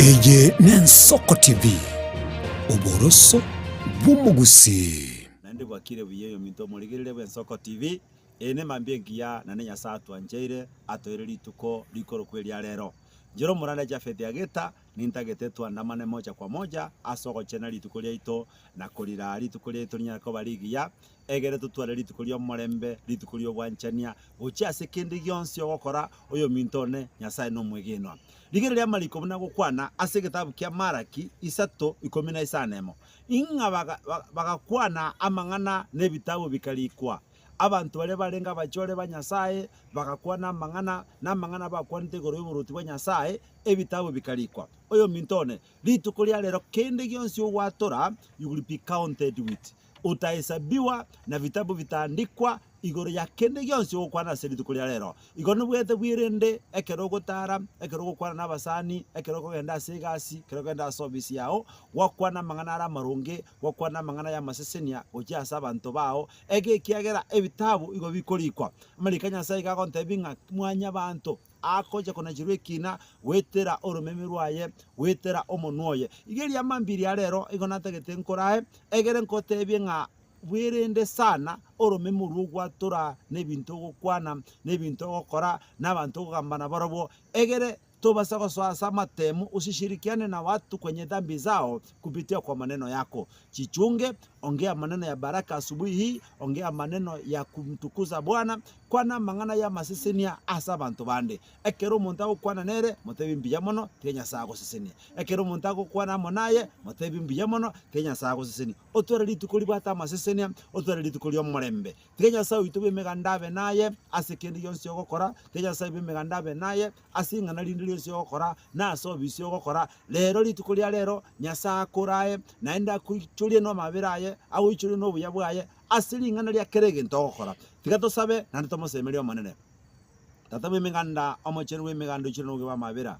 Eye n'Ensoko TV, oboroso bw'omogusii. Naende bwakire buya oyominto omorigereria bw'Ensoko TV, eye nemambia engiya naende Nyasae atwancheire atoeire rituko rikorokwa eria rero. Inche omoranda Japhet Ageta nintagete twandamane moja kwa moja ase ogochena rituko riaito na koriraa rituko riaito rinyare koba rigiya, egere totware rituko ri'omorembe, rituko ri'obwanchania, gochia ase kende gionsi ogokora, oyominto one, Nyasae nomwegenwa. Rigereria amariko buna agokwana ase egetabu kia Malaki isato ikomi na isano emo, ing'a bagakwana amang'ana na ebitabu bikarikwa. Abanto baria barenge abachore ba Nyasae bagakwana amang'ana, na amang'ana bakwanete igoro y'oboruoti bwa Nyasae, ebitabu bikarikwa. Oyominto one, rituko ria rero kende gionsi ogwatora, you will be counted with. Utahesabiwa na vitabu vitaandikwa igoro ya kende gionsi ogokwana ase rituko ria rero. Igo nobwate bwerende ekero ogotara, ekero ogokwana na abasani, ekero okogenda ase egasi, ekero okogenda ase ofisi yao, gwakwana amang'ana are amaronge, gwakwana amang'ana y'amasesenia gochia ase abanto bao, eke ekiagera ebitabu igo bikorikwa. Amariko a Nyasaye iga agontebia ng'a mwanyabanto agocha konacherwa ekina goetera oromeme rwaye, goetera omonwa oye. Iga eria mambia ria rero igo natagete nkorae, egere nkotebie ng'a bwerende sana oromeme orwo ogwatora na ebinto ogokwana, na ebinto ogokora, na abanto okogamba nabarobwo, egere tobasa gosoa ase amatemo usishirikiane na watu kwenye dhambi zao kupitia kwa maneno yako. Chichunge, ongea maneno ya baraka asubuhi hii, ongea maneno ya kumtukuza Bwana, kwana amang'ana y'amasesenia ase abanto bande. Ekero omonto agokwana nere, motebie mbuya mono, tiga Nyasae agosesenie. Ekero omonto agokwana amo naye, motebie mbuya mono, tiga Nyasae agosesenie. Otware rituko ribwate amasesenia, otware rituko ri'omorembe. Tiga Nyasae oito bw'emeganda abe naye ase kende gionsi ogokora, tiga Nyasae bw'emeganda abe naye ase ing'ana rinde rionsi ogokora, na ase obisi ogokora. Rero rituko ria rero, Nyasae akorae, naende akoichorie namabera aye, agoichorie nobuya bwaye, ase ring'ana ria kera egento ogokora. Tiga tosabe, naende tomosemerie Omonene. Tata bw'emeganda, omochenu bw'emeganda oichire nobuya bw'amabera,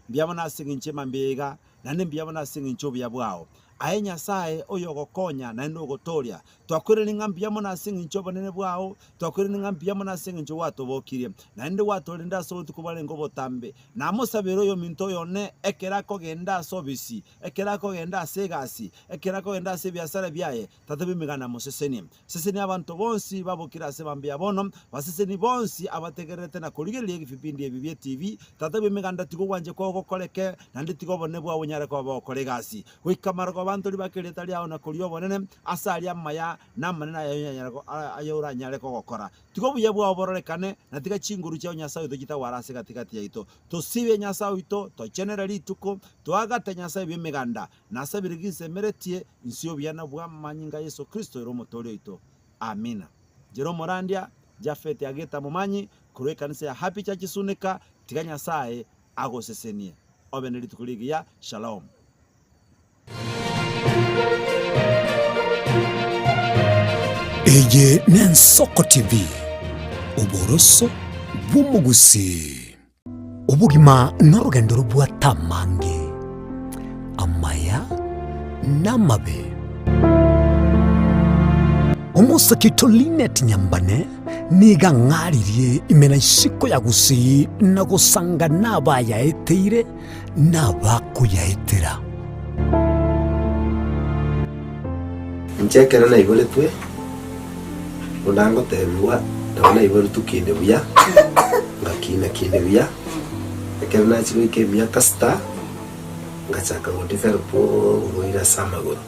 mbuya mono ase eng'encho y'emambia iga, naende mbuya mono ase eng'encho y'obuya bwao. Aye Nyasae, oyogokonya naende ogotooria, twakoiraneria ng'a mbuya mono ase engencho y'obonene bwao, twakoiraneria ng'a mbuya mono ase engencho gwatobokirie, naende gwatorendire ase obotuko bwarenge obotambe. Namosabere oyominto oyo one ekero akogenda ase obisi, ekero akogenda ase egasi, ekero akogenda ase ebiasara biaye, Tata bw'emeganda amosesenie. Sesenia abanto bonsi babokire ase mambia bono, baseseni bonsi abategererete na korigereria ebipindi ebi bie TV. Tata bw'emeganda tiga ogwancha kwao gokoreke, naende tiga obonene bwao bonyare koba bogokora egasi. Goika marogoba abanto ribake erieta riao na koria obonene ase aria amaya na amanene aya oranyare kogokora. Tiga obuya bwao bororekane, na tiga chinguru chiao Nyasae oito chitaware ase gati-gati yaito. Tosibe Nyasae oito, tochenere rituko, toagate Nyasae bw'emeganda, Nasabire ginsemeretie inse y'obuya bw'amanyinga a Yeso Kristo ere Omotooria oito. Amina. Inche nomorandia, Japhet Ageta Momanyi, korwa ekanisa ya Happy Church Sunika, tiga Nyasae agosesenie. Obe ne rituko rigiya. Shalom. Eye n'Ensoko TV, oboroso bw'omogusii. Obogima norogendo robwate amange, amaya na amabe. Omosake oito Linet Nyambane nigo ang'aririe ime na isiko ya Gusii na gosanga nabayaeteire na abakoyaetera. Inche ekero naiboretwe, buna ngotebigwa, nabo naiboretwe kinde buya, ngakina kinde buya, ekero nachia goika emiaka sita, ngachaka go develop oborwaire ase amagoro.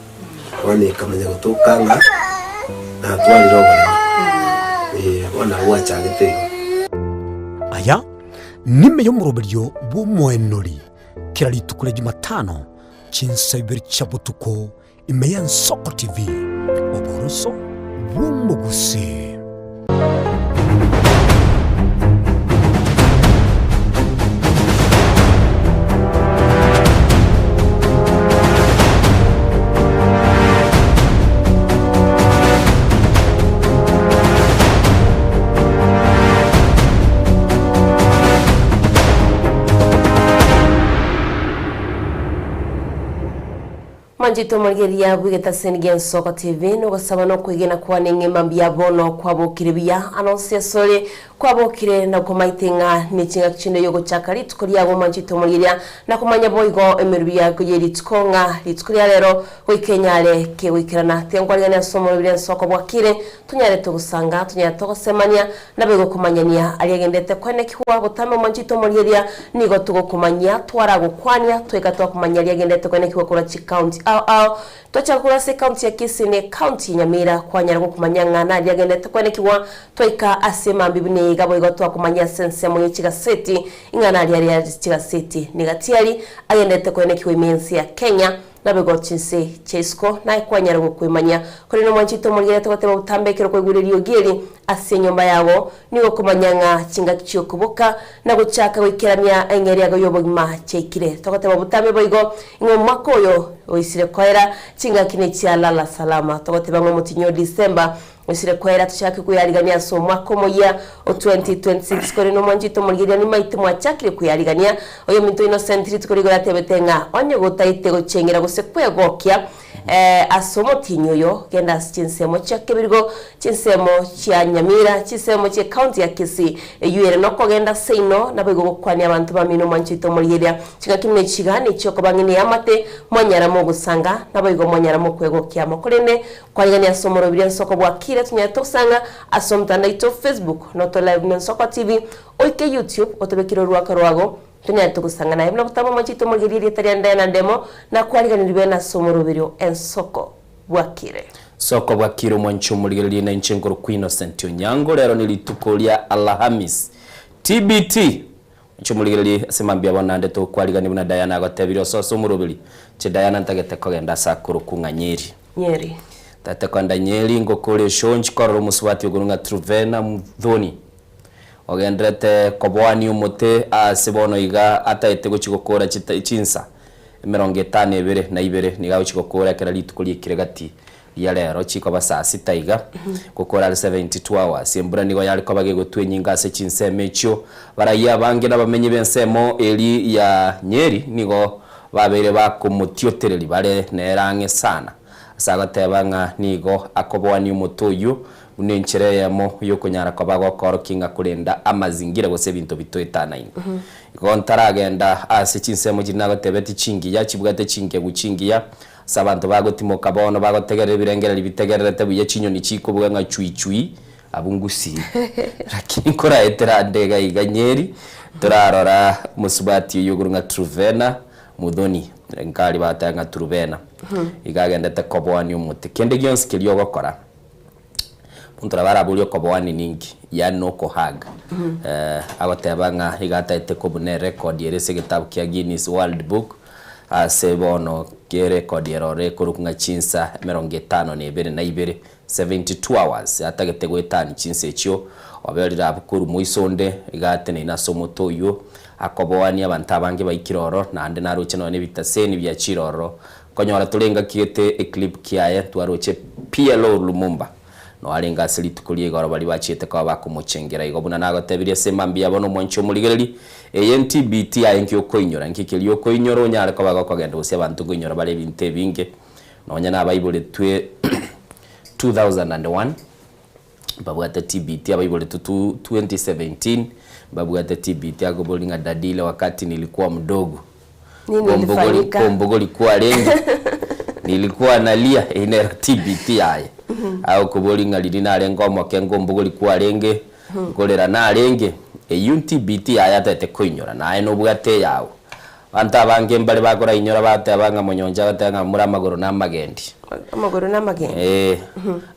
Bono ekamanya gotoka ng'a natwarire oboremo, eh, bono nabo gwachagete igo. Aya nime y'omoroberio bw'omoenori kera rituko ria Jumatano chinsa ibere chia botuko Ime y'Ensoko TV, oboroso bw'omogusii. Mwanchete omorigereria bw'egetaseni gi'Ensoko TV, nogosaba na okwegena kwane ng'a mambia bono kwabokire buya ase onsi asore. Kwabokire na komaete ng'a nechingaki chinde y'ogochaka rituko riago omwanchete omorigereria, na komanya boigo emerubi yago ye rituko ng'a rituko ria rero goika enyare kegoikerana. Tiga nkwariganie ase omorobiri ensoko bwakire, tonyare togosanga, tonyare togosemania, naboigo komanyania aria agendete koenekigwa. Botambe omwanchete omorigereria, nigo togokomanyia, twaragokwania, twaika twakomanyia aria agendete koenekigwa korwa chikaunti ao ao. Twachaka korwa ase ekaunti ya Kisii na ekaunti ya Nyamira, kwanyara gokomanya ng'a naria agendete koenekigwa. Twaika ase mambia buna iga boigo twakomanya ase ensemo ye chigaseti ing'ana aria ria chigaseti nigatiari agenderete koenekigwa ime y'ense ya Kenya naboigo chinse chia isiko naye kwanyara gokwemanyia. Korende omwanchete omorigereria togoteba botambe ekero kwaigure eriogi eri ase enyomba yago nigo okomanya ng'a chingaki chiokoboka na gochaka goikerania eng'eria yago y'obogima chiaikire. Togoteba botambe boigo ng'a omwaka oyo oisire koera chingaki nechia lala salama. Togoteba ng'a omotinyi o December Gosire kwera tochake kweyarigania ase omwaka omoyia o 2026 korende omwanchete omorigereria nimaite mwachakire kweyarigania. Oyominto Innocent rituko rigoro atebete ng'a onye gotaete gochengera gose kwegokia ase omotienyi oyo genda ase chinsemo chia Kebirigo, chinsemo chia Nyamira, chinsemo chia ecounty ya Kisii eyio ere nokogenda seino naboigo gokwania abanto bamino omwanchete omorigereria. Chingaki buna echiga nechiokoba ng'ina eamate mwanyara mogosanga naboigo mwanyara mokwegokia amo korende Kwarigania ase omorobiri ensoko bwakire tonyare togosanga ase omotandao oito Facebook noto live buna Ensoko TV oike YouTube otobekere oruaka rwago tonyare togosanga naye buna botambe omochie omorigererie erieta ria Diana Ndemo na kwariganiri bene ase omoroberio ensoko bwakire. Soko bwakire omwanchi omorigererie na inche nkorokwa Innocent Onyango rero ni rituko ria Alhamis TBT Inche omorigererie ase mambia bono naende tokwarigania buna Diana agotebirie ose ase omoroberi Inche Diana ntagete kogenda ase akorokwa ng'a Nyeri. Nyeri. Ntagete kogenda Nyeri ngokore eshow nchi korora omosubati okorwa ng'a Truvena Muthoni ogenderete koboania omote aase bono iga ataete gochia gokora chita chinsa emerongo etano ebere na ibere nigo agochia gokora ekero rituko riekire gati Riria rero chikoba saa sita iga, gokora are 72 hours. Embura nigo yare koba gegotwa enyinga ase chinsemo echio. Baraiyo abange nabamenyi b'ensemo eri ya Nyeri nigo babeire bakomotiotereri bare nere ang'e sana ase agoteba ng'a nigo akoboania omote oyio buna enchera eyemo yokonyara koba agokoorokia ng'a korenda amazingira gose ebinto bitoetanaine. Igo ntaragenda ase chinsemo chiria nagotebetie chingiya chibwate chingegu chingiya Ase abanto bagotimoka bono bagotegerera ebirengererio bitegererete buya chinyoni chikobuga ng'a chui chui abwo ngusii. Lakini nkoraetera ande iga iga Nyeri torarora omosubati oyio okorwa ng'a Truvena Muthoni nkari bagoteba ng'a Turubena iga agendete koboania omote. Kende gionsi keria ogokora omonto nabo araborie okoboania ninki yaani nokohug agoteba ng'a iga ataete kobuna erecord ere ase egetabu kia Guinness World Book Ase bono kerekodi eroro ekorokwa ng'a chinsa emerongo etano na ebere na ibere, 72 hours, atagete goetania chinsa echio, oberire abwo korwa moiso onde, iga ateneine ase omote oyio, akoboania abanto abange baikire ororo, naende naroche nonya nebitaseni biachire ororo. Konyora tore engaki gete eclip kiaye, twaroche PLO Lumumba. Noarenge ase rituko ria igoro baria bachiete koba bakomochengera. Igo buna nagotebirie ase mambia bono omwanche omorigereria, eye ntbt aye nki okoinyora? Nki keria okoinyora onyare koba gokogenda gose abanto nkoinyora bare ebinto ebinge? Nonya nabaiboretwe 2001 mbabwate TBT, abaiboretwe 2017 mbabwate TBT, akoboria ng'a daddy ile wakati nilikuwa mdogo Nini Kombogori ilifanyika? kombogori kwarenge nilikuwa nalia eyio nero TBT yaye agokobori ng'a riria narenge omoke nkombogori kwarenge nkorera narenge eyio TBT yaye atagete koinyora naye nobwate eyao. Abanto abange mbare bakorainyora bateba ng'a monyoncho agoteba ng'a more amagoro na amagendi. Amagoro na amagendi. Ee,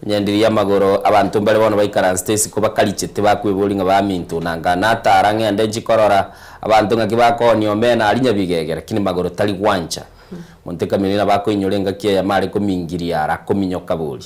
onye ndiria amagoro abanto mbare bono baikaransete isiko bakarichete bakweboria ng'a baminto nanga natara ng'ende nchi korora Abanto ng'aki bakoonia omena aria nyabigege, lakini magoro tari gwancha. Monto ekamina nabo akoinyora engaki eyemo are komingiria ara akominyoka bori.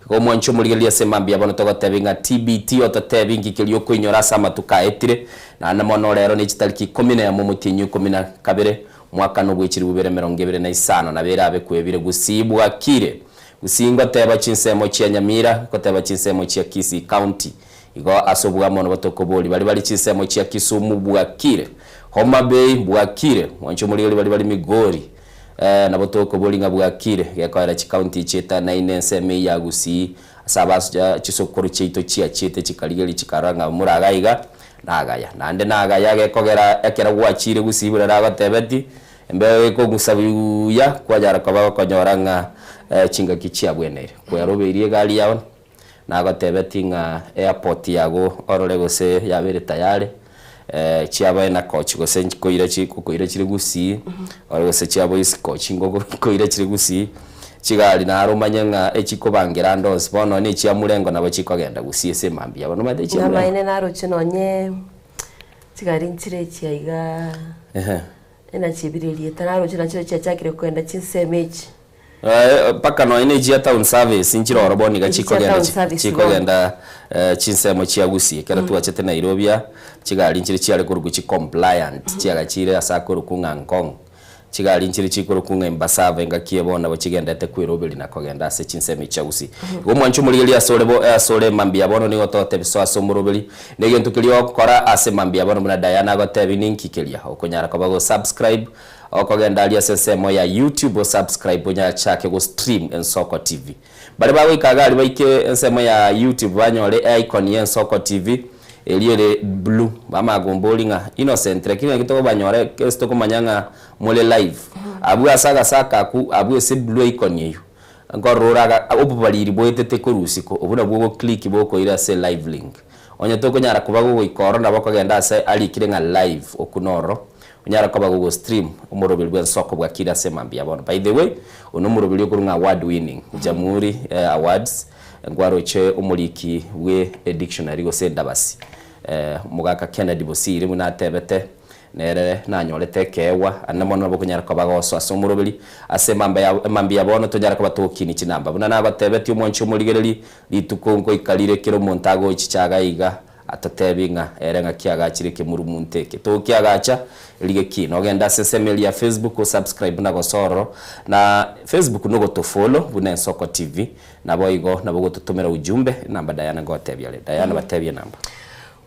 Igo omwanche omorigereria ase mambia bono togotebia ng'a TBT ototebi nki keria okoinyora ase amatuko aetire, naende mono rero ne chitariki ikomi nemo omotienyi o ikomi na kabere omwaka nobwe chilifu ibere emerongo ebere na isano nabo erabe kwebire gusii bwakire. Gusii ngoteba chinsemo chia Nyamira, ngoteba chinsemo chia Kisii County. Igo ase obwamo nabo tokoboria baria bare chinsemo chia Kisumu bwakire, Homa Bay bwakire, mwanche omorigereria baria bare Migori eh, nabo tokoboria ng'a bwakire, gekoera chikaunti echi etanaine ensemo eye ya Gusii. Ase abasuja chisokoro chiaito chiachiete chikarigeria chikarora ng'a more iga iga nagaya. Naende nagaya gekogera ekero gwachiire gusii buna nagotebeti, embeo ekong'usa buya kwanyara koba gokonyora ng'a chingaki chiabweneire. Kwerobeirie egari yao, nagotebeti ng'a airport yago orore gose yabeire tayari, chiabae na coach gose nkoira chi nkoira chire gusii, ore gose chiabo isi coach nkoira chire gusii, chigari naro omanye ng'a echikobangera ande onsi, bono nonye na echia murengo nabo chikogenda gusii ase emambia bono omanyete echia murengo. Namaene naroche nonye chigari nchire echi aiga, Ehe. enachibire erieta naroche nachio chiachakire kogenda chinsemo echi. Mpaka nonya ne chia town service nchire oro bono iga Echi chia chikogenda town chi- service chikogenda chinsemo chia Gusii. Ekero twachete Nairobi aa, chigari nchire chiare korokwa chi compliant, chiagachire ase akorokwa ng'a Ngong. Chigari nchire chikorokwa ng'a Embassava engaki eye bono nabo chigendete kweroberi na kogenda ase chinsemo echi chia Gusii. Igo omwanchi omorigereria asore bo asore mambia bono nigo togotebia soa ase omoroberi, na egento keria ogokora ase mambia bono buna Diana agotebia ninki keria okonyara koba go subscribe, Okogenda aria ase ensemo ya YouTube osubscribe onyachake go stream Ensoko TV. Baria bagoika iga aria baike ensemo ya YouTube banyore e icon ya Ensoko TV eria ere blue bamanya kombori ng'a Innocent lakini naki tokobanyora ase tokomanya ng'a more live. Abwo ase agasaka akwo abwo ase blue icon eywo nkorora ore aga obobariri boetete korwa isiko obwo nabwo ogo click bokoira ase live link. Onye tokonyara koba gogoika ororo nabo okogenda ase arikire ng'a live okwo nororo Onyare koba gogo stream omoroberi bw'ensoko bwakire ase mambia bono. By the way, oyo nomoroberi okorwa ng'a award winning, Jamhuri Awards, nkwaroche omoriki bwe edictionary gose endabasi omogaka Kennedy Bosire buna atebete nere nanyorete ekeegwa ande mono nabo okonyara koba gosoa ase omoroberi ase emamba ya emambia bono tonyare koba togokini chinamba. Buna nagotebetie omwanchi omorigereri, rituko nkoika rire kera omonto agochicha iga iga Atotebi ng'a ere ng'aki agachire ekemurumunto eke. Togokiagacha, rigia ki? Nogende ase ensemo eria ya Facebook osubscribe na gosoa ororo. Na Facebook nogotofollow buna Ensoko TV. Naboigo nabo ogototomera ujumbe, enamba Diana ngotebia are. Diana batebie enamba.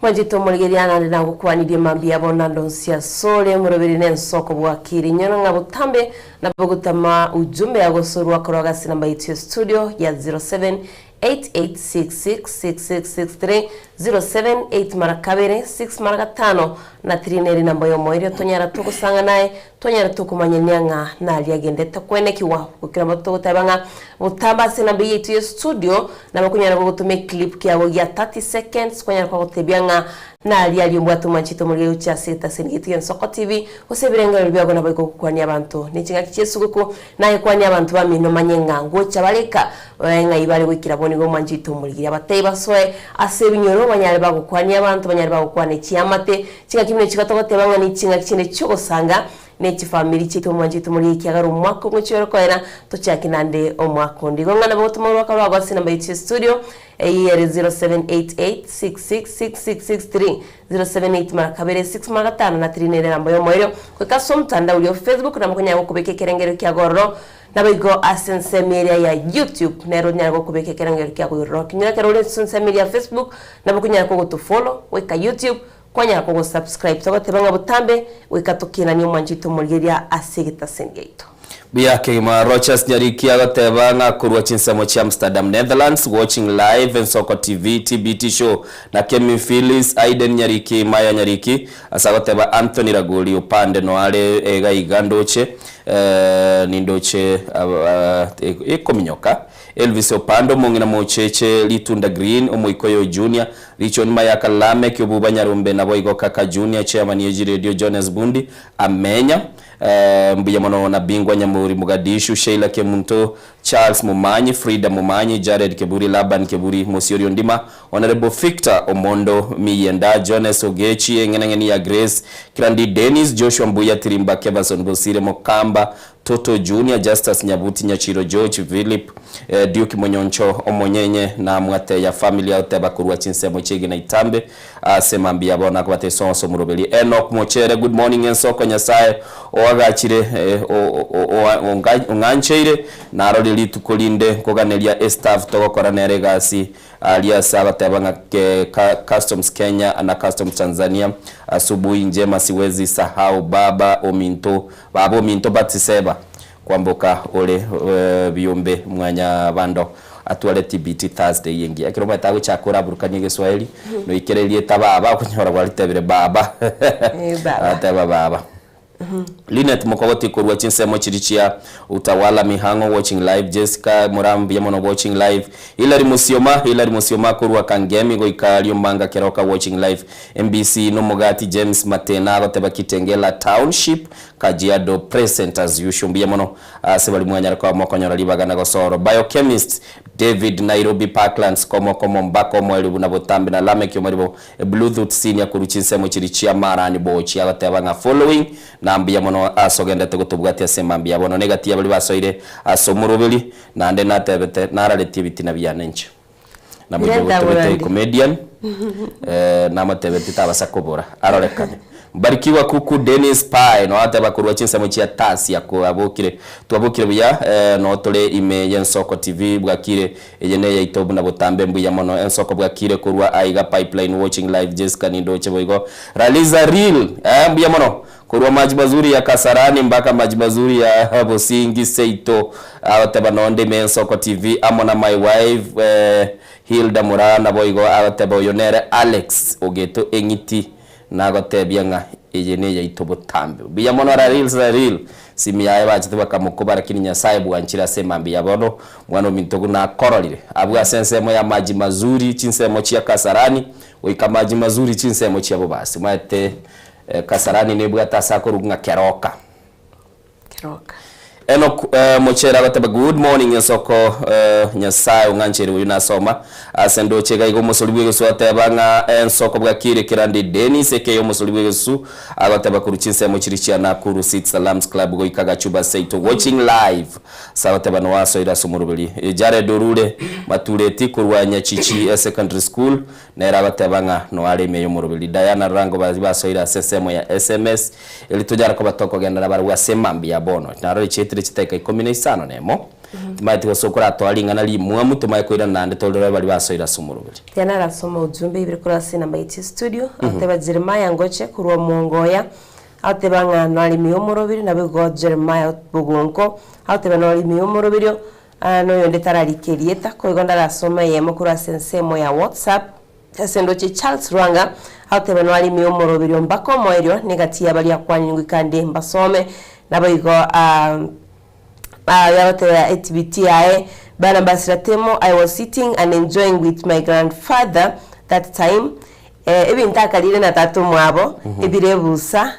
Mwanchete omorigereria naende nagokwanirie mambia bono ande onsi asore omoroberi na ensoko bwakire inyora ng'a botambe nabo gotama ujumbe yagosorwa korwa gase namba yaito ya studio ya 07 88666663 07 8 mara kabere 6 mara gatano na 3 nere namba y'omoerio tonyara togosang'a naye twanyara tokomanyania ng'a naria agendete kwenekigwa gokera moto togoteba ng'a botambe ase enamba eyio yaito ya studio nabo okonyara gogotoma eclip kiago gia 30 seconds kwanyara kwagotebia ng'a naria aria ombwate omwanchete omorige gochia ase egetaseni giaito gia Ensoko TV gose ebirengererio biago nabo igokwania abanto ne ching'aki chi'esuguku Naye kwania abanto bamino manye ng'a ngocha bare ka, bae ng'ai bare goikera bo nigo omwanchete omorigirie. Abatebie basoe ase ebinyoro, banyare bagokwania abanto, banyare bagokwana chiamate, ching'aki buna echi togoteba ng'a neching'aki chinde chi'ogosanga, ne chifamiri chiaito omwanchete omorigie ekiagera omwaka ogochia ore koera, tochake naende omwaka onde. Igo ng'a nabo gotoma orwaka rwago ase enamba yaito ya studio, eyio ere 0788666663, 078 mara kabere, 6 mara gatano na 3 nere enamba y'omoerio. Goika ase omotandao oria o Facebook nabo okonyara gokobeka ekerengerio kiago ororo, naboigo ase ensemo eria ya YouTube nero onyare gokobeka ekerengerio kiago ororo. Kinyora ekero ore ase ensemo eria ya Facebook nabo okonyara kogotofollow goika YouTube kwanyara kogosubscribe. Togoteba ng'a botambe goika tokinanie omwancho oito omorigereria ase egetaseni giaito. Buya kegima Rochas Nyariki agoteba ng'a korwa chinsemo chia Amsterdam Netherlands watching live Ensoko TV TBT show na Kemi Phyllis Aiden Nyariki Maya Nyariki ase agoteba Anthony Ragoli opande noare iga iga ndoche nindoche ekominyoka Elvis Opande omong'ina mocheche Ritunda Green Omoikoyo Junior Richon Mayaka Lameck Obuba Nyarombe naboigo Kaka Junior Chairman Yeji Radio Jones Bundi Amenya Mbuya mono na Bingwa Nyamori Mogadishu, Sheila Kemunto, Charles Momanyi, Frida Momanyi, Jared Keburi, Laban Keburi, Mosiori Ondima, Honourable Victor Omondo Miyenda, Jones Ogechi, Eng'enang'eni ya Grace, Kirandi Dennis, Joshua Mbuya Tirimba, Keverson Bosire Mokamba, Toto Junior, Justus Nyabuti, Nyachiro George, Philip, Duke Monyoncho, Omonyenye, na Mwateya Family Aoteba korwa chinsemo chi'Egina Itambe. Ase mambia bono akobata esonso omoroberi Enock Mochere good morning ensoko Nyasaye oagachire ong'ancheire narorire rituko rinde nkoganeria estaff togokora nere egasi aria ase agoteba ng'a Customs Kenya na Customs Tanzania Asubuhi njema siwezi sahau baba ominto baba ominto Batiseba kwamboka ore biombe mwanyabando. Atware TBT Thursday engiya. Ekero omanyete agochaka oraburukanie egeswahili, noikere erieta baba, okonyora gwaritebire baba. Eh, baba. Ateba baba. Linet Mokogoti korwa chinsemo chiria chia Utawala Mihang'o watching live, Jessica Moraa mbuya mono watching live, Hillary Musioma, Hillary Musioma korwa Kangemi goika Riomanga Keroka watching live, MBC Nomogati James Matena agoteba Kitengela Township Kajiado present as usual mbuya mono Ase baria mwanyare koba mokonyora ribaga na gosooro. Biochemist, David, Nairobi, Parklands, komo komo mbaka omoerio buna botambe na Lameck omaribo, Bluetooth Senior korwa chinsemo chiria chia Marani Bochi agoteba ng'a following na mbuya mono ase ogendete gotobwatia ase emambia ya bono. Negati ya baria basoire ase omoroberi naende natebete nararetie ebitina biane inche. Namoigo Renta gotobete Morandi. comedian eh, namotebeti tabasa kobora arorekane. Mbarikiwa kuku Dennis Pai no ateba korwa chinsemo chia Tasia kwabokire twabokire buya eh, no tore ime y'Ensoko TV bwakire eye ne yaito buna botambe mbuya mono Ensoko bwakire korwa aiga Pipeline watching live Jessica nindoche boigo Raliza real eh, mbuya mono Korwa maji mazuri ya Kasarani mpaka maji mazuri ya Bosingi seito agoteba nonde ime Ensoko TV amo na my wife eh, Hilda Moraa naboigo agoteba oyo nere Alex ogeto eng'iti nagotebia ng'a eye neyaito botambe. Buya mono Raril Raril simi yaye bachete bakamokoba lakini Nyasaye bwanchire ase emambia ya bono mwana ominto buna akororire abwo ase ensemo ya maji mazuri chinsemo chia Kasarani goika maji mazuri chinsemo chia Bobasi omanyete Kasarani nebwate ase akorokwa ng'a Keroka. Keroka. Enock Mochere agoteba good morning ensoko Nyasaye ong'anchere oyo nasoma ase ndoche iga iga omosori bw'egesu ateba ng'a ensoko bwakire Kerandi Dennis aka omosori bw'egesu agoteba korwa chinsemo chiria chia Nakuru City Salams Club goika Gachuba seito watching live ase agoteba noasoire ase omoroberi Jared Orure Matureti korwa Nyachichi Secondary School Nere agoteba ng'a noare ime y'omoroberi. Diana Rango baria basoire ase ensemo ya sms, erio tonyare koba tokogenderera barabwo ase emambia ya bono. Narora chietire chidakika ikomi na isano nemo. Timanyeti gose okoratoa ring'ana rimwamu tomanye koirana naende torore baria basoire ase omoroberi. Diana arasoma ujumbe ibere korwa ase enamba yaito ya studio, agoteba Jeremiah Ngoche korwa Omongoya, agoteba ng'a noare ime y'omoroberi, naboigo Jeremiah Bogonko, agoteba noare ime y'omoroberio, Aa noyonde tararika erieta, koigo ndarasome eyemo korwa ase ensemo ya WhatsApp, ase ndoche Charles Rwanga, agoteba noare ime y'omoroberio mpaka omoerio, negati ya baria akwanire goika nde mbasome, naboigo aa aa agoteba etibiti yaye, Barnabas Ratemo, I was sitting and enjoying with my grandfather that time, eh, ebinto akarire na tata omwabo, ebire ebusa,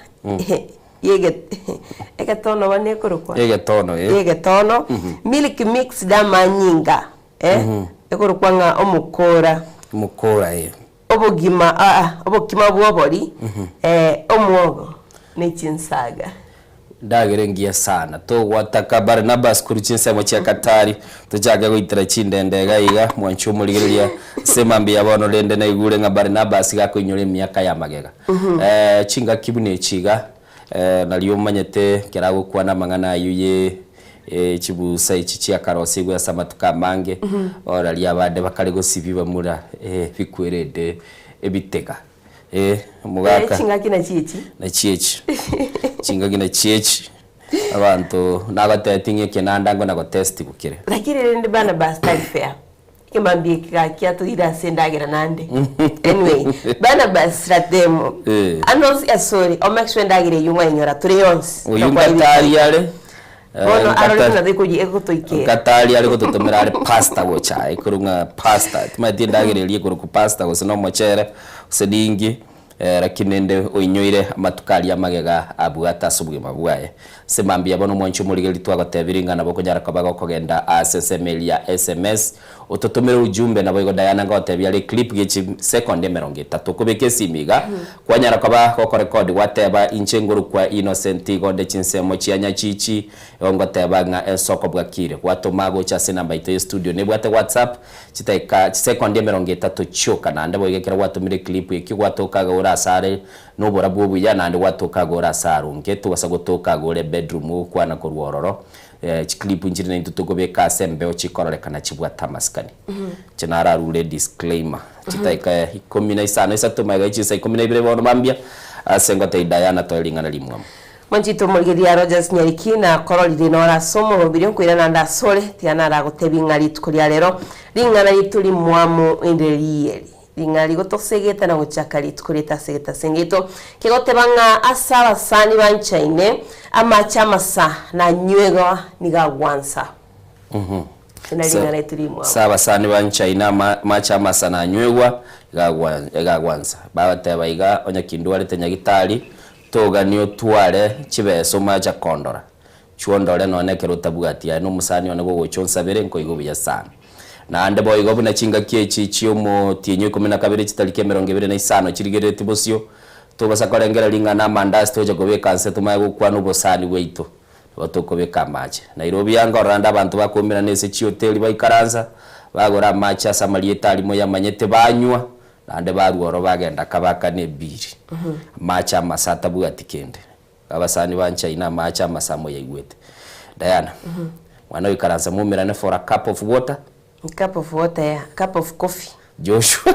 Egetono bono ekorokwa? Egetono, eh. Egetono. Milk mixed amanyinga, eh, ekorokwa ng'a omokora. Omokora, eh. Obogima aa, obokima bwa obori, eh, omwogo ne chinsaga. Ndagera engiya sana. Togwataka Barnabas korwa chinsemo chia Katari, tochake goitera chindende iga iga, mwanche omorigereria ase mambia bono rende naigure ng'a Barnabas iga akoinyora emiaka ya magega. Chingaki buna echi iga, nario omanyete ekero agokwana amang'ana ayio ye chibusa echi chiakarosigwe ase amatuko amange, oraria abande bakare gosibia bamura bikwerende ebitega. Omogaka. Chingaki nachio echi. Nachio echi. Chingaki nachio echi, abanto nagotebetie ng'a ekenanda nkona gotestigwa kere. Lakini rende Barnabas tari fair. Ekemambia eke gaki atoire ase endagera naende. Anyway, Barnabas Ratemo, Eh. anonsi asore, o make sure endagera eyio mwayenyora tore yonsi. Oyio Buna nkatari kwaebekire. are, Bono arore nkata- buna tekoyia egotoikera. nkatari are gototomera are pasta gocha aa, ekorwa ng'a pasta, timanyeti endagera eria ekorokwa pasta gose na omochere, gose ninki. Lakini rende oinyoire amatuko aria amagega abwate ase obogima bwaye. Ase mambia bono omwanchi omorigereria twagotebirie ng'a nabo okonyara koba gokogenda ase ensemo eria ya sms ototomere ujumbe naboigo Diana ngotebia are clip ge chisekondi emerongo etato okobeka esimi iga kwanyara koba gokorekodi gwateba inche ngorokwa Innocent igo nde chinsemo chia Nyachichi igo ngoteba ng'a ensoko bwakire gwatoma gocha ase enamba yaito ye studio nebwate whatsapp Chidaeka chisekondi emerongo etato chioka, naende boigo ekero gwatomire eclip ekio gwatoka iga ore asare noborabu obuya, naende gwatoka iga ore ase aronge, tobasa gotoka iga ore bedroom ogokwana korwa ororo. Chiclip nchire naintwe tokobeka ase embeo chikororekana chibwate amasikani. Inche nararure edisclaimer, chidaeka ikomi na isano isato magega ye chinsa ikomi na ibere bono mambia, ase ngotebia Diana toe ring'ana rimwamu. Mwanchete omorigereria Rogers Nyariki nakororire nore ase omorobiri nkoirana ande asore, tiga naragotebi ng'a rituko ria rero ring'ana rito rimwamu rinde riieri. Ring'ana rigotosegeta na gochaka rituko ritasegete ase engeto, kegoteba ng'a ase abasani banchaine, amache amasa nanywegwa nigo agwansa. Eri nari ring'ana rito rimwamu. Ase abasani banchaine amache amasa nanywegwa iga agwansa. Bagateba iga, Onye kindwarete nyagitari, toganie otware chibesa omache kondora. Chiondore nonya ekero otabwati. Aye nomosani one gogocha onsabere, nkoigwe buya sana. Naende boigo buna chingaki echi chi'omotienyi o ikomi na kabere chitariki emerongo ebere na isano chirigereretie bosio, tobasa korengereria ng'a namandasi togocha kobeka nse tomanye gokwana obosani bwaito, nigo tokobeka amache. Nairobi anga ororo naende abanto bakoumerana ase chihoteli baikaransa, bagora amache ase amarieta aria moyamanyete banywa, naende barua ororo bagenda kabakana ebiri. Amache amasa atabwati kende. Abasani banchaine amache amasa moyaigwete. Diana, mwana oikaransa moumerane for a cup of water. Cup of water ya, cup of coffee. Joshua,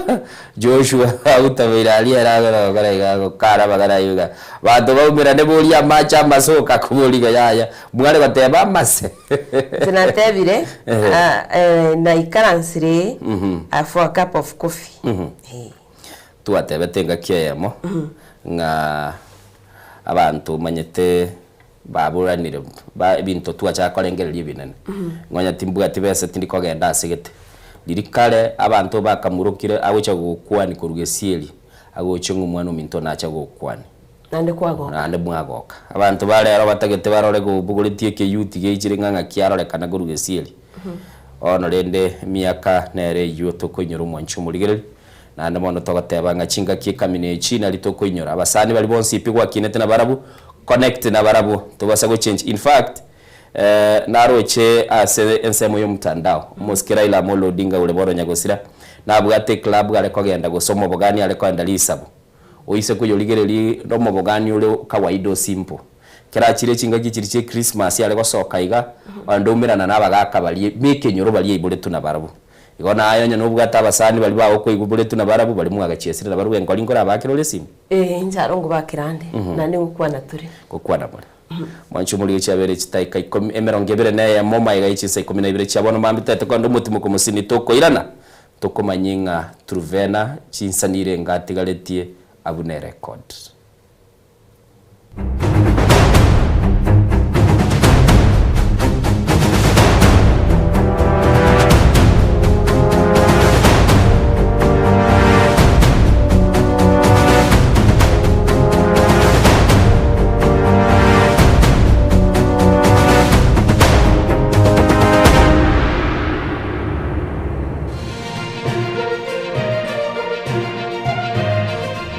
Joshua autabeire aria ere agora gokora iga agokara amang'ana ayio iga. Abanto baumerane boria amache amase okakoboria iga yaya, mware goteba amase. Inche natebire, ah, eh, naikaransire ah, for a cup of coffee. Eh. Twatebete engaki eyemo ng'a abanto omanyete baboranire ba ebinto twachaka korengereria ebinene, ng'a onye timbwati besa tindi kogenda ase gete. Riria kare abanto bakamurokire agocha gokwania korwa gesieri, agochia ng'a omwana ominto nacha gokwania. Naende kwagoka. Naende mwagoka. Abanto ba rero batagete barore gobogoretie ekeyuti geichire ng'a ng'aki arorekana korwa gesieri. Bono rende emiaka nere eyio tokoinyora omwanchi omorigereria, Naende bono togoteba ng'a chingaki ekamina echi nari tokoinyora abasani baria bonsi pi gwakinete nabarabwo, connect nabarabwo tobasa gochange. In fact, naroche ase ensemo ya omtandao, omosike Raila Amolo Odinga ore bono nyagosira, nabwate eclub are kogenda gose omobogani are kogenda risabu. Oise koyorigereria nomobogani ore kawaida o simple. Ekero achire chingaki chiria chia echristmas are gosoka iga, onde oumerana na abagaka baria be ekenyoro baria aiboretwe nabarabwo. Igo naye onye nobwate abasani baria bagokoigwa boretwe nabarabwo, baria mwagachiesire nabarabwo enkori nkorabakere ore esimi? Ee, inche aro nkobakera ande, naende ngokwana tore. Ngokwana more. Mwanche omorige chiabere chitaika ikomi, emerongo ebere na eyemo, magega ye chinsa ikomi na ibere chia bono mambia tete kogenda omotimoko mosini tokoirana, tokomanyia ng'a Truvena chinsa nirenga atigaretie abune erecord.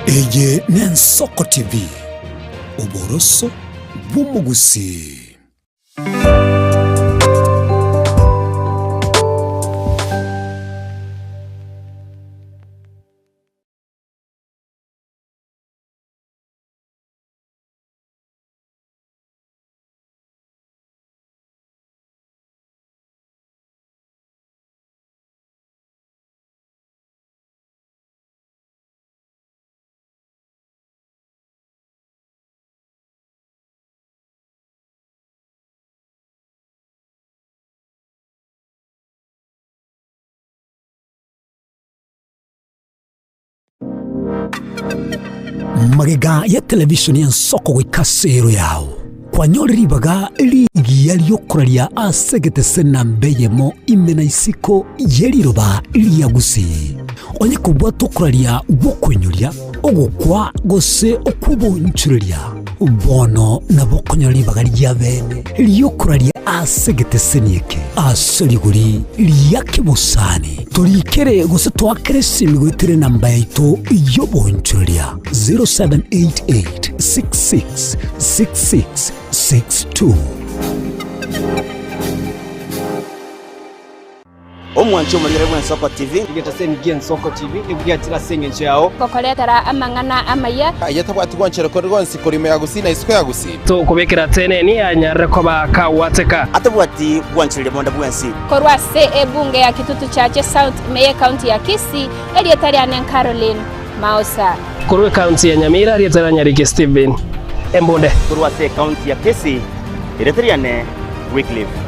Eye n'Ensoko TV, oboroso bw'omogusii. Magega ya televisheni y'ensoko goika ase ero yao, kwanyore ribaga rigiya riokoraria ase egetese namba eyemo ime na isiko ye riroba ria Gusii. Onye kobwata okoraria gw'okoinyoria, ogokwa gose okw'obonchoreria, bono nabo okonyora ribaga ria bene ri'okoraria ase egeteseni eke ase rigori ria kebosani. Torikere gose toakere esimi goetera enamba yaito y'obonchoreria 0788 66 66 62. Omwanche omorigere bw'Ensoko TV. Egetaseni gi'Ensoko TV nigo giachire ase engencho yao. Gokoretera amang'ana amaya. Aye tabwati gwanchera kore gwonsi korwa ime ya Gusii na isiko ya Gusii. Tokobekera teneni anyarire koba kagwateka. Atabwati gwanchereria bonde bwensi. Korwa ase ebunge ya Kitutu Chache South ime y'ecounty ya Kisii, erieta riane Caroline Maosa. Korwa ecounty ya Nyamira, erieta ria Nyariki Stephen. Embunde. Korwa ase ekaunti ya Kisii, erieta riane Wycliffe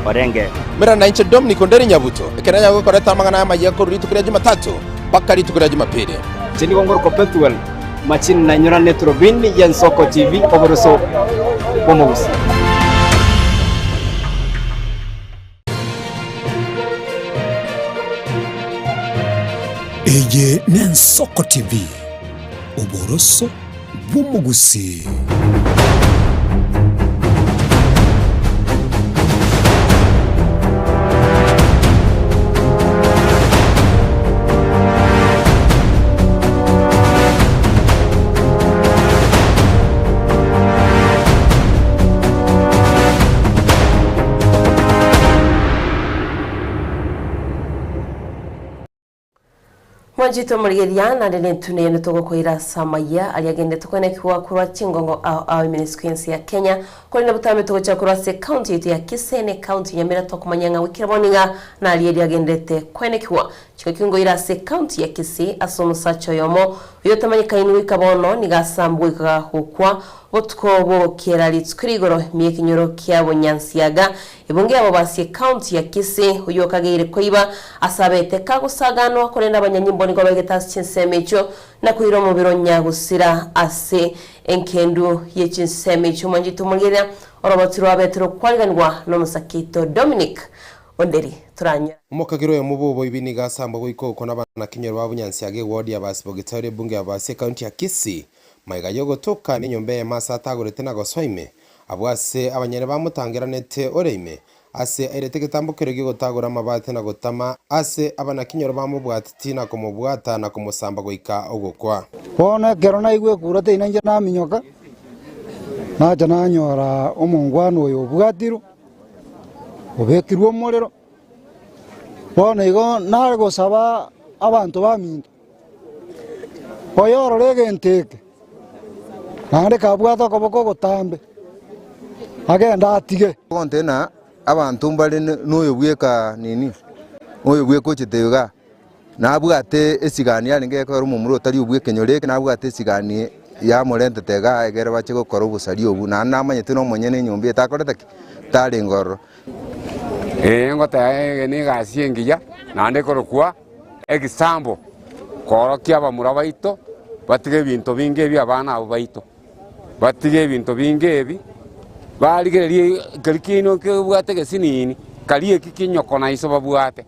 Orenge. Merana inche Dominic Onderi Nyabuto, ekero nanyare gokoreta amang'ana aya amayia korwa rituko ria Jumatatu mpaka rituko ria Jumapili. Inche nigo ngorokwa Pethuel Machini nainyorane Turubini y'Ensoko TV oboroso bw'omogusii. Eye n'Ensoko TV, oboroso bw'omogusii. Mwanchete omorigereria, naende nentune yane togokoira ase amayia aria agenderete koenekigwa korwa chingongo ao ao ime nesiko y'ense ya Kenya, korende botambe togochia korwa ase ecounty yaito ya Kisii na ecounty ya Nyamira tokomanya ng'a goikera bono iga naria eria agenderete koenekigwa. Chingaki ngoira ase ecounty ya Kisii ase omosacha oyomo oyotamanyekaini goika bono nigo asambwe goika gokwa botuko bw'ogokiera rituko rigoro ime y'ekenyoro kia Bonyansiaga Ebunge y'ababasi ecounty ya Kisii oyio okageire koiba ase abete kagosaganwa korende abanyanyimbo nigo baigete ase chinsemo echio na koira omobere o nyagosira ase enkendu ye chinsemo echio mwanchete omorigereria oroboti rwabete rokwariganigwa nomosakito Dominic Onderi toranyora. Omokagera oyomo bw'oboibi nigo asambwa goika okwo nabanakinyoro ba Bunyansiaga eward ya Basibogetori ebunge y'ababasi ecounty ya Kisii magega yogotoka nenyomba eyemo ase atagorete na gosoa ime Abwo ase abanyene bamotangeranete ore ime, ase airete egetambo keria gi'ogotagora amabati na gotama, ase abanakinyoro bamobwateti na komobwata na komosamba goika ogokwa. Bono ekero naigwa ekura teina inche naminyoka, nacha nanyora omongwana oyo obwatirwe, obekirwe omorero. Bono igo nare gosaba abanto baminto, oyorore egento eke, naende kabwate okoboko ogotambe, agende atige. Ogontebia ng'a abanto mbare noyo bweka nini, oyo bweka ochete igaa, nabwate esigani yarenge gekogera omomura otari obwa ekenyoro eke, nabwate esigani yamorentete igaa egere bache gokora obosaria obwo, naende namanyete na omonyene enyomba eye takorete ki? Tarenge ororo. Ee, ngoteba eye negasi engiya, naende ekorokwa Egesambo koorokia abamura baito batige ebinto binge ebi abana abwo baito, batige ebinto binge ebi, barigererie keria kiaino kebwate egesinini, karia eki kinyoko na iso babwate,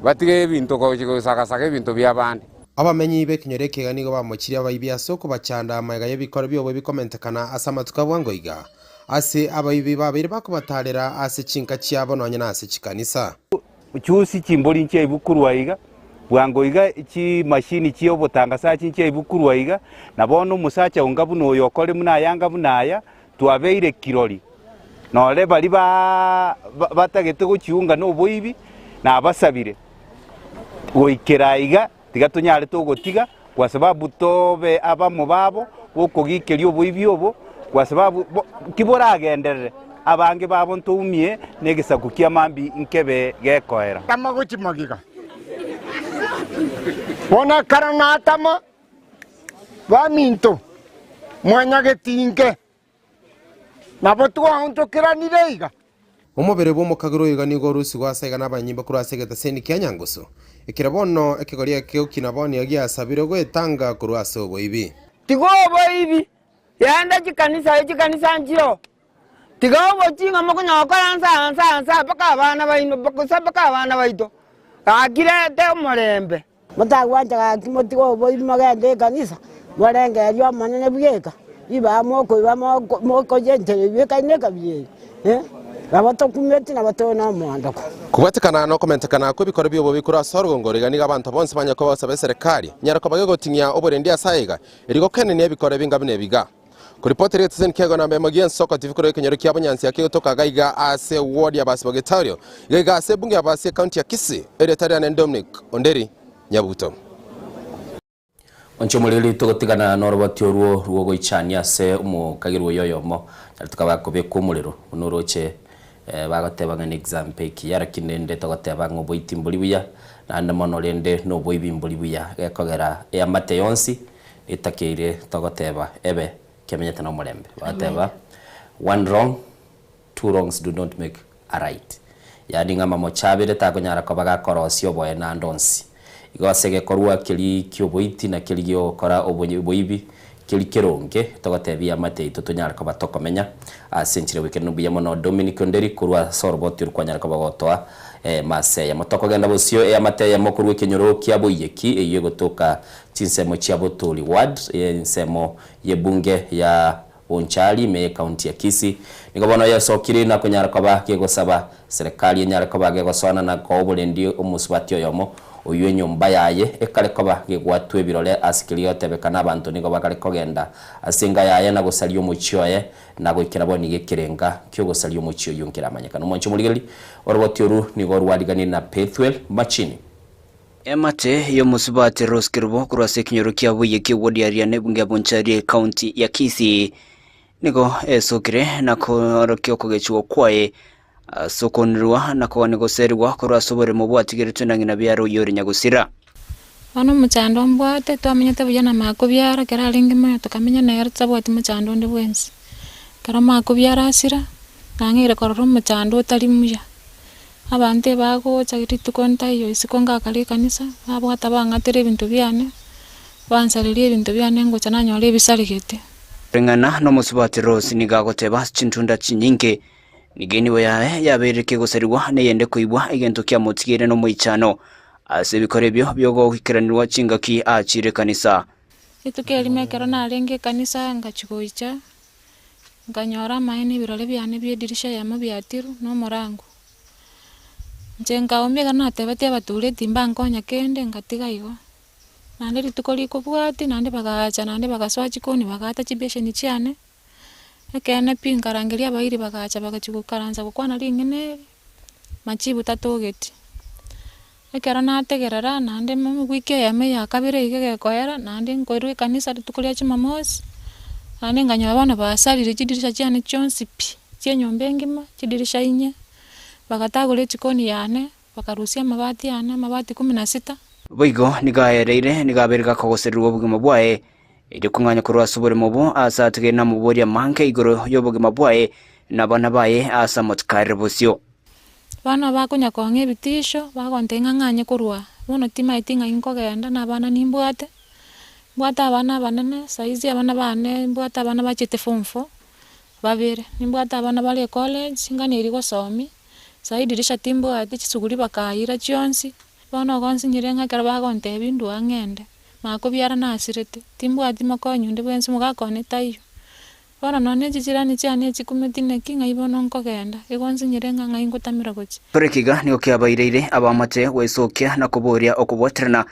batige ebinto gochi gosagasaga ebinto biabande. Abamenyi b'ekenyoro eke iga nigo bamochirie abaibi ase okobachanda amaiga y'ebikoro bi'oboibi komentekana ase amatuko a bwango iga, ase abaibi babeire bakobatarera ase chinka chiabo nonya nase chikanisa. Chionsi chimbori nchiaibwe korwa aiga, bwango iga chimashini chi'obotangasachi nchiaibwe korwa aiga, na bono omosacha onga buna oyo okore buna aya anga buna aya, twabeire kirori. Nore baria batagete gochiunga noboibi, nabasabire goikera aiga. Tiga tonyare togotiga, kwa sababu tobe abamo babo b'okogikeria oboibi obo, kwa sababu tiboragenderere, abange babo ntoumie negesaku kia mambia nkebe gekoera. Tama gochia magega. Bono ekero natama, baminto, mwanyagetinge, nabo twaonchokeranire iga. Omobere bw'omokagera oyo iga nigo orusigwe ase aiga nabanyimba korwa ase egetaseni kia Nyangusu, ekero bono ekegori eke gokina bono nigo giasabire gwetanga korwa ase oboibi. Tiga oboibi, genda chikanisa, echikanisa nchiroo, tiga obochie ng'a mokonyara gokora nsa nsa nsa mpaka abana baino gose mpaka abana baito, gaki reta omorembe. Motagwancha gaki motige oboibi mogende ekanisa, morengererie Omonene bweka, ribaga mokoiba mokoyenchera ebibekaine ekabira eye, eh, nabo tokumeti nabo tore nomoondoko. Kobwatekana nokomentekana kw'ebikoro bi'obobe korwa ase orogongo oroiga nigo abanto bonsi banyare koba gosaba eserekari nyare koba gegoting'ia oborendi ase aiga, erio gokenenia ebikoro ebinga buna ebiga. Koripotera egeteseni kiago namba emo gi'ensoko TV korwa ekenyoro kia Bonyansi kegotoka gaiga ase ward ya Basi Bogetario, gaiga ase ebunge ya Basi ecounty ya Kisii, erieta riane Dominic Onderi Nyabuto. Inche omoriri togotigana noroboti orwo rw'ogoichania ase omokagerwa oyo oyomo, nario tukaba kobekwa omorero buna oroche bagoteba ng'a n'example ekiya, lakini rende togoteba ng'a oboiti mbori buya, naende mono rende noboibi mbori buya, gekogera eamate yonsi etakeire togoteba ebe. kemenyete na omorembe. Bateba one wrong, two wrongs do not make a right. Yaani ng'a mamocha abere takonyara koba gakorosia oboene ande onsi. Igo ase egekorwa keria ki'oboiti na keria gi'ogokora oboibi keria keronge, togotebia eamate yaito tonyare koba tokomenya ase enchera y'oboikeranu. Mbuya mono Dominic Onderi korwa ase oroboti oru kwanyara koba gotoa emasa eyemo. Tokogenda bosio eamate eyemo korwa ekenyoro kia Boiyeki eyio egotoka chinsemo chia Botoli Ward, ensemo y'ebunge ya Bonchari ime y'ecounty ya Kisii. Nigo bono yesokire na konyara koba gegosaba serekari enyare koba gegosoana na koa oborendi omosubati oyomo oyio enyomba yaye ekare koba gegwatwa ebirore ase keria gotebekana abanto nigo bakare kogenda ase enga yaye na gosaria omochie oye na goikera bono nigo ekerenga kiogosaria omochie oyio nkeramanyekane. Omwanchi omorigereria, oroboti oru nigo rwariganirie na Bethuel Machini. Eamate y'omosubati Rose Kerubo korwa ase ekenyoro kia Buiye ki'ewodi ya Riane ebunge ya Bonchari ekaunti ya Kisii nigo esokire na koorokia okogechigwa kwaye ase okonerwa na kogania goserigwa korwa ase oboremo bwatigeretwe na ng'ina biara oyio ore nyagosira. Bono omochando mbwate, twamenyete buya na makobiara ekero arenge moyo tokamenya nere totabwati mochando onde bwensi. Ekero makobiara asira, nang'eire korora omochando otari muya. Abanto ebagocha rituko ntaiyo isiko ngakare ekanisa, babwata bang'atera ebinto biane, bansareria ebinto biane ngocha nanyora ebisaregete. Koreng'ana nomosubati Rose nigo agoteba ase chintunda chinyinge, nigo enibo yaye yabeire kegosarigwa na eyende koibwa egento kiamotigeire nomoichano ase ebikoro ebio biogoikeranigwa chingaki aachire ekanisa. Rituko erimo ekero narenge ekanisa ngachia goicha, Nkanyora amaene ebirore biane bi'edirisha eyemo biatirwe, na omorango. Inche nkaumia ekero natebetie abatureti mbankonya kende, ngatiga igo. Naende rituko rikobwatia naende bagaacha naende bagasoa chikoni bagaata chibesheni chiane, ekeene pi nkarangeria abairi bagacha bagachia goikaransa gokwana ring'ana eri, machibu tatogeti. Ekero nategerera naende wiki eyemo eya kabere iga egekoera, naende nkoirwa ekanisa rituko ria jumamosi, naende nkanyora bono basarire chidirisha chiane chionsi pi, chia enyomba engima, chidirisha inye, bagatagora echikoni yane, bakarusia amabati ane, amabati kumi na sita. Boigo nigo aereire, nigo abeire gakogosererwa obogima bwaye, erio kong'anya korwa ase oboremo obo, aase atigaire namoborie amange igoro y'obogima bwaye na abana baye aase amotikarire bosio. Bono bakonya kong'a ebitisho, bagontebia ng'a ng'anye korwa aa, bono timaeti ng'ai nkogenda na abana nimbwate, mbwate abana abanene, saizi abana bane mbwate abana bachete form four, babere, nimbwate abana bare ecollege, nganeirie gosomia, sai dirisha timbwati, chisuguri bakaira chionsi, bono ogonsinyire ng'a ekero bagontebia ndua ng'ende, makobiara nasirete, timbwati mokonyi onde bwensi mogaka one taiyo. Bono nonya ne chichirani chiane echikumeti naki ng'ai bono nkogenda, igo nsinyire ng'a ng'ai ngotamera gochia. Koreka iga nigo kiabaireire abaamate gwesokia na koboria okobwaterana,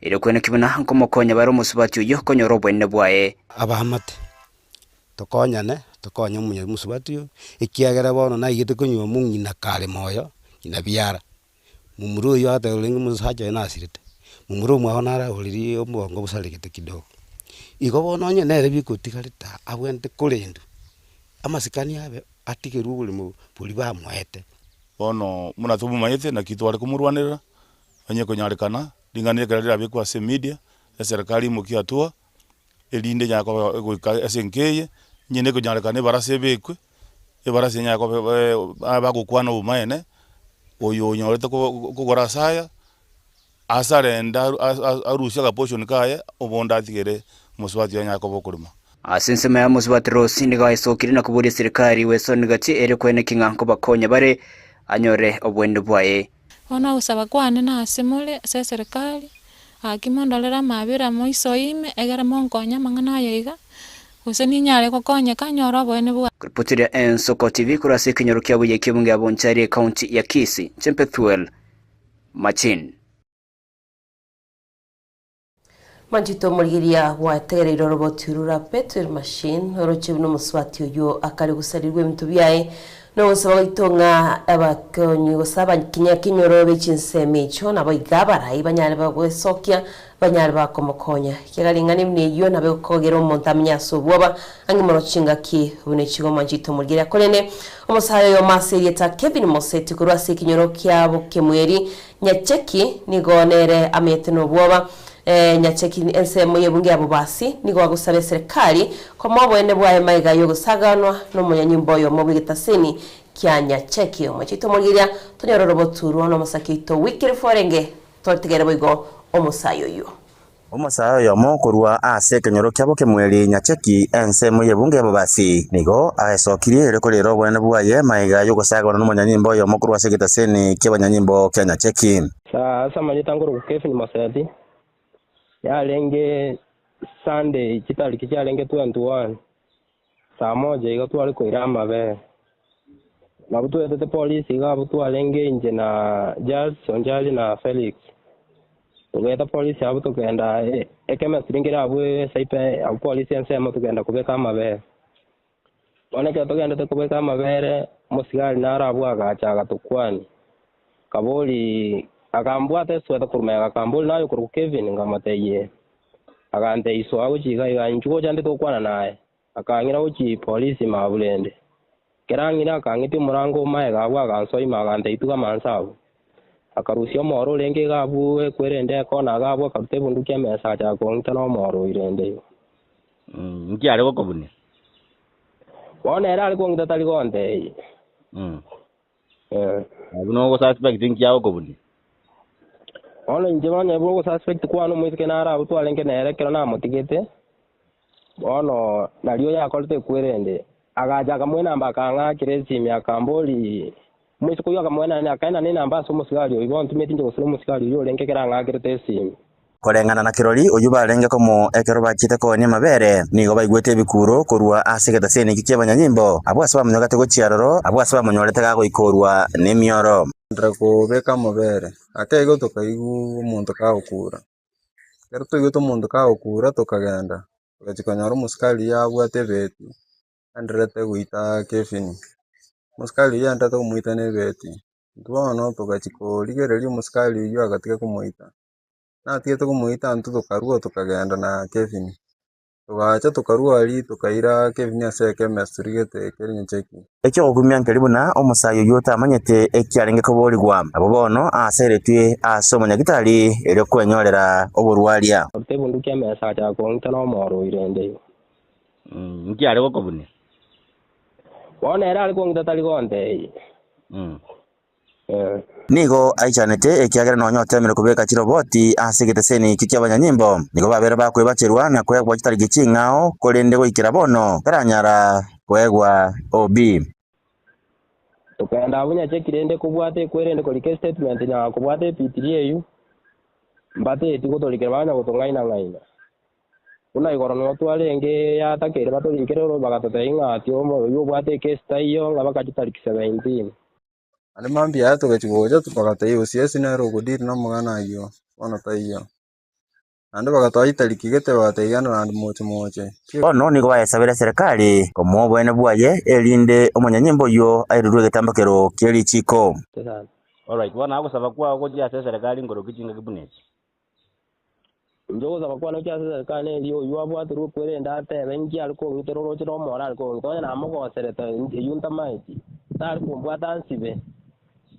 erio kweneki buna nkomokonya bare omosubati oyio konyora oboenene bwaye. Abaamate, tokonyane, tokonye omonyabi omosubati oyo, ekiagera bono naigete konywa omong'ina kare moyo, ng'ina biara. Momura oyio agateba orenge omosacha oye nasirete, momura omwabo nare aoriri omogongo bosaregete kidogo. Igo bono onye nere bikotigarete aa abwenerete korendwa, amasikani abe atigerwe oboremo boria bamoete. Bono buna tomomanyete naki tware komorwanerera, onye konyarekana, ring'ana ekero rirabekwe ase emedia, eserekari imokie hatua, erinde enyare koba egoika ase enka eye, onye nekonyarekana ebarasa ebekwe, Ebarasi enyare koba bagokwana obomaene, oyo onyorete kogora ase aya, ase arende arusie agaportion kaye, obonde atigere omosubati oye anyare koba okorema. Ase ensemo ya mosubati Rose nigo aesokire na koboria serikari gwesoni gati erio koeneki ng'a nkobakonya bare anyore oboende bwaye. Bono ogosaba kwane nase more ase eserekari, gaki mondorere amaabera moisoe ime, egere monkonye amang'ana aya iga, gose ninyare gokonyeka nyore oboene bwane. Kuripotiria Ensoko TV korwa ase ekenyoro kia Buya eki'ebunge ya Bonchari ecounty ya Kisii, inche Bethuel Machin. Manchete omorigeria gwategereire oroboti rura Bethuel Machine oroche buna omosubati oyio akare gosarirwa ebinto biaye nogosaba gwaito ng'a abakonyi gose abanyakenyoro be chinsemo echio nabo iga abarai banyare bagwesokia banyare bakomokonya ekiagera ring'ana buna eyio nabo egokogera omonto amenye ase obwoba ang'e mono chingaki buna echigo Manchete omorigeria korende omosae oyomo ase erieta Kevin Moseti korwa ase ekenyoro kia Bokemweri Nyacheki nigo nere amenyete nobwoba. Nyacheki ensemo y'ebunge ya Bobasi nigo agosaba eserekari komoa oboene bwaye magega y'ogosaganwa nomonyanyimbo oyomo bw'egetaseni kia Nyacheki. Omochie oito omorigereria tonyore oroboturwa nomosake oito Wycliffe orenge totegere boigo omosae oyio. Omosae oyomo korwa ase ekenyoro kiabo kemweri Nyacheki ensemo y'ebunge ya Bobasi nigo aesokirie erio korera obonene bwaye magega y'ogosaganwa nomonyanyimbo oyomo korwa ase egetaseni ki'abanyanyimbo kia Nyacheki. Ase amanyete nkorokwa Kevin Moseti, yarenge Sunday chitariki chiarenge 21, saa moja iga tware koira amabere. Nabo twetete polisi iga abwo twarenge inche na Jazz, Onjari na Felix. Togaeta polisi abwo tokagenda echemistry nkere abwo ecypher abwo polisi ensemo tokagenda kobeka amabere. Bono ekero togendete kobeka amabere, omosigari naro abwo agacha agatokwania, akaboria, akambwata esweta korwa magega akamboria naye okorokwa Kevin? Nkamotebia ee. Agantebia soa gochia iga iga, inchuo gocha nde tokwana naye. Akang'ira gochia polisi ime abwo rende. Ekero ang'ire akang'itia omorango o magega abwo agansoa ime agantebia tugama nse abwo. Akarusia omoro orenge iga abwo ekwerende ekona iga abwo akaruta ebunduki emesa agachaka kong'ita nomoro oyio rende igo. Inki are gokobunia? Bono ere are kong'ita tari gontebia. Eh. Buna ogosuspect inki agokobunia? Bono inche onye ogosuspect kwane omoiseke naro abwo twarenge nere ekero namotigete, bono nario yakorete ekwerende, agacha akamoa enamba akang'akera esimi akamboria, omoiseke oyio akamoa enamba akaenana enamba ase omosigari oyio, bono ntimeti inche gosira omosigari oyio orenge ekero ang'akerete esimi. Koreng'ana na kirori oyio barenge komo ekero bachiete koonia amabere, nigo baigwete ebikuuro korwa ase egetaseni ekio ki'abanyanyimbo, abwo ase bamonyogete gochia aroro, abwo ase bamonyorete gagoikorwa nemioro. Twagenderera kobeka amabere, ake igo tokaigwa omonto kagokura. Ekero twaigwete omonto kagokura tokagenda, togachia konyora omosikari oyio abwate ebeti, agendererete goita Kevin. Omosikari oyio agendererete komoita na ebeti, intwe bono togachia korigereria omosikari oyio agatiga komoita. Natigete komoita intwe tokarua tokagenda na Kevin, togacha tokarua aria tokaira Kevin ase echemistry gete kere Nyacheki. Eki'ogokumia nkeri buna omosae oyio otamanyete ekiarenge koborigwa. Nabo bono aaseretwe ase omonyagitari erio kwenyorera oborwaria. Aruta ebunduki emesa agachaka kong'ita nomoro oyo rende igo. Inki are gokobunia? Bono ere are kong'ita tari gontebia. Nigo aichanete ekiagera nonya oteemire kobeka chiroboti ase egeteseni ekio ki'abanyanyimbo, nigo babere bakwebacherwa na koegwa chitariki ching'ao, korende goikera bono taranyara koegwa OB. Tokenda abwo Nyacheki rende kobwata ekwerende korika estatement na kobwata epitiri eywo, mbateti gotorikera banya gotong'aina ng'aina. Buna igoro nigo twarenge yatakeire batorikere oro bagatotebia ng'a ati oyo obwate ekesi taiyo ng'a baka chitariki 17. Naende mambia yaye togachia gocha bagatebia OCS nere ogodeal na amang'ana ayio, bono taiyo. Naende bagatoa chitariki gete bagatebia genda naende moche moche. Bono nigo bayesabera eserekari komoa oboene bwaye, erinde omonyanyimbo oyio airerwe egetambokero kie richiiko. Alright, bono agosaba kwao gochia ase eserekari nkorokia chingaki buna echi. Inche ogosaba kwane gochia ase eserekari neri oyio abwaterwe okwerende atebe inki are kong'itera oroche na omoro are kong'ita, onye namogoserete eyio ntamaeti, tari kombwata ansibe,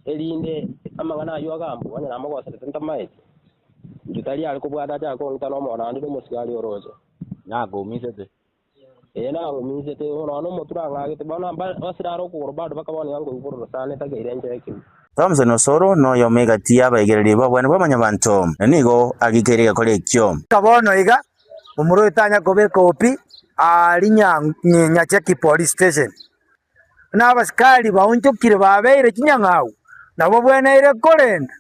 erinde amang'ana ayio agambwe, onye namogoserete ntamaeti, inche tari are kobwata achake kong'ita na omoro naende na omosigari oroche. Nakoumisete. Ee, nang'umisete, nonya nomotwe nang'agete, bono basire are okogoro bado bakaba nigo nkoigwa bororo sana etakeire enchera ekemo. Thompson Osoro noyomo egati y'abaigereri b'obwene bwa Mwanyabanto, na nigo agikeire egekora ekio. Goika bono iga, momura oyo tanya kobeka opi aaria Nyacheki Police Station. Buna abasikari baonchokire babeire chinyang'au, nabo babweneire korenda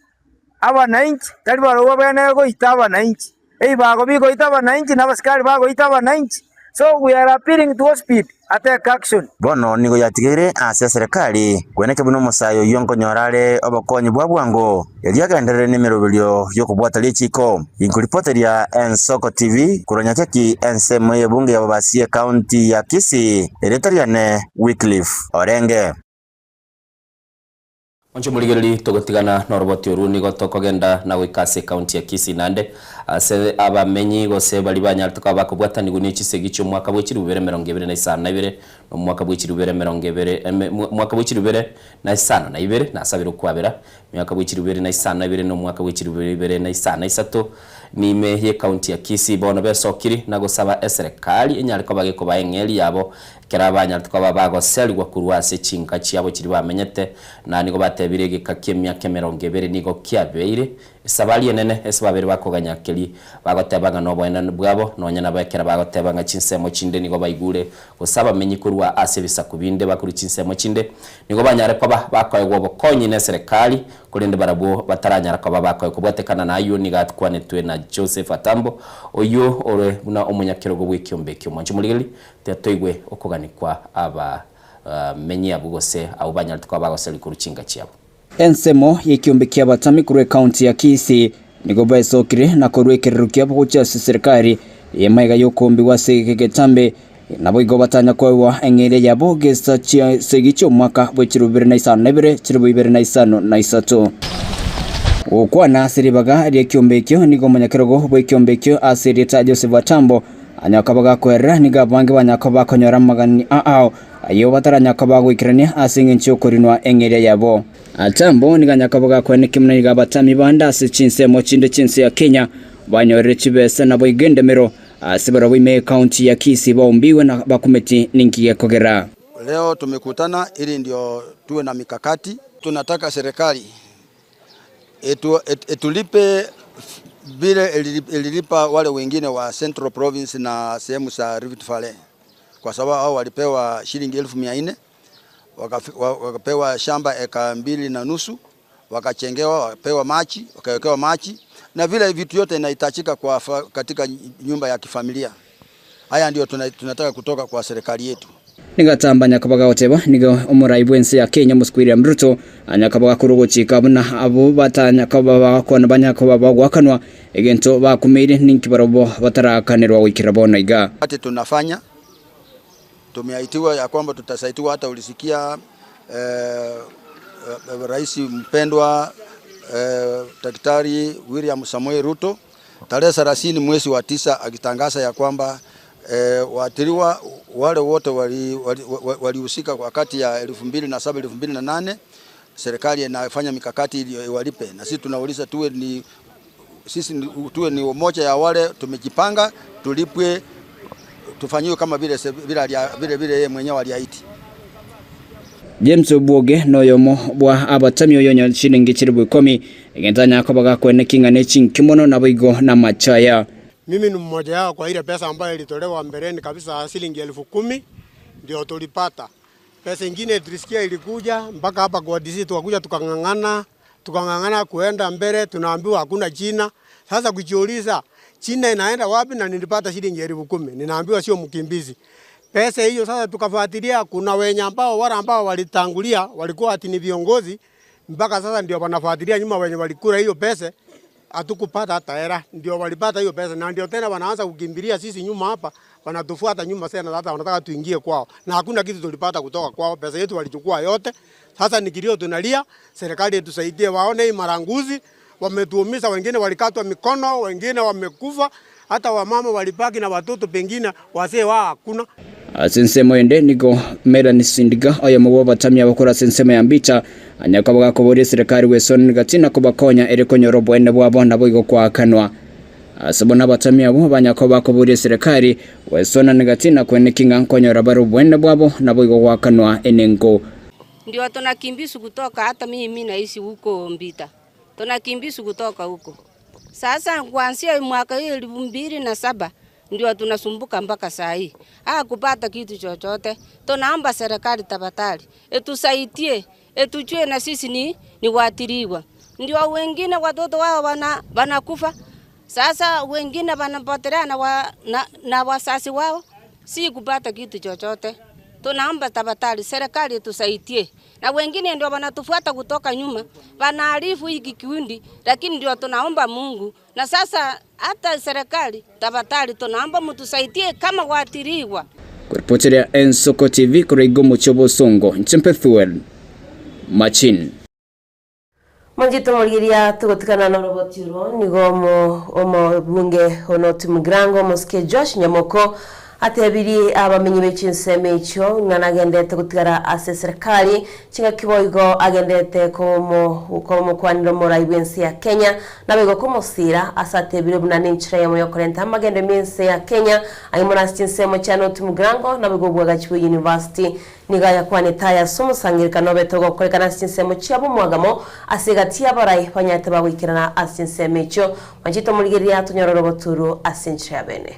abanainchi, tari barobwo babweneire goita abanainchi. Ebibago bigoita abanainchi na abasikari bagoita abanainchi. So we are appealing to Ospid atake action. Bono nigo yatigaire ase eserekari kweneke buna omosae oyio nkonyora are obokonyi bwa bwango erio agenderere nemeroberio y'okobwata richiiko. Inkoripoteria Ensoko TV korwa Nyachaki ensemo y'ebunge ya Bobasi ecounty ya Kisii, erieta riane Wycliffe Orenge. Monche morigererie togotigana noroboti orwo nigo tokogenda na goika ase ekaunti ya Kisii naende. Ase abamenyi gose baria banyarete koba bakobwatanigwa ne chisegi chi'omwaka bwe chilifu bibere emerongo ebere na isano na ibere, na omwaka bwe chilifu bibere emerongo ebere eme mwaka bwe chilifu bibere na isano na ibere, nasabire okwabera, miaka bwe chilifu bibere na isano na ibere na omwaka bwe chilifu bibere na isano na isato, Niime y'ekaunti ya Kisii bono besokiri na gosaba eserekari enyare koba gekobaa eng'eria yabo ekero abanyarete koba bagoserigwa korwa ase chinka chiabo chiria bamenyete na nigo batebire egeka ki'emiaka emerongo ebere nigo kiabeire esabari enene ase babere bakoganya keri bagoteba ng'a noboenenu bwabo nonya nabo ekero bagoteba ng'a chinsemo chinde nigo baigure gose abamenyi korwa ase ebisaku binde bakorwa chinsemo chinde nigo banyare koba bakoegwa obokonyi neserekari Korende barabwo bataranyara koba bakoe kobwatekana nayio, nigo akwanetwe na Joseph Atambo, oyio ore buna omonyakerogo bw'ekiombe ekio. Mwanche morigererie, tiatoigwe okoganikwa abamenyi abwo gose abwo banyarete koba bagoseria korwa chinka chiabo. Ensemo y'ekiombe ki'abatami korwa ekaunti ya Kisii nigo baesokire na korua ekerero kiabo gochia ase serikali y'emaiga y'okombigwa ase egetambe Naboigo batanya koegwa eng'eria yabo gesa chi'esegi chi'omwaka bwe chilifu bibere na isano na ibere, chilifu ibere na isano na isato. Gokwana ase ribaga ri'ekiombe ekio nigo omonyakerogo bw'ekiombe ekio ase erieta Joseph Atambo anyare koba gakoerera, nigo abange banyare koba bakonyora amagani ao ayio bataranyare koba bagoikerania ase engencho y'okorinwa eng'eria yabo. Atambo nigo anyare koba gakoenekia buna nigo abatami bande ase chinsemo chinde chi'ense ya Kenya banyorire chibesa naboigo endemero Ase barabwo ime y'ekaunti ya Kisii baombigwe na bakumeti ninki gekogera. Leo tumekutana ili ndio tuwe na mikakati. Tunataka serikali etu, etulipe vile ililipa wale wengine wa Central Province na sehemu za Rift Valley, kwa sababu hao walipewa shilingi 1400 wakapewa shamba eka 2.5 wakachengewa, wakapewa maji, wakawekewa maji na vile vitu yote inahitajika kwa katika nyumba ya kifamilia. Haya ndio tunataka kutoka kwa serikali yetu. Nigo atamba nyakaba gagoteba, Nigo omorai bw'ense ya Kenya Omosike William Ruto anyakaba gakora ogochika buna abwo batanyakaba bagakwana banyakaba bagoakanwa egento bakumeire ninki barabwo bataraakanerwa goikera bono iga. Ati tunafanya tumeaitiwa ya kwamba tutasaitiwa hata ulisikia eh, rais mpendwa eh, Daktari William Samoei Ruto tarehe 30 mwezi wa tisa akitangaza ya kwamba eh, waathiriwa wale wote walihusika wali, wali wakati ya 2007 2008 serikali inafanya mikakati ili iwalipe, na sisi tunauliza tuwe ni sisi tuwe ni umoja ya wale tumejipanga tulipwe tufanyiwe kama vile vile vile vile yeye mwenyewe aliahidi. James Obwoge noyomo bwa abatami oyo chilingi chilifu ikomi egento anyare koba gakweneki ng'a ne chinki mono naboigo namachaya. Mimi ni mmoja yao kwa ile pesa ambayo ilitolewa mbeleni kabisa shilingi 10,000 ndio tulipata. Pesa ingine tulisikia ilikuja mpaka hapa kwa DC tukakuja tukang'ang'ana, tukang'ang'ana kuenda mbele tunaambiwa hakuna jina. Sasa kujiuliza jina inaenda wapi na nilipata shilingi 10,000. Ninaambiwa sio mkimbizi. Pesa hiyo sasa tukafuatilia, kuna wenye ambao wale ambao walitangulia walikuwa ati ni viongozi mpaka sasa ndio wanafuatilia nyuma wenye walikula hiyo pesa, hatukupata hata hela, ndio walipata hiyo pesa, na ndio tena wanaanza kukimbilia sisi nyuma hapa, wanatufuata nyuma sana, hata wanataka tuingie kwao, na hakuna kitu tulipata kutoka kwao. Pesa yetu walichukua yote. Sasa ni kilio tunalia, serikali itusaidie, waone hii maranguzi wametuumiza, wengine walikatwa mikono, wengine wamekufa, hata wamama walibaki na watoto, pengine wazee wao hakuna. Ase ensemo ende nigo Melanie Sindiga oyomo bw'abatami abakoro ase ensemo ya Mbita anyare koba gakoboria eserekari gwesonera gati na kobakonya ere konyora oboene bwabo naboigo koakanwa. Ase bono abatami abwo banyare koba bakoboria eserekari gwesonana gati na koeneki ng'a nkonyora bare oboene bwabo naboigo goakanwa enengo. Ndio tunakimbizwa kutoka hata mimi naishi huko Mbita. Tunakimbizwa kutoka huko. Sasa kuanzia mwaka hii 2007 ndio tunasumbuka mpaka saa hii. Hakupata kitu chochote. Tunaomba serikali tafadhali itusaidie, itujue na sisi ni waathiriwa. Ndio wengine watoto wao wanakufa. Sasa wengine wanapotelea na wazazi wao, si kupata kitu chochote. Tunaomba tafadhali serikali itusaidie. Na wengine ndio wanatufuata kutoka nyuma, wanaarifu hiki kikundi, lakini ndio tunaomba Mungu. Na sasa hata serikali tafadhali tunaomba mtusaidie kama waathiriwa. Kuripoteria Ensoko TV korwa iga omochie o Bosongo, inche Mpethuel Machin. Monchete omorigeria togotigana noroboti orwo nigo omo omobunge o North Mugirango omosike Josh Nyamoko atebirie abamenyi be chinsemo echio ng'a nagenderete gotigara ase eserekari chingaki boigo agenderete komo komokwanera omorai bw'ense ya Kenya naboigo komosira ase atebire buna nenchera eyemo yokorenta amagendo ime ense ya Kenya aye mono ase chinsemo chia North Mugirango naboigo obwagachi bwe University Nigo ayakwanete aya ase omosangererekano obete ogokorekana ase chinsemo chiabo omwagamo, ase egati y'abarai banyarete bagoikerana ase chinsemo echio. Mwanchete omorigereria tonyorore obotooro ase enchera ya bene.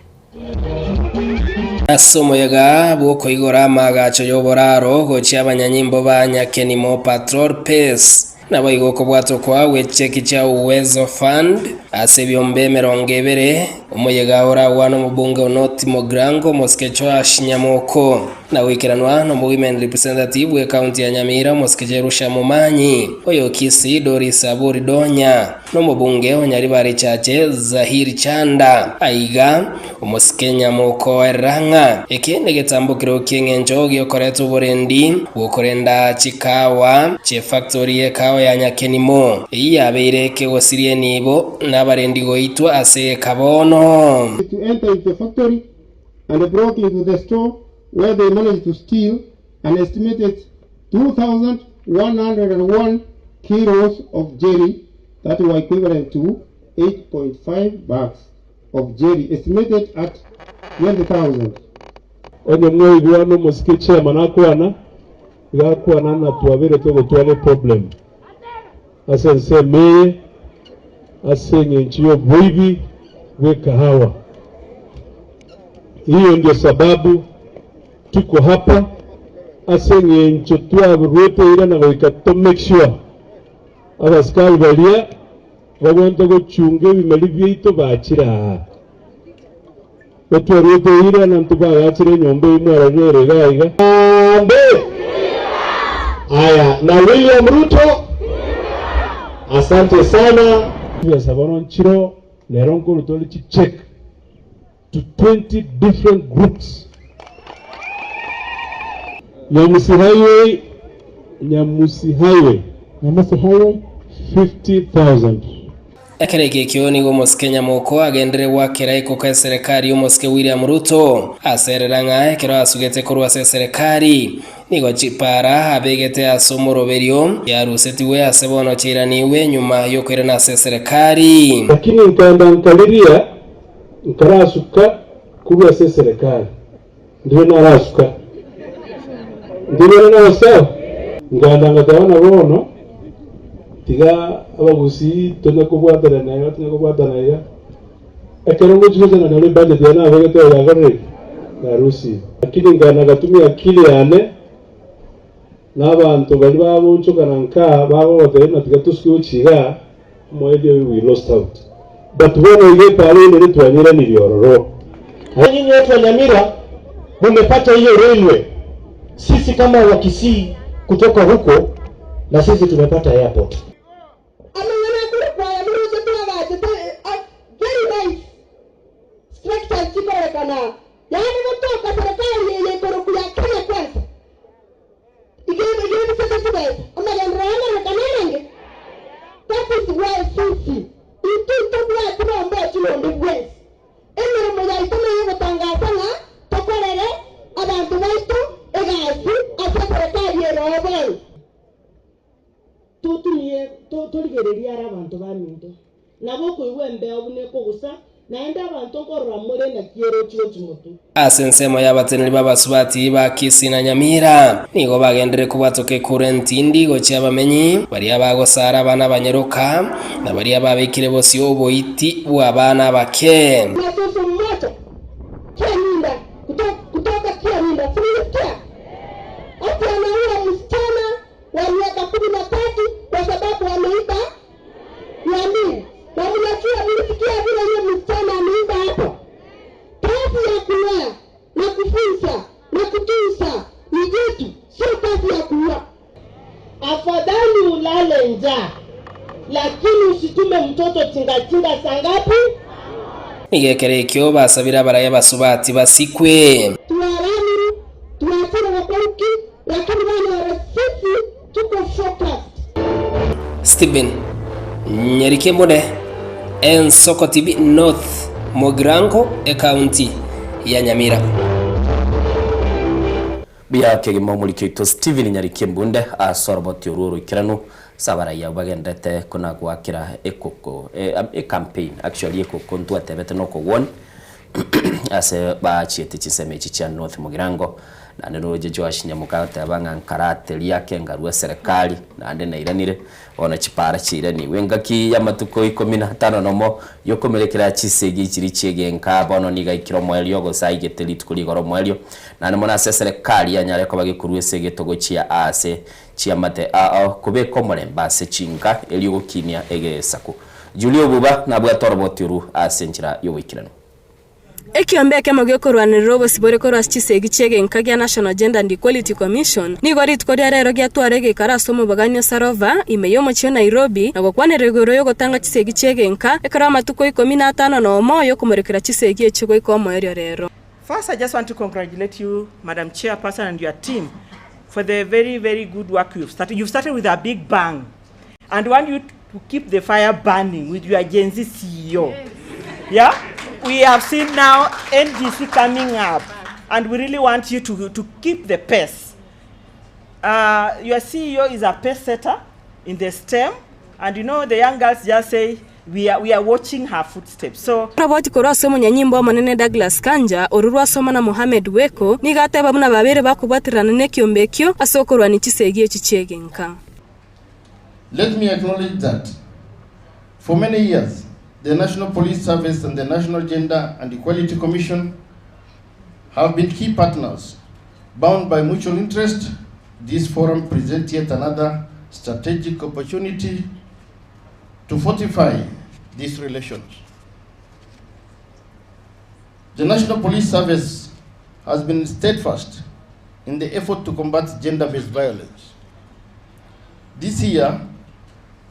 Ase omoyega bw'okoigora amaagacho y'oboraro gochia abanyanyimbo ba Nyakenimo Patrol Pace, Naboigo okobwatwa kwao gwe cheki chia Uwezo Fund ase ebiombe 20, omoyega oragwane omobunge o North Mogrango omosike Joash Nyamoko, na goikeranwa nomo Women Representative bwe county ya Nyamira omosike Jerusha Momanyi, oyo Kisii Doris Aburi Donya, nomobunge o Nyaribari Chache Zahir Chanda. Aiga Omosike nyamokoerera ng'a eke negetambokero ki'engencho giokoreta oborendi bw'okorenda chikawa chi'efactori y'ekawa ya Nyakenimo, eyio yabeire kegosiria enibo na abarendi goitwa ase egeka bono. To enter into the factory and broke into the store where they managed to steal an estimated 2,101 kilos of jelly that were equivalent to 8.5 bags. of jelly estimated at 20,000. Onye mwaigwa nomosike chairman akwana, iga akwana ng'a twabeire togotwara eproblem ase ensemo eye ase eng'encho y'oboibi bw'ekahawa. Hiyo ndio sababu tuko hapa ase eng'encho twaruete eira na goika to make sure abasikari baria Bagwente gochunga ebimeri biaito bachire aa. Gotwaruete eira na ntibagachire enyomba eyio mwarorire ere iga iga. Harambee! Aya, na William Ruto, asante sana. Chibesa bono nchiro rero nkoruta ore chicheque to 20 different groups. Nyamusi Highway, Nyamusi Highway, Nyamusi Highway, 50,000. Ekero eke ekio nigo omosike Nyamoko agenderere goakera ekoko eserekari y'omosike William Ruto aserera ng'a ekero asugete korwa ase eserekari nigo chipara abegete ase omoroberio chiarusetigwe ase bono chiairanigwe nyuma y'okoirana ase eserekari. Lakini nkaenda nkariria nkarasuka korwa ase eserekari. Ndibe narasuka, ndibe nagosaba, nkaenda ngateba ng'a bono tiga abagusii tonya kobwaterana iga, tonya kobwatana iga, ekero ngochia gocha nanyora ebudget yaye nabegete oyo yakorire ki? Yarusirie. Lakini nkaenda ngatumia akili yane, na abanto baria bagoonchokana nkaa bagogotebia ng'a tiga tosuke gochia igaa, omoerio oyo we lost out. But bono iga epaara enene twanyeranirie ororo. Nyinyi watu wa Nyamira mumepata hiyo railway, sisi kama Wakisii kutoka huko na sisi tumepata airport. Amang'ana akorokwa aya moroche twagachete very nice structures chikorekana yaani gotoka serikali eye ekorokwa ya Kenya Kwanza igebisete chibesa amagenderero aya amarorekano arenge that is why sisi intwe ntobwati rombochi ronde bwensi emeremo yaito neyogotangasa ng'a tokorere abanto baito egasi ase eserekari ere oo bono. Totumie, torigererie are abanto baminto. Nabo okoigwa embeo buna ekogusa, naende abanto nkorora more naki erochie gochia motwe. Ase ensemo y'abateneneri b'abasubati ba Kisii na Nyamira nigo bagenderere kobwatoka ekura entindi gochia abamenyi baria bagosara abana abanyaroka na baria babekire bosio oboiti bw'abana abake. Na susu mmoja kia nyinda kutoka kia nyinda si nilisikia ati anaua msichana wa miaka 13 kwa sababu ameiba 200. Na mnajua nilisikia vile hiyo msichana ameiba hapo. Kazi ya kulea na kufunza na kutunza ni yetu, sio kazi ya kuua. Afadhali ulale njaa lakini usitume mtoto tingatinga saa ngapi? Nigo ekero ekio basabire abarai abasubati basikwe. Tuwaramiri, tuwachire gokora ki, lakini bono oro sisi tuko focused. Stephen Nyarikembune, Ensoko TV North Mugirango, Ekaunti ya Nyamira. Buya kegima omoriki oito Stephen Nyarikembunde ase oroboti orwo oroikeranu ase abarai abwo bagenderete kona goakera ekoko ecampaign actually ekoko ntwatebete nokogwoni ase bachiete chinsemo echi chia North Mugirango naende roche Joash Nyamoka agoteba ng'a nkarateria ake nkarua eserekari naende nairanire bono chipara chiairanigwe engaki y'amatuko ikomi na atano nomo yokomerekera chisegi chiria chi'egenka bono nigo aikire omoerio gose aigete rituko rigoro omoerio naende mono ase eserekari yanyare koba gekorua ase egeto gochia aase chiamate ao kobeka omorembe ase chinka erio gokinia egesaku. Julia Obuba nabwate oroboti oru ase enchera y'oboikeranu. Ekiombe ekemo gekorwanerera obosibore korwa ase chisegi chi'egenka gia National Gender and Equality Commission nigo rituko ria rero giatwara egeikaro ase omobogani o Sarova ime y'omochie o Nairobi na gokwanera igoro y'ogotanga chisegi chi'egenka ekero amatuko ikomi na atano nomo y'okomorekera chisegi echio goika omoerio rero. First I just want to congratulate you Madam Chairperson and your team for the very very good work you've started. You've started with a big bang and want you to keep the fire burning with your Gen Z CEO. Yeah? We have seen now NGC coming up and we really want you to, to keep the pace. Uh, your CEO is a pace setter in the STEM and you know the young girls just say we are, we are watching her footsteps. So Roboti korwa ase omonyanyimbo omonene Douglas Kanja, orwo rwasoma na Mohamed Weko, nigo ateba buna babeire bakobwaterana nekiombe ekio ase okorwania chisegi echi chi'egenka. Let me acknowledge that for many years, the National Police Service and the National Gender and Equality Commission have been key partners. Bound by mutual interest, this forum presents yet another strategic opportunity to fortify these relations. The National Police Service has been steadfast in the effort to combat gender-based violence. This year,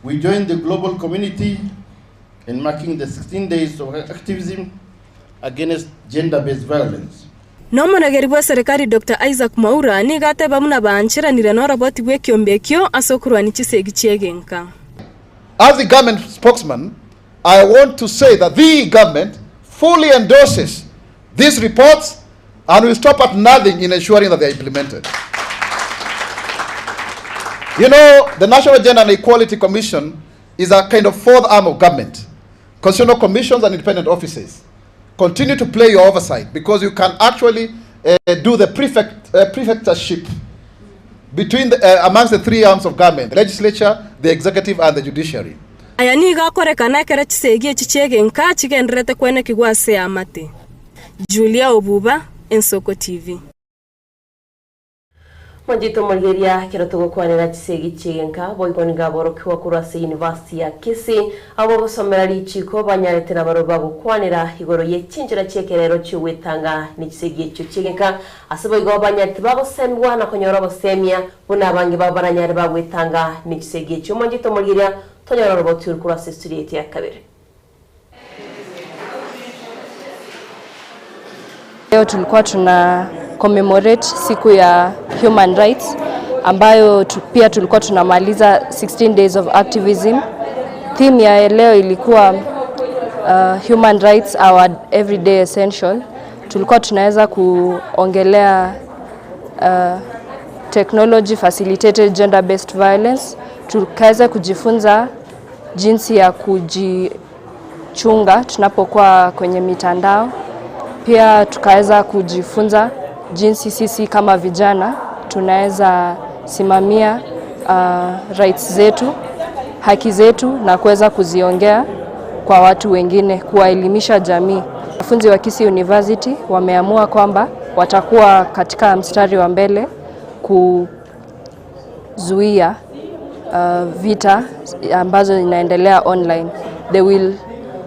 we joined the global community in marking the 16 days of activism against gender-based violence. Na omoregeri bw'eserekari Doctor Isaac Mwaura nigo ateba buna baancheranire noroboti bw'ekiombe ekio ase okorwania chisegi chi'egenka. As the government spokesman, I want to say that the government fully endorses these reports and will stop at nothing in ensuring that they are implemented. You know, the National Gender and Equality Commission is a kind of fourth arm of government. Constitutional commissions and independent offices continue to play your oversight because you can actually uh, do the prefect, uh, prefectureship between the, uh, amongst the three arms of government, the legislature, the executive and the judiciary. Aya nigo akorekana ekero chisegi echi chi'egenka chigendererete kwenekigwa ase eamate. Julia Obuba, Ensoko TV. Mwanchete omorigereria ekero togokwanera chisegi chi'egenka, boigo nigo aborokigwa korwa ase University ya Kisii, abwo bagosomera richiko banyarete nabarobwo bagokwanera igoro ye chinchera chi'ekerero chi'ogwetanga ne chisegi echio chi'egenka, ase boigo banyarete bagosemigwa na konyora obosemia buna abange babo baranyare bagwetanga ne chisegi echio. Mwanchete omorigereria tonyore oroboti oru korwa ase estudio yaito ya kabere. Leo tulikuwa tuna commemorate siku ya human rights ambayo pia tulikuwa tunamaliza 16 days of activism. Theme ya leo ilikuwa human rights our everyday essential. Tulikuwa tunaweza kuongelea technology facilitated gender based violence, tukaweza kujifunza jinsi ya kujichunga tunapokuwa kwenye mitandao. Pia tukaweza kujifunza jinsi sisi kama vijana tunaweza simamia rights zetu, haki zetu na kuweza kuziongea kwa watu wengine, kuwaelimisha jamii. Wanafunzi wa Kisii University wameamua kwamba watakuwa katika mstari wa mbele kuzuia vita ambazo zinaendelea online. They will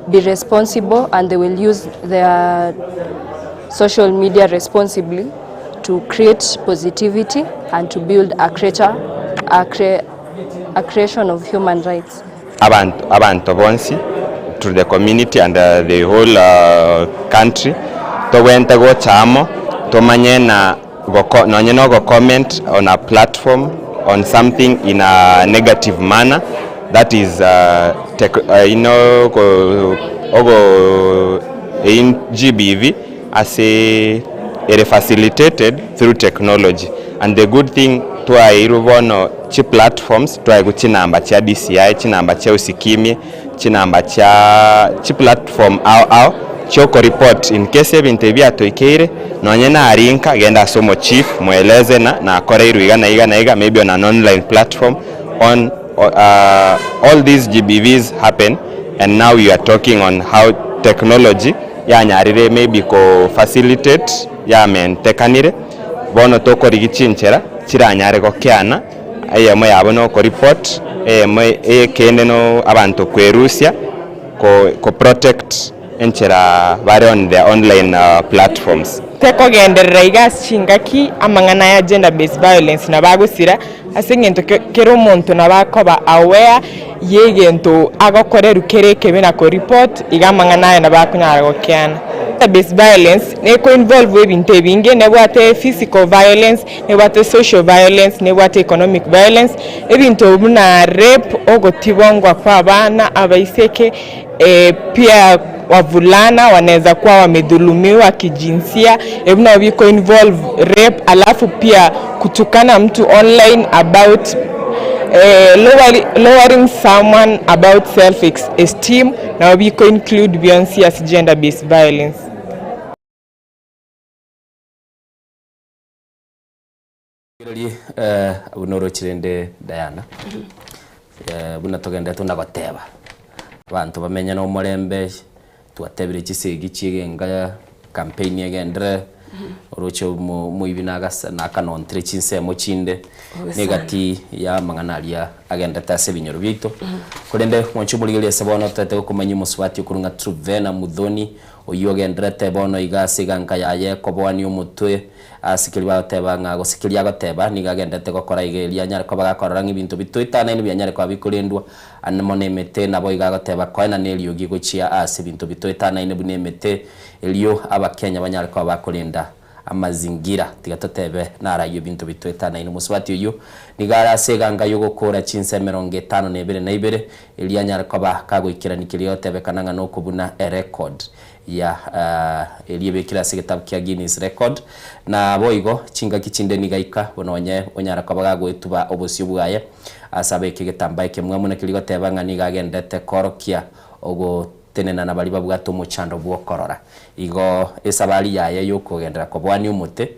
be responsible and they will use their social media responsibly to create positivity and to build a creation of human rights. Abanto, abanto bonsi to the community and the whole country togwente gocha amo tomanye na goko nonye na ogo comment on a platform on something in a negative manner. That is tech ino ogo in GBV ase ere facilitated through technology and the good thing twaeirwe bono chi platforms twaegwa chinamba chia DCI, chinamba chia Usikimye, chinamba chia chi platform ao ao chia oko report in case ebinto ebi biatoikeire nonye nari nka genda ase omo chief mweleze na nakoreirwe iga na iga na iga maybe on an online platform on all these GBVs happen and now we are talking on how technology yanyarire maybe ko facilitate yamentekanire bono tokorigia chinchera chiranyare gokeana eyemo yabo na oko report eyemo eyekende no abanto kwerusia ko ko protect enchera bare on their online platforms. Tekogenderera iga ase chingaki amang'ana aya gender based violence nabo agosira ase eng'encho kera omonto nabo akoba aware y'egento agokorerwa kere ekebe na ko report iga amang'ana aya nabo akonyara gokeana. Gender based violence neko involve ebinto ebinge, nebwate physical violence, nebwate social violence, nebwate economic violence, ebinto buna rape, ogotibongwa kwa abana abaiseke, Pia wavulana wanaweza kuwa wamedhulumiwa kijinsia, ebio nabo biko involve rape, alafu pia kutukana mtu online about lowering someone about self esteem nabo biko include bionsi ase gender based violence. Rigereria buna oroche rende Diana, buna togenderete buna goteba, abanto bamenye na omorembe, twatebire chisegi chi'egenka campaign egenderere, oroche omo omoibi nagasa nakanontire chinsemo chinde, na egati ya amang'ana aria agenderete ase ebinyoro biaito. Korende mwanche omorigereria ase bono totaete gokomanyia omosubati okorwa ng'a Truvena Muthoni, oyio ogenderete bono iga ase eganka yaye koboania omotwe, Ase keria bagoteba ng'a gose keria agoteba nigo agenderete gokora iga erio anyare koba gakorora ng'a ebinto bitoetanaine bianyare koba bikorendwa amo nemete, naboigo agoteba koenana eriogi gochia ase ebinto bitoetanaine buna emete, erio Abakenya banyare koba bakorenda amazingira. Tiga totebe narayio ebinto bitoetanaine. Omosubati oyio nigo are ase eganga y'ogokoora chinsa emerongo etano na ebere na ibere, erio anyare koba kagoikerania keria egotebekana ng'a nokobuna erecord ya eria ebekire ase egetabu kia Guinness Record. Na boigo chingaki chinde nigo aika buna onye onyara koba gagoetuba obosio bwaye ase abeke egetambaa ekemwamu na keria goteba ng'a nigo agenderete koorokia ogotenena na baria babwate omochando bw'okorora. Igo esabari yaye yokogenderera koboania omote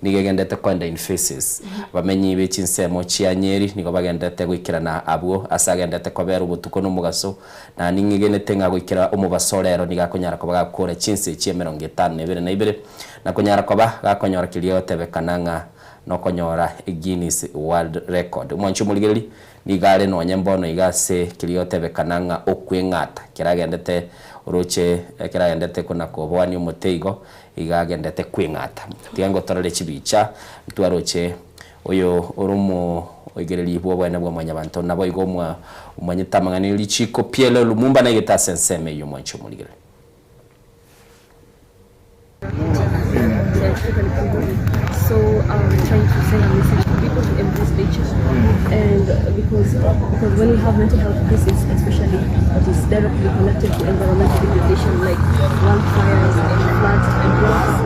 Nigo egenderete koenda in phases. Abamenyi be chinsemo chia Nyeri nigo bagenderete goikerana abwo ase agenderete kobera obotuko na omogaso, na ning'egenete ng'a goikera omobaso rero nigo akonyara koba gakora chinse chia emerongo etano na ebere na ibere, na konyara koba gakonyora keria egotebekana ng'a nokonyora Guinness World Record. Omwanchi omorigereria Nigo are nonye mbono iga ase keria gotebekana ng'a okweng'ata, ekero agendete oroche, ekero agendete kona-koboania omote igo, iga agendete kweng'ata. Tiga ngotorore chibicha, ntwaroche oyo ore omoigereri bw'oboene bwa Mwanyabanto, naboigo omwa omanyete amang'ana e richiiko PLO Lumumba naigete ase ensemo eyio omwanchi omorigereria. So I'm trying to send a message to people to embrace nature, and because because when we have mental health crisis, especially that is directly connected to environmental degradation like wildfires and floods and droughts,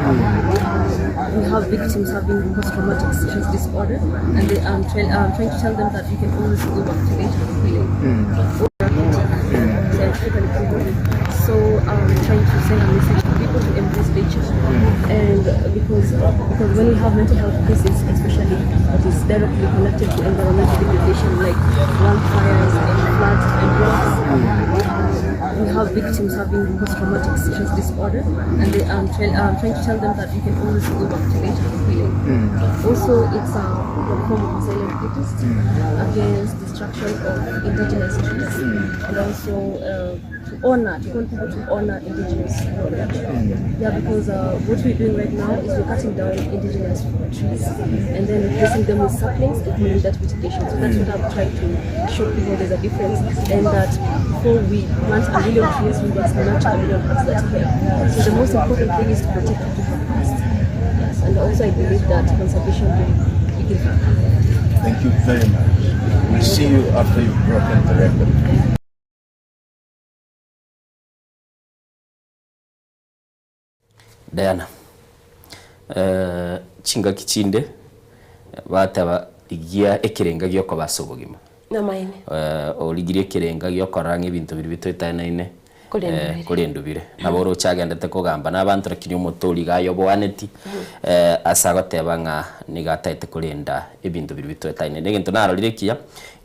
we have victims having post-traumatic stress disorder, and they, I'm, try, I'm trying to tell them that you can always go back to nature for healing. So I'm trying to send a message to people to embrace nature, and because because when we have mental health crisis, especially that is directly connected to environmental degradation like wildfires and floods and droughts, we have victims having post-traumatic stress disorder, and they, I'm, try, I'm trying to tell them that you can always go back to nature for healing. Also, it's a form of silent protest against destruction of indigenous trees, and also to honor, to call people to honor indigenous knowledge. Yeah, because what we're doing right now is we're cutting down indigenous trees and then replacing them with saplings and calling that mitigation. So that's what I'm trying to show people there's a difference, and that before we plant a million trees, we must nurture a million hearts that care. So the most important thing is to protect what we have first. Yes, and also I believe that conservation begins with people. Thank you very much. We'll see you after you've broken the record. Diana, eh, chingaki chinde bateba rigia ekerenga giokoba ase obogima. Namaene. Eh, origirie ekerenga giokorora ng'a ebinto biria bitoetanaine Korende eh, bire. korende bire. Nabo oroche agendete kogamba na abanto lakini omote iga ayoboaneti eh, ase agoteba ng'a nigo ataete korenda ebinto biria bitoetanaine. Na egento narorire ekiya,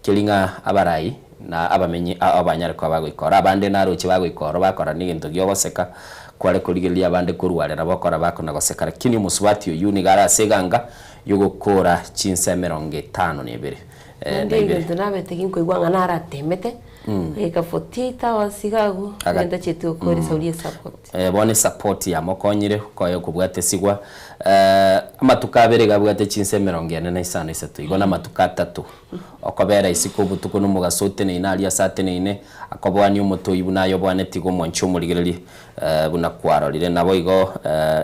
keri ng'a abarai na abamenyi ao banyare koba bagoika oro. Abande naroche bagoika oro bakora negento gi'ogoseka, kware korigereria abande korwa are nabo okora bakona goseka. Lakini omosubati oyio nigo are ase eganga y'ogokora chinsa emerongo etano na ebere na Naende ibere. egento nabete ginkoigwa ng'a naratemete, egeka 48 hours iga agwo, Aga- egento chiaito gokora esauri esupport. Bono esupport yamokonyire koye kobwata esigwa amatuko abere iga abwate chinsa emerongo ene na isano isato igo na amatuko atato. Okobera isiko obotuko na omogaso oteneine aria ase ateneine, akoboania omotoyi buna ayoboanetie igo omwanchi omorigererie buna kwarorire. Naboigo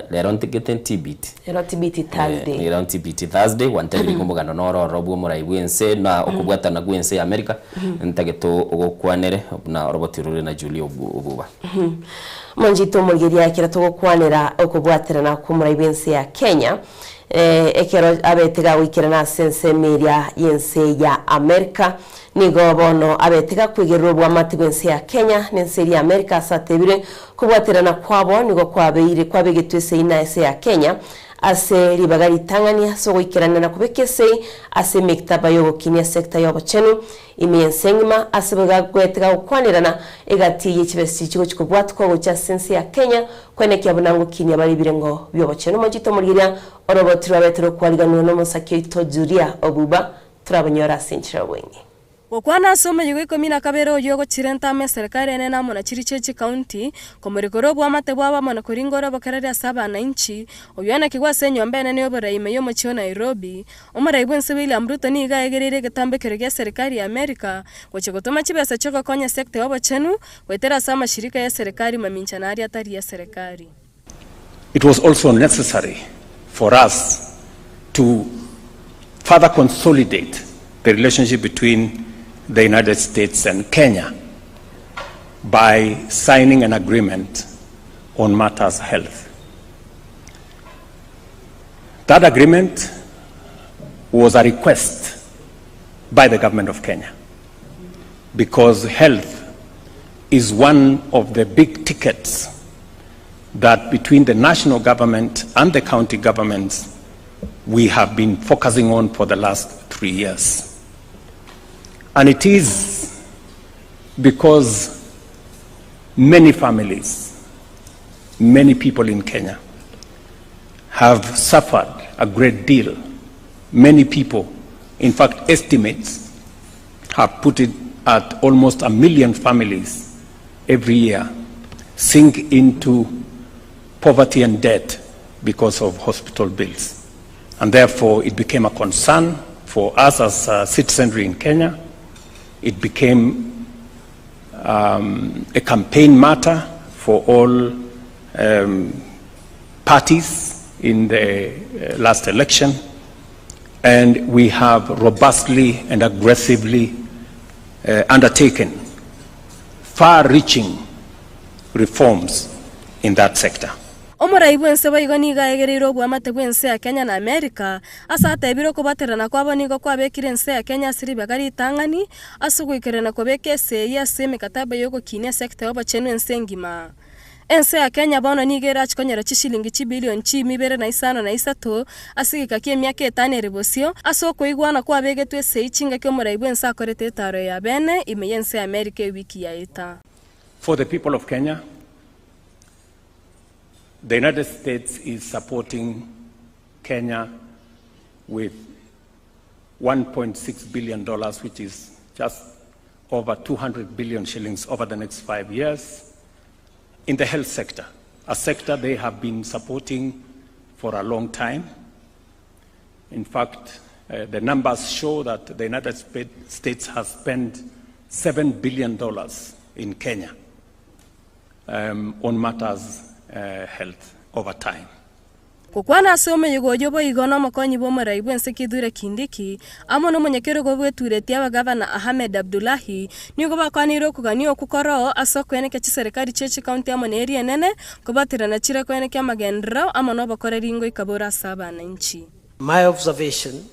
rero ntigete ntibiti. Rero tibiti Thursday. Rero ntibiti Thursday, gwantebirie iga omogano noro ororo bw'omorai bw'ense na okobwatana gw'ense ya America, ntagete ogokwanere buna oroboti rore na Julia Obuba. Omonchito omorigereria ekero togokwanera okobwaterana kw'omorai bw'ense ya Kenya, Ekero abete gagoikerana ase ensemo eria y'ense ya Amerika, nigo bono abete gakwegerera oboamate bw'ense ya Kenya na ense eria ya Amerika ase atebire kobwaterana kwabo nigo kwabeire kwabegetwe esegi na ense ya Kenya ase ribaga ritang'ani ase ogoikerania na kobeka esegi ase emektaba y'ogokinia sector y'obochenu Ime y'ense engima ase bagwete gagokwanerana egati ye chibesa echi chigochi kobwatwa gocha ase ense ya Kenya kwenekia buna ngokinia bare ebirengo bi'obochenu. Omochie tomorigeria oroboti rwabete rokwariganwa nomosaki oito Julia Obuba torabonyore ase enchera y'oboing'e. Gokwana ase omoyega o ikomi na kabere oyio ogochirenta amo eserekari enene amo na chiria chie chikaunti, komorikora oboamate bwabo amo na koringora obokereri ase abananchi, oyio anakigwe ase enyomba enene y'oborai ime y'omochie o Nairobi, Omorai bw'ense William Ruto nigo aegereire egetambekero gia serikali ya Amerika gochia gotoma chibesa chiogokonya sector y'obochenu goetera ase amashirika ya serikali mamincha na aria atari ya serikali. It was also necessary for us to further consolidate the relationship between the United States and Kenya by signing an agreement on matters health. That agreement was a request by the government of Kenya because health is one of the big tickets that between the national government and the county governments we have been focusing on for the last three years. And it is because many families, many people in Kenya have suffered a great deal. Many people, in fact, estimates have put it at almost a million families every year sink into poverty and debt because of hospital bills. And therefore, it became a concern for us as a citizenry in Kenya. It became um, a campaign matter for all um, parties in the uh, last election. And we have robustly and aggressively uh, undertaken far reaching reforms in that sector. Omorai bw'ense boigo nigo aegereire oboamate bw'ense ya Kenya na Amerika, ase atebire okobaterana kwabo nigo kwabekire ense ya Kenya ase ribaga ritang'ani ase ogoikerana kobeka esegi ase emekataba y'ogokinia sector y'obochenu ense engima. Ense ya Kenya bono nigo erache konyora chishilingi chibilioni chiimi ibere na isano na isato ase egeka ki'emiaka etano ere bosio, ase okoigwana kwabegetwe esegi chingaki omorai bw'ense akorete etaaro ya bene ime y'ense ya Amerika ewiki yaeta. For the people of Kenya, the United States is supporting Kenya with $1.6 billion, which is just over 200 billion shillings over the next five years in the health sector, a sector they have been supporting for a long time. In fact, uh, the numbers show that the United States has spent $7 billion in Kenya um, on matters uh, health over time. Gokwana ase omoyega oyio boigo nomokonyi bw'omorai bw'ense Kithure Kindiki, amo nomonyakerogo bw'etureti y'abagavana Ahmed Abdullahi, nigo bakwaneire okogania okwo koroo ase okoenekia chiserekari chie chikaunti amo neria enene kobaterana chire koenekia amagenderero amo nobokoreri ngoika bore ase abananchi. My observation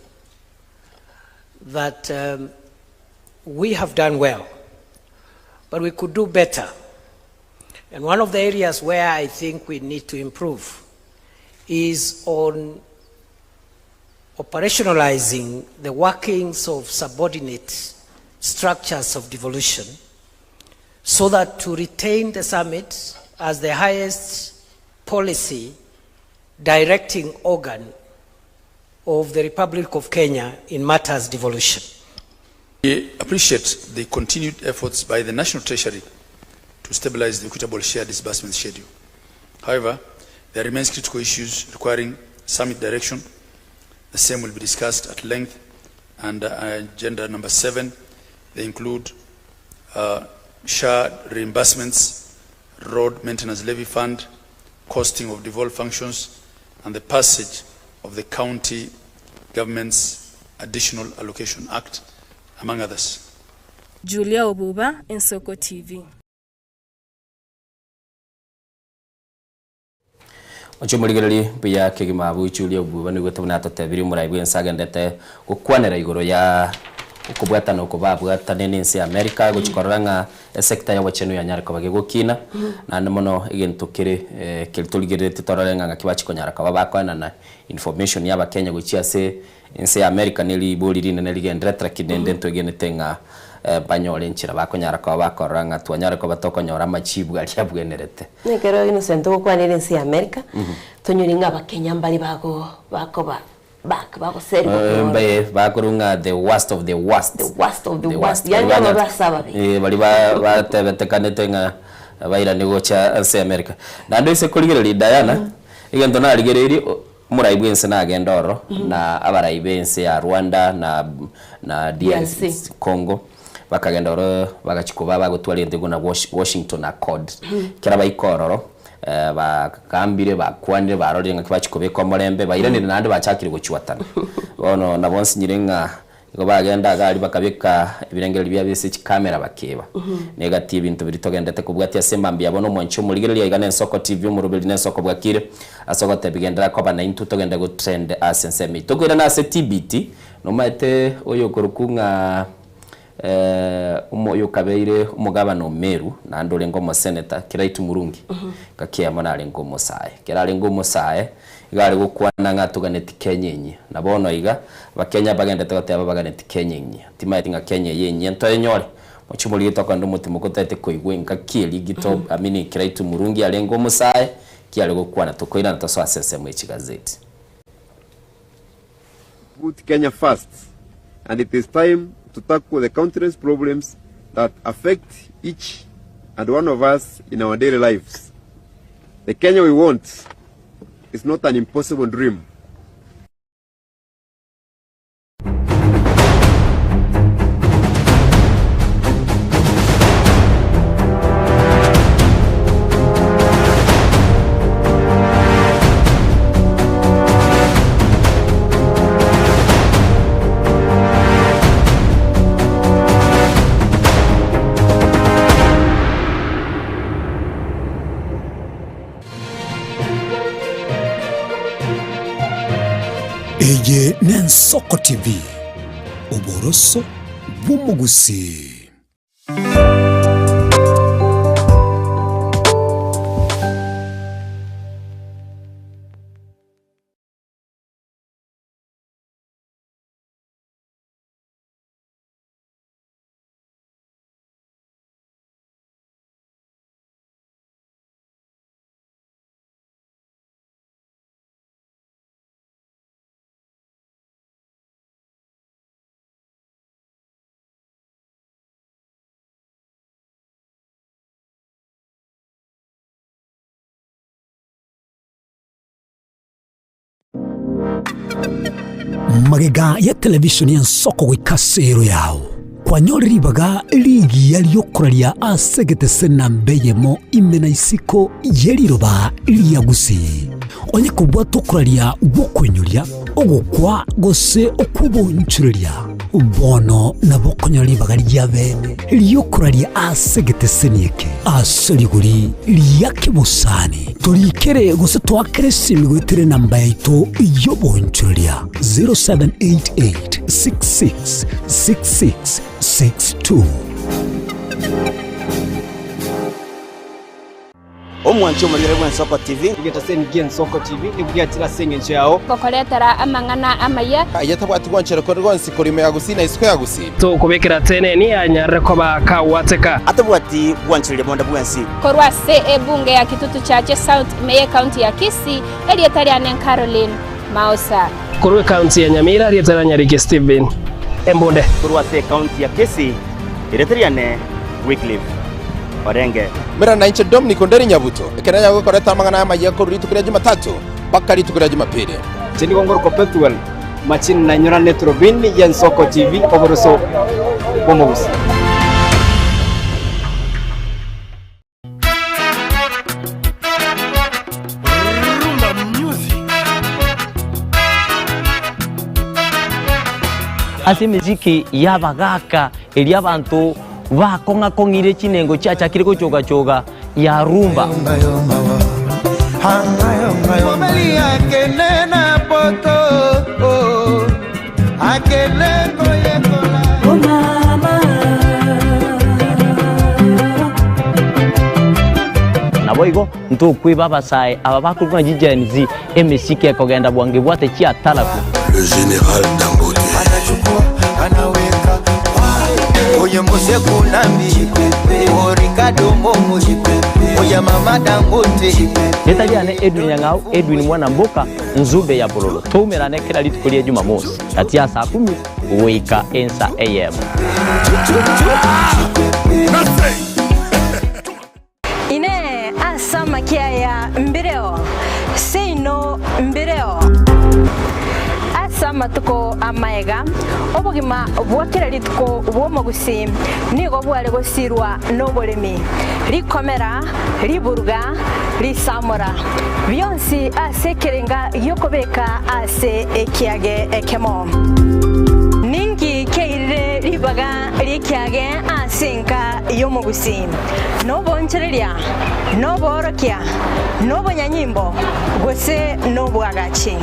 that we have done well but we could do better and one of the areas where I think we need to improve is on operationalizing the workings of subordinate structures of devolution so that to retain the summit as the highest policy directing organ of the Republic of Kenya in matters devolution. We appreciate the continued efforts by the National Treasury to stabilize the equitable share disbursement schedule. However, there remains critical issues requiring summit direction. The same will be discussed at length under agenda number 7. They include SHA reimbursements, road maintenance levy fund, costing of devolved functions, and the passage of the County Government's Additional Allocation Act, among others. Julia Obuba, Ensoko TV. Oche omorigererie buya kegima abwo Julia Obuba nigo buna atotebirie omorai bw'ense agendete gokwanera igoro ya okobwatana oko babwatane nense ya America gochia korora ng'a Esecta y'obochenu yanyare koba gegokina, naende mono egento kere keri torigereretie torore ng'a ng'aki bachia konyara koba bakoenana information y'Abakenya gochia ase ense ya America ne ribori rinene rigenderete lakini rende ntwegenete ng'a banyore enchera bakonyara koba bakorora ng'a twanyare koba tokonyora amachibu aria abwenerete. Nekero Innocent ogokwanera ense ya America, tonyori ng'a Abakenya mbare bago bakoba Back bagoserigwa korwa ororo. Mbaye bakorwa ng'a the worst of the worst. The worst of the The worst. worst. Yaani Bari ababe banyarete- ase ababe. Eh, bari batebetekanete ng'a bairane gocha ase America. Naende ase korigereria Diana, egento narigereirie, omorai bw'ense nagende ororo, na abarai b'ense ya Rwanda na na DRC DRC. Congo, bakagenda ororo bagachia koba bagotwara egento buna Washington Accord. Ekero baika ororo, Bagambire, bakwanire, barorire ng'aki bachia kobeka omorembe, bairanire naende bachakire gochwatana. Bono nabo nsinyire ng'a igo bagenda iga aria bakabeka ebirengererio biabo ase chikamera bakeba. Na egati y'ebinto biria togendete kobwatia ase emambia yabo nomonche omorigereria iga nensoko TV omoroberi nensoko bwakire ase ogotebi genderera koba naintwe togende gotrend ase ensemo eyio. Tokoirana ase TBT, nomaete oyokorokwa ng'a Oyokabeire omogabana o Meru, naende orenge omoseneta, Kiraitu Murungi, ngaki eyemo narenge omosae. Ekero arenge omosae, iga are gokwana ng'a toganeti Kenya enyia. Na bono iga, Abakenya mbagendete goteba baganeti Kenya enyia. Timaeti ng'a Kenya eye enyia ntoyenyore. Mochie morigie tokogenda omotimo kotaete koigwa engaki eria Gito, I mean Kiraitu Murungi arenge omosae, ki are gokwana tokoirana tosoe ase ensemo ye chigazeti. Put Kenya first and it is time to tackle the countless problems that affect each and one of us in our daily lives. The Kenya we want is not an impossible dream. Eye n'Ensoko TV, oboroso bw'omogusii. Magega ya televishoni y'ensoko goika ase ero yao. Kwanyore ribaga rigiya ri'okoraria ase egetese namba eyemo ime na isiko ye riroba ria Gusii. Onye kobwata okoraria gw'okoinyoria, ogokwa, gose okw'obonchoreria, bono nabo okonyora ribaga ri'abeene ri'okoraria ase egeteseni eke ase rigori ria kebosani. Torikere gose toakere esimi goetera enamba yaito y'obonchoreria 0788 66 66 62. Omwanchi omorigere bw'Ensoko TV. Egetaseni gi'Ensoko TV nigo giachire ase engencho yao. Gokoretera amang'ana amaya. Aye tabwati gwanchera kore gwonsi korwa ime ya Gusii na isiko ya Gusii. Tokobekera teneni anyarire koba kagwateka. Atabwati gwanchereria bonde bwensi. Korwa ase ebunge ya Kitutu Chache South ime y'Ekaunti ya Kisii, erieta riane Caroline Maosa. Korwa ekaunti ya Nyamira, rieta ria Nyariki Stephen Embunde. Korwa ase ekaunti ya Kisii, erieta riane Wycliffe Orenge. Mera nainche Dominic Onderi Nyabuto, ekero nanyare gokoreta amang'ana aya amayia korwa rituko ria Jumatatu mpaka rituko ria Jumapili. Inche nigo ngorokwa Pethuel Machini na inyorane eturubini y'Ensoko TV oboroso bw'omogusii. Ase emesiki y'abagaaka eria abanto bakong'a-kong'ire chinengo chiachakire gochoga-choga ya rumba. Naboigo ntokweba abasae aba bakorokwa ng'a chiGen Z, emesiki ekogenda bwango ebwate chiataraku. Le general Dangote. Rieta riane Edwin Nyang'au, Edwin Mwana Mboka, Nzube ya Bololo. Toumerane kera rituko ria Jumamosi, gati ya saa kumi goika ensa eyemo. Inee! Ase amakia aya mbireo? Seino mbireo. Ase amatuko amaega, obogima bwa kera rituko bw'omogusii nigo bware gosirwa noboremi, rikomera, riburuga, risamora, bionsi ase ekerenga gi'okobeka ase ekiage ekemo. Ninki keirire ribaga ri'ekiage ase enka y'omogusii? Nobonchoreria, noboorokia, nobonyanyimbo, gose nobwagachi?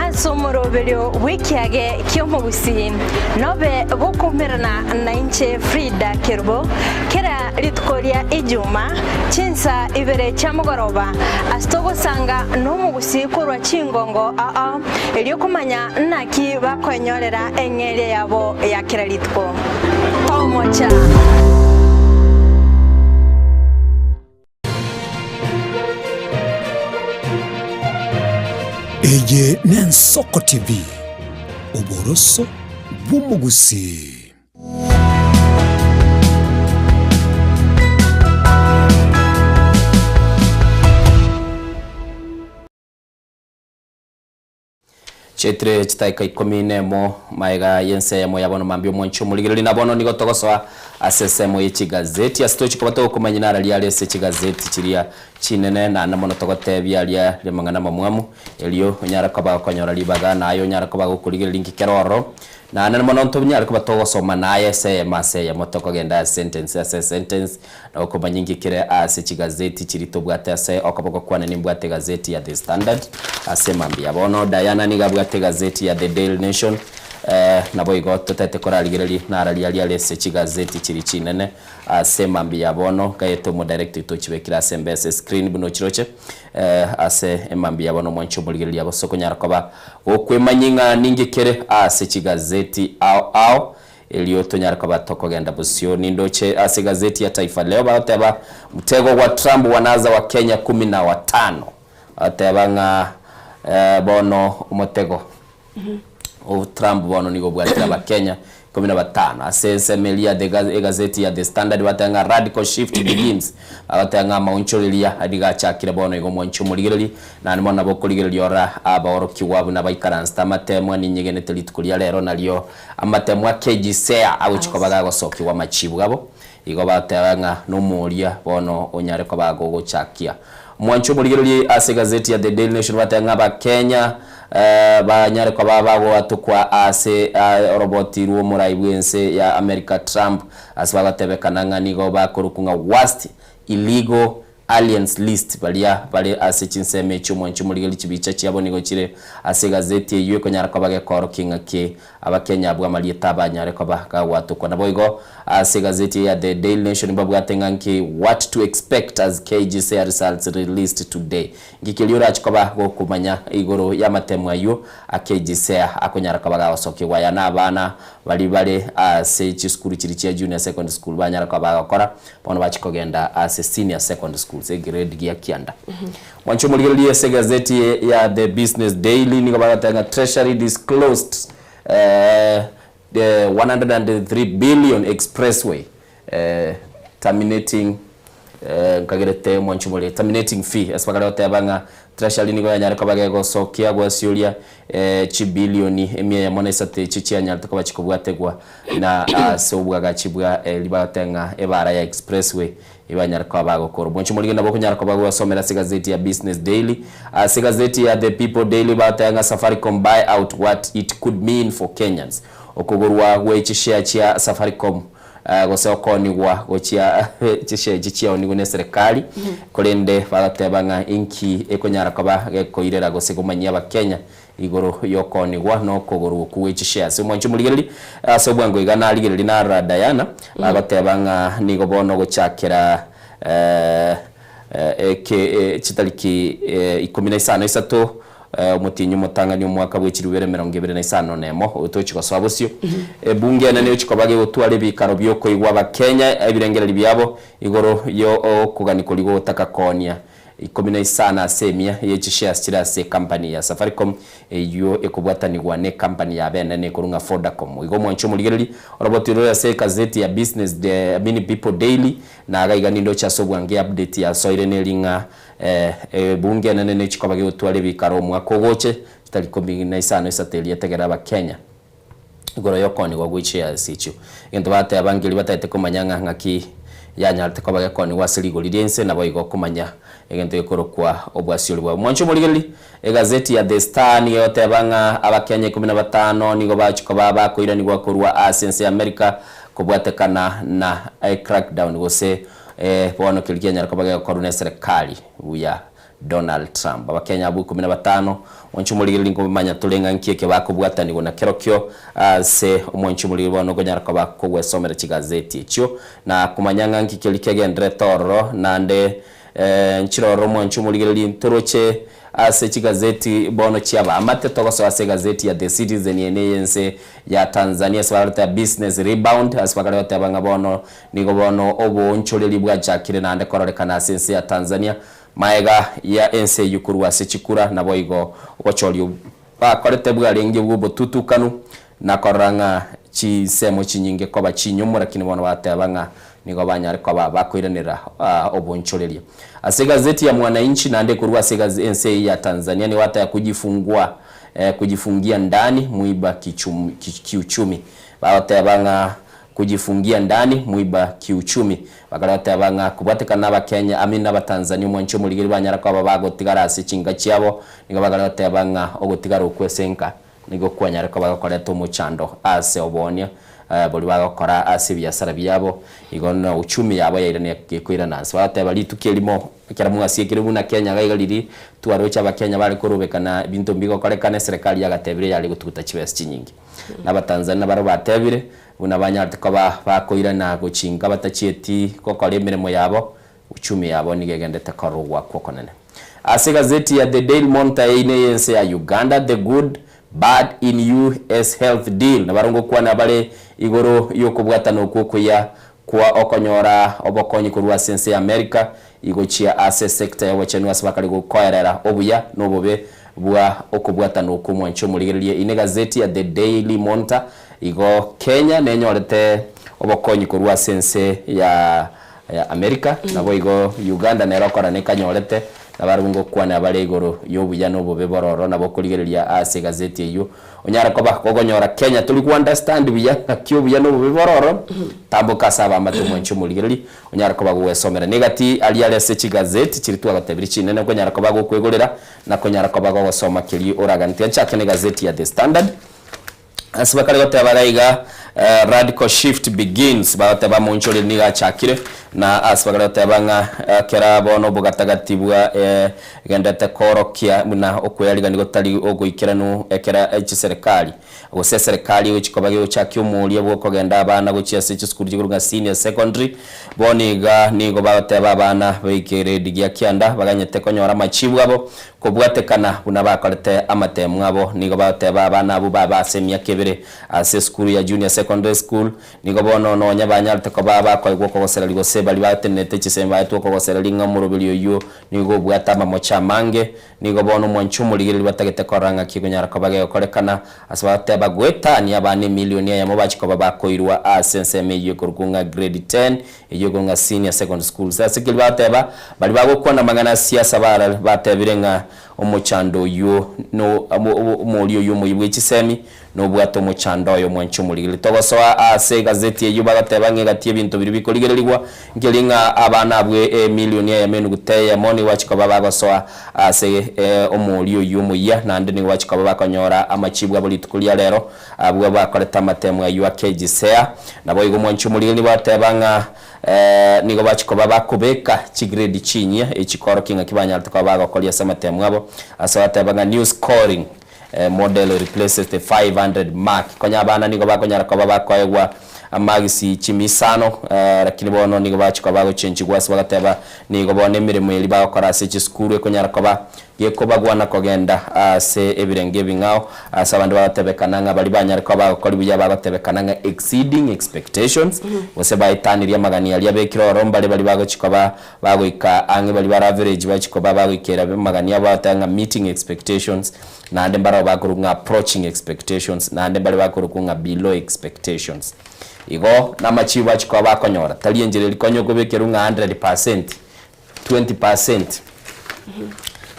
Ase omoroberio bw'ekiage ki'omogusii nobe gokoumerana nainche Frida Kerubo kera rituko ria Ijuma chinsa ibere chia mogoroba ase togosanga nomogusii korwa chingongo ao erio komanya naki bakoenyorera eng'eria yabo ya kera rituko. Omocha. Eye n'Ensoko TV, oboroso bw'omogusii. Chiaitire chitaika ikomi nemo maega y'ense eyemo ya bono mambia omwanchi omorigereria na bono nigo togosoa ase ensemo ye chigazeti ase tochi koba togokomanya nararia are ase chigazeti chiria chinene naende mono togotebia aria rimang'ana amamwamu erio onyare koba okonyora ribaga naye onyare koba gokorigereria nki kere ororo naende mono ntonyare koba togosoma naye ase eyemo ase eyemo tokogenda ase sentence ase sentence Na okomanya inki kere ase chigazeti chiria tobwate ase okoboko kwane nimbwate egazeti ya The Standard ase mambia. Bono Diana nigo abwate egazeti ya The Daily Nation eh, naboigo totete korarigereria nararia aria are ase chigazeti chiria chinene ase mambia bono gaete omodirect oito ochibekire ase embesa escreen buna ochiroche eh, ase emambia bono omwanchi omorigereria gose okonyara koba gokwemanyia ng'a ninki kere ase chigazeti ao ao Erio tonyare koba tokogenda bosio. Nindoche ase egazeti ya Taifa Leo bagoteba, Mtego gwa Trump wanaza Wakenya kumi na watano. Bagoteba ng'a bono omotego o Trump bono nigo obwatire Abakenya. 15 ase ensemo eria ya The egazeti ya The Standard bateba ng'a Radical Shift Begins, bagoteba ng'a amaonchoreria nigo achakire bono igo mwanche omorigereria, naende mono nabo okorigereria ora abaorokigwa buna baikaransete amatemwa ninyegenete rituko ria rero nario amatemwa KJSEA agochia koba gagosokigwa amachibu abo. Igo bateba ng'a nomoria bono onyare koba gogochakia. Mwanche omorigererie ase egazeti ya The Daily Nation bateba ng'a Abakenya banyare koba bagoatukwa ase oroboti rw'omorai bw'ense ya America Trump ase bagotebekana ng'a nigo bakorokwa ng'a worst illegal Aliens list baria bare ase chinsemo echio mwanche omorigererie chibicha chiabo nigo chire ase egazeti eyio ekonyara koba gekoorokia ng'aki Abakenya abwo amarieta abanyare koba gagwatokwa. Naboigo ase egazeti eye ya The Daily Nation mbabwate ng'a nki What to expect as KJSEA results released today. Nki keria orache koba gokomanya igoro y'amatemo ayio a KJSEA akonyara koba gagosokigwa. Aya nabana baria bare ase chisukuru chiria chia junior secondary school banyara koba bagokora bono bachia kogenda ase senior secondary schools egrade gia kianda. Mwanche omorigererie ase egazeti ya The Business Daily nigo bagoteba ng'a Treasury disclosed the 103 billion expressway terminating nkagerete mwanche omorigererie terminating fee ase bakare goteba ng'a Treasury nigo yanyare koba gegosokia gwasioria chibilioni emia eyemo na isato echio chianyarete koba chikobwategwa na ase obwagachi bwa eri bagoteba ng'a ebara ya expressway Ibanyare koba bagokora. Omonche omorige nabo okonyara koba gwasomera ase egazeti ya Business Daily. Ase egazeti ya The People Daily bagoteba ng'a Safaricom buy out what it could mean for Kenyans. Okogorwa gwe chishare chia Safaricom gose okoonigwa gochia chishare echi chiaonigwe ne eserekari korende bagoteba ng'a inki ekonyara koba gekoirera gose komanyia abakenya Igoro y'okoonigwa na okogorwa okwo gwe chishares. Omwanchi omorigereria ase obwango iga narigereria narora Diana agoteba ng'a nigo bono gochakera eke chitariki ikomi na isano isato omotienyi omotang'ani omwaka bwe chilifu ibere emerongo ebere na isano na emo oyo tochi gosoa bosio. Ebunge enene egochi koba gegotwara ebikaro biokoigwa abakenya ebirengererio biabo igoro yo okogania koria gotaka koonia 15 ase emia ye chishares chire ase ecompany ya Safaricom eyio ekobwatanigwa ne company yabo enene ekorwa ng'a Vodacom. Igo omwanchi omorigereria oroboti rore ase egazeti ya Business I mean People Daily na iga iga nindoche ase obwange update yasoire neri ng'a ebunge enene nechikoba gegotwara ebikaro omwaka ogoche chitari 15 isato eria etegere abakenya igoro y'okoonigwa gwe chiares echio. Egento bateba nkeria batagete komanya ng'a ng'aki yanyarete koba gekoonigwa ase rigori ri'ense, naboigo komanya egento gekorokwa obwasiori bwabo. Mwanche omorigereria, egazeti ya The Star nigo egoteba ng'a Abakenya 15 nigo bachia koba bakoiranigwa korwa ase ense ya America kobwatekana na ecrackdown gose bono keria kianyara koba gegokorwa neserekari buya Donald Trump. Abakenya abwo 15, mwanche omorigereria nkomanya tore ng'a nki eke bakobwatanigwa na kerokio ase omwanche omorigereria bono okonyara koba kogwesomera chigazeti echio na komanya ng'a nki keria kegendererete ororo naende nchire ororo mwanche omorigereria ntoroche ase chigazeti bono chi'abaamate togosoa ase egazeti ya The Citizen eye neye ense ya Tanzania ase barorete Business Rebound ase bakare goteba ng'a bono nigo bono oboonchoreri bwachakire naende kororekana ase ense ya Tanzania Magega ya ense eyio korwa ase chikura, naboigo ogochoria bakorete bwarenge bw'obotutukanu, na korora ng'a chinsemo chinyinge koba chinyumu, lakini bono bateba ng'a nigo banyare koba bakoiranera obonchoreria. Ase egazeti ya Mwananchi naende ekorwa ase ense eye ya Tanzania nigo bateba kujifungua kujifungia ndani mwiba kiuchumi. Bagoteba ng'a Kujifungia ndani mwiba kiuchumi. Bakare goteba ng'a kobwatekana n'Abakenya I mean n'Abatanzania omwanchi omorigeri banyara koba bagotigara ase chinka chiabo, nigo bakare goteba ng'a ogotigara okwo ase enka nigo kwanyare koba gokoreta omochando ase oboonia boria bagokora ase ebiasara biabo, igo na uchumi yabo yairania gekoirana nse. Bagoteba rituko erimo ekero mwasiekire buna Kenya iga iga riria twaroche Abakenya bare korobekana ebinto mbigokorekana eserekari yagatebire yare gotuguta chibesa chinyinge. Na Abatanzania nabarabwo batebire Buna banyarete koba bakoirana gochinka batachieti gokora emeremo yabo, uchumi yabo nigo egendete korora ogoakwa okonene. Ase egazeti ya The Daily Monitor eyi neye ense ya Uganda, The Good, Bad in US Health Deal, nabarabwo ngokwana bare igoro yokobwatana okwo okuya kwa okonyora obokonyi korwa ase ense ya America igochia ase esector yobochenu ase bakare gokoerera obuya na obobe bwa okobwatana okwo mwanche omorigererie. Eye negazeti ya The Daily Monitor. Igo Kenya nenyorete obokonyi korwa ase ense ya America, naboigo Uganda nere okora nekanyorete, nabarabwo ngokwana bare igoro y'obuya na obobe bororo, nabo okorigereria ase egazeti eyio onyare koba gokonyora Kenya tori go understand buya ng'aki obuya na obobe bororo, tamboka ase abamate omwanchi omorigereria onyare koba gogwesomera. Negati aria are ase chigazeti chiria twagotebirie chinene okonyara koba gokwegorera na konyara koba gogosoma keria oraganie. Tiga nchake na egazeti ya The Standard. Ase bakare goteba iga iga, Radical shift begins, bagoteba amonchoreri nigo achakire, na ase bakare goteba ng'a ekero bono obogatagati bwa egenderete koorokia buna okweyarigania gotari ogoikeranu ekero chiserekari gose eserekari egochia koba gegochakia omoria bw'okogenda abana gochia ase chisukuru chigoro ng'a senior secondary, bono iga nigo bagoteba abana baike grade gia kianda baganyete konyora amachibu abo Kobwatekana buna bakorete amatemu abo, nigo bagoteba abana abwo babe ase emiaka ebere ase esukuru ya Junior Secondary School. Nigo bono nonya banyarete koba abakoegwa okogosereria gose baria batenenete chisemi baetwe okogosereria ng'a omoroberi oyio nigo obwate amamocho amange. Nigo bono omwanchi omorigereria batagete korora ng'aki ekonyara koba gegokorekana ase bagoteba goetania abana emilioni eyemo bachie koba bakoirwa ase ensemo eyio ekorokwa ng'a Grade ten Eyio ekong'a senior second schools. Ase keria bateba, baria bagokwana amang'ana a siasa bara batebire ng'a omochando oyio no omooria oyio omoyia bwe chisemi nobwate omochando oyo omwanchi omorigereria. Togosoa ase egazeti eyio bagoteba ng'a egati ebinto biria bikorigererigwa nkeri ng'a abana abwo emilioni eyemo enuguta eyemo nigo bachia koba bagosoa ase omooria oyio omoyia naende nigo bachia koba bakonyora amachibu abo rituko ria rero. Abwo bakorete amatemo ayio akegisea. Naboigo omwanchi omorigani bateba ng'a nigo bachia koba bakobeka chigrade chinyia echikorokia ng'aki banyarete koba bagokoria ase amatemo abo. Ase bateba ng'a new scoring model replaces the 500 mark. Konya abana nigo bakonyara koba bakoegwa amagisi chimia isano lakini bono nigo bachia koba bagochenchigwa ase bagateba nigo bono emeremo eria bagokora ase chisukuru ekonyara koba Gekobagwa na kogenda ase ebirenge ebing'ao, ase abande bagotebekana ng'a baria banyare koba bagokori buya bagotebekana ng'a exceeding expectations, gose baetanirie amagani aria abekire ororo, mbare baria bagochia koba bagoika ang'e baria bare average bachia koba bagoikera amagani abo bagoteba ng'a meeting expectations, naende mbarabwo bakorokwa ng'a approaching expectations, naende mbare bakorokwa ng'a below expectations. Igo namachibu bachia koba bakonyora, tari enchera eria konya okobekerwa ng'a 100%, 20%.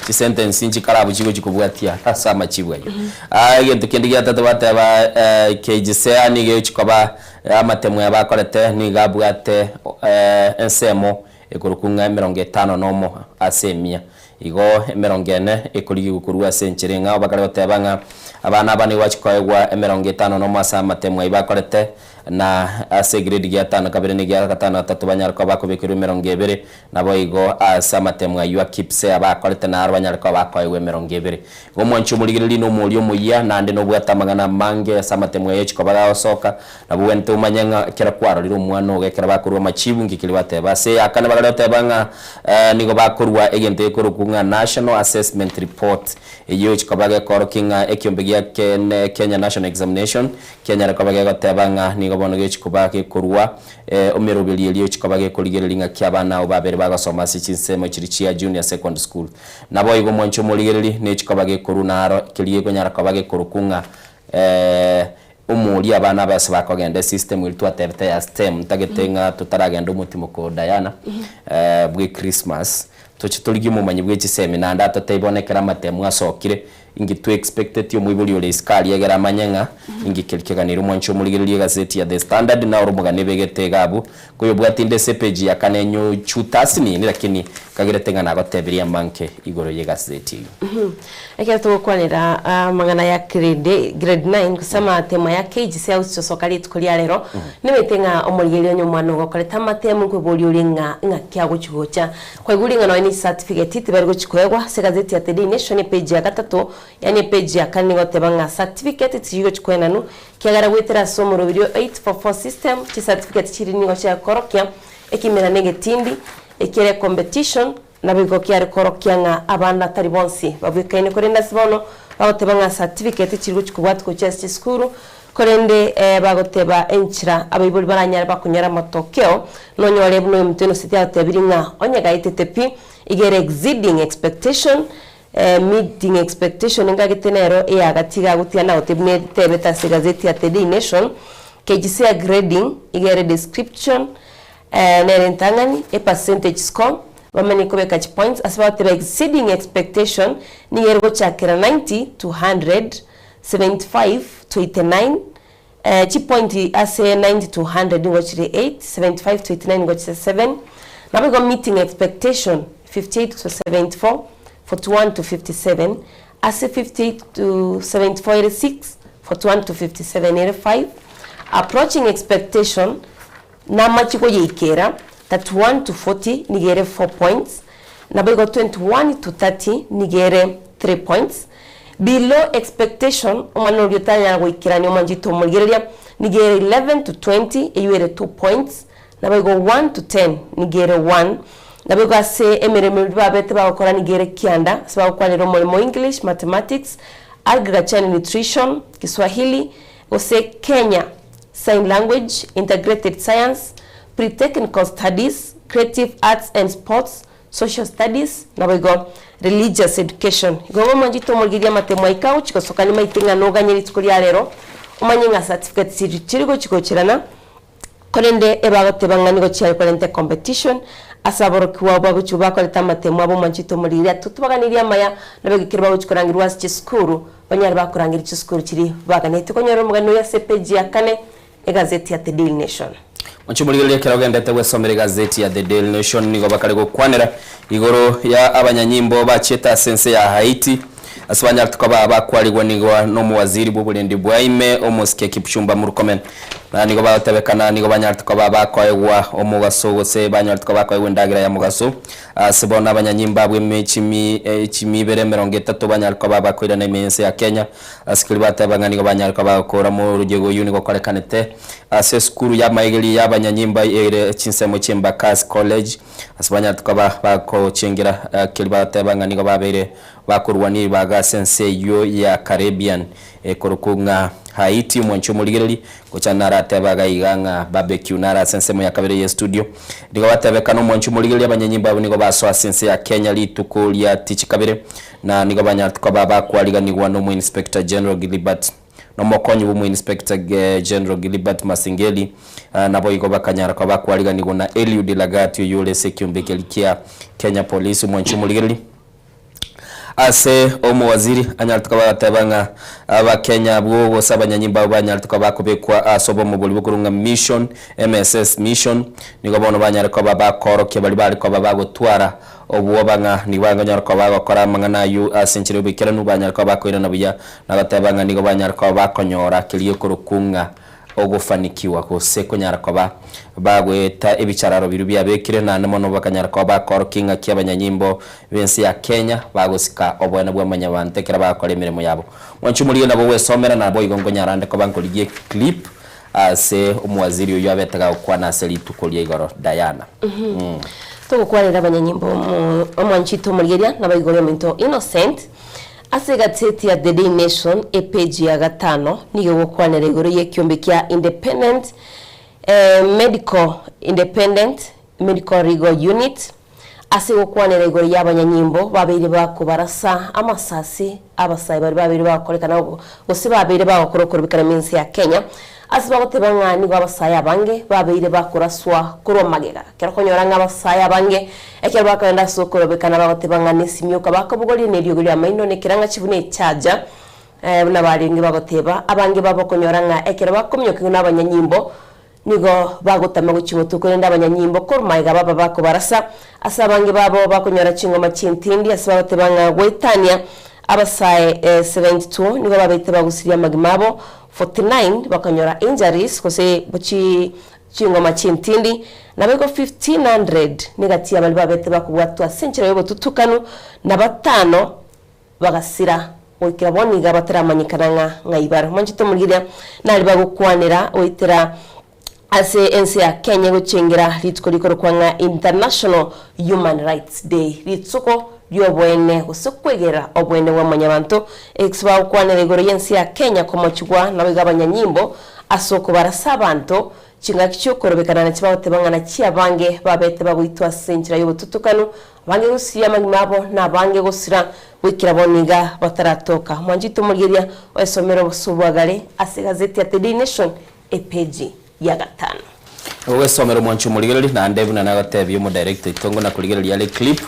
Chisentence nchikare abwo chigochi kobwatia ase amachibu ayio. Ah, egento kende giatato bateba eh, KGCA nigo egochi koba amatemo aya bakorete nigo abwate eh, ensemo ekorokwa ng'a emerongo etano na omo ase emia. Igo emerongo ene ekorigigwa korwa ase enchera eng'ao bakare goteba ng'a abana aba nigo bachia koegwa emerongo etano na omo ase amatemo ayio bakorete Na ase egredi giatano kabere na egia gatano gatato banyare koba bakobekerwa emerongo ebere, naboigo ase amatemo ayio a Kipsea bakorete naro banyare koba bakoegwa emerongo ebere. Igo omwanchi omorigereria nomoria omoyia, naende nobwate amang'ana amange ase amatemo aye chikoba gagosoka, nabo ogwenerete omanye ng'a ekero kwarorire omwana ogo ekero bakorua amachibu nki keria bateba. Ase eyakane bagare goteba ng'a nigo bakorua egento gekorokwa ng'a National Assessment Report, eyio chikoba gekorokia ng'a ekiombe gia Kenya National Examination Kianyare koba gegoteba ng'a nigo bono gechi koba gekorua emeroberio eria egochi koba gekorigereria ng'aki abana abo babere bagosoma ase chinsemo chiria chia junior secondary school. Naboigo omwanchi omorigereri nechi koba gekorwa naro keria gekonyara koba gekorokwa ng'a omoria abana abe ase bakogenda esystem eria twatebete ya stem ntagete ng'a totaragenda omotimoko Diana bwe Christmas toche torigie omomanyi bwe chisemi naende atotebie bono ekero amatemu asokire Inki twe-expecteti omoibori ore isiko aria egere amanye ng'a inki keria keganeire omwanchi omorigereria egaseti ya The Standard na ore omogani ebegete iga abwo koyobwati inde ase epeji ya kane nyochuta asinini lakini kagerete ng'a nagotebirie amanke igoro y'egaseti eyio. Ekero togokwanera amang'ana ya grade grade 9 gose amatemo aya KGC agochisoka rituko ria rero, nimanyete ng'a omorigereria onye omwana ogokorete amatemo nkoboria ore ng'a ng'aki agochi gocha. Kwaigure ng'a nonya ne chicertificate tibari gochi koegwa ase egazeti ya The Daily Nation epage ya gatato, yaani epage ya kane nigo egoteba ng'a certificate tichiri gochi koenanwa, ekiagera goetera ase omoroberi o 844 system, chicertificate chiria nigo chiakorokia ekimira na egetindi ekere competition, naboigo kiare korokia ng'a abana tari bonsi babwekaine korende ase bono bagoteba ng'a certificate tichiri gochi kobwatia gochia ase chisukuru, Korende bagoteba enchera abaibori baranyare bakonyora amatokeo, nonyore buna oyominto Innocent agotebirie ng'a onye gaetete pi, iga ere exceeding expectation. Meeting expectation ngagete nero eyagati iga gotiga nagotebia buna etebete ase egazeti ya The Daily Nation, KJSEA grading iga ere description nere entang'ani, e percentage score bamanye kobeka chipoints ase bagoteba exceeding expectation nigo ere gochakera 90 to 100, 75 to 89, chipoint ase 90 to 100 nigo chire 8, 75 to 89 nigo chire 7, naboigo meeting expectation 58 to 74, 41 to 57, ase 58 to 74 ere 6, 41 to 57 ere 5, approaching expectation namachie goyeikera 31 to 40 nigo ere 4 points, naboigo 21 to 30 nigo ere 3 points, below expectation omwana oria otanyara goikerania omwanchete omorigereria nigo ere 11 to 20 eywo ere 2 points, naboigo 1 to 10 nigo ere 1, naboigo ase emeremo eria babete bagokora nigo ere kianda ase bagokwanera omoremo English, Mathematics, Agriculture and Nutrition, Kiswahili, gose Kenya Sign Language, Integrated Science, Pre-Technical Studies, Creative Arts and Sports, Social Studies, naboigo Religious Education. Igo ng'omwanchete omorigereria amatemo aika agochia gosoka nimaete ng'a noganye rituko ria rero omanye ng'a certificates chiria chiri gochia gocherana korende ebagoteba ng'a nigo chiare korenta ecompetition ase aborokigwa abwo bagochia bakorete amatemo abo omwanchete omorigereria totobaganirie amaya naboigo ekero bagochia korangerwa ase chisukuru Banyare bakorangeria chisukuru chiria baganetie konyora omogani oyo ase epeji ya kane egazeti ya The Daily Nation. Mochie morigererie ekero ogendete gwesomera egazeti ya The Daily Nation nigo bakare gokwanera igoro ya abanyanyimbo bachiete ase ense ya Haiti ase banyarete koba bakwarigwa nigo nomowaziri bw'oborendi bwa ime omosike Kipchumba Murkomen na nigo bagotebekana nigo banyarete koba bakoegwa omogaso gose banyorete koba bakoegwa endagera ya mogaso Ase bono abanyanyimba abwo chimi ibere 30 banyare koba bakoirana ime y'ense ya Kenya. Ase keria bateba ng'a nigo banyare koba bagokora morojego oyio nigo okorekanete ase esukuru y'amaegeri y'abanyanyimba ere chinsemo chi'Embakasi College. Ase banyarete koba bagochengera keria bateba ng'a nigo babeire bakorwania ribaga ase ense eyio ya Caribbean ekorokwa ng'a Haiti. Omwanchi omorigereria Gocha naratebe iga iga ng'a barbecue nare ase ensemo ya kabere ye studio. Nigo batebekana omwanchi omorigereria abanyanyimbo abwo nigo basoa ase ense ya Kenya rituko ria tichi kabere na nigo banyarete koba bakwariganigwa na omo-inspector General Gilbert na omokonyi bwa omo-inspector General Gilbert Masengeli naboigo bakanyara koba bakwariganigwa na Eliud Lagat oyio ore ase ekiombe keria kia Kenya Police omwanchi omorigereria. Ase omowaziri anyarete koba agateba ng'a Abakenya abwo gose abanyanyimbo abwo banyarete koba bakobekwa ase obomo boria bokorwa ng'a mission, MSS mission, nigo bono banyare koba bakoorokia baria bare koba bagotwara obwoba ng'a nigo bakonyara koba bagokora amang'ana ayio ase enchera y'oboikeranu banyare koba bakoirana buya na goteba ng'a nigo banyare koba bakonyora keria gekorokwa ng'a ogofanikiwa gose konyara koba bagoeta ebichararo biria biabekire, naende mono bakanyara koba bakorokia ing'aki abanyanyimbo b'ense ya Kenya bagosika oboene bwa mwanyabanto ekero bagokora emeremo yabo. Mwanche omorigie nabo gwesomera naboigo nkonyara ande koba nkorigia eclip ase omowaziri oyio abete gagokwana ase rituko ria igoro Diana. Togokwanera abanyanyimbo omwanchete omorigeria nabaigore ominto Innocent Ase egaseti ya The Daily Nation epeji ya gatano nigo egokwanera igoro y'ekiombe kia Independent Medical Independent Medical Legal Unit ase egokwanera igoro y'abanyanyimbo babeire bakobarasa amasasi abasae baria babeire bagokorekana gose babeire bagokora okorobekana emense ya Kenya Ase bagoteba ng'a nigo abasae abange babeire bakoraswa korwa magega. Ekero okonyora ng'a abasae abange ekero bakogenda ase okorobekana bagoteba ng'a nesimioka bakobogoria neriogi ri'amaino nekerang'achi buna echaja, buna barenge bagoteba. Abange babo okonyora ng'a ekero bakominyokigwa nabanyanyimbo nigo bagotama gochia motwe korende abanyanyimbo korwa magega baba bakobarasa. Ase abange babo bakonyora chingoma chi'entindi ase bagoteba ng'a goetania abasae 72 nigo babete bagusirie amagima abo 49 bakanyora injuries gose chi chingoma chintindi, naboigo 1500 negati ya baria babete bakobwatwa ase enchera y'obotutukanu, na batano bagasira goikera bono iga bataramanyekana ng'a ng'ai bare. Mwanchete omorigereria nari bagokwanera goetera ase ense ya Kenya egochengera rituko rikorokwa ng'a International Human Rights Day, rituko ri'oboene gose kwegera oboene bwa mwanyabanto, ekse bagokwanera igoro y'ense ya Kenya komochigwa naboigo abanyanyimbo ase okobarasa abanto. Chingaki chi'okorobekana na chibagoteba ng'a naki abange babete bagoitwa ase enchera y'obotutukanu, abange gosiria amagima abo, na abange gosira goikera bono iga bataratoka. Mwanchete omorigereria oesomere obosuo bwa gare ase egazeti ya The Daily Nation epeji ya gatano. Ogwesomera omwancho omorigereria naende buna nagotebia omodirector oito ng'a nakorigereria are clip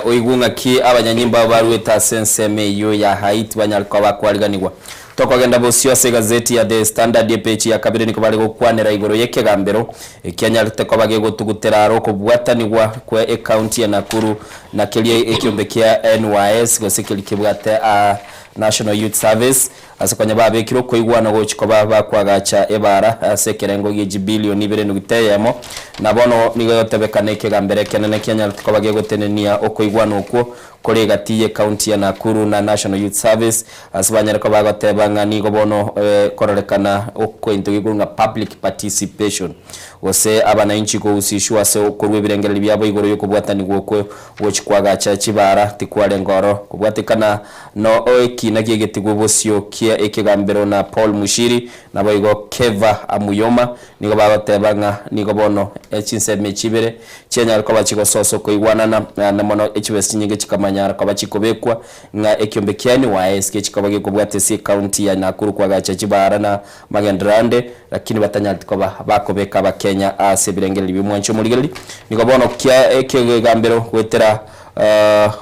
oigwe ng'aki abanyanyimbo abo baruete ase ensemo eyio ya Haiti banyare koba bakwariganigwa. Tokogenda bosio ase egazeti ya The Standard epeji ya kabere nigo bare gokwanera igoro y'ekegambero ekianyarete koba gegotugutera are okobwatanigwa kwe ecounty ya Nakuru na keria ekiombe kia NYS gose keria kebwate a National Youth Service Ase konya babekire okoigwana gochia koba bakoagacha ebaara ase ekerengo gie chibilioni ibere nugita eyemo, na bono nigo egotebekana ekegambero ekenene kianyarete koba gegotenenia okoigwana okwo kore egati y'ecounty ya Nakuru na National Youth Service ase banyare koba bagoteba ng'a nigo bono ekororekana okointo gekorwa ng'a public participation gose abanainchi kohusishwa ase okorua ebirengererio biabo igoro y'okobwatanigwa okwo gochia koagacha chibaara tikwarenge oro kobwatekana No ekina ki'egetigwa bosio kia ekegambero na Paul Mushiri, naboigo Keva Amuyoma, nigo bagoteba ng'a nigo bono chinsemo echi ibere chianyare koba chigososa okoigwanana, na mono echibesa chinyinge chikamanyara koba chikobekwa ng'a ekiombe kia NYS gechikoba gekobwata ase ecounty ya Nakuru koagacha chibaara na magenderero ande, lakini batanyareti koba bakobeka abakenya ase ebirengererio bi'omwanchi omorigereria. Nigo bono kia ekegambero goetera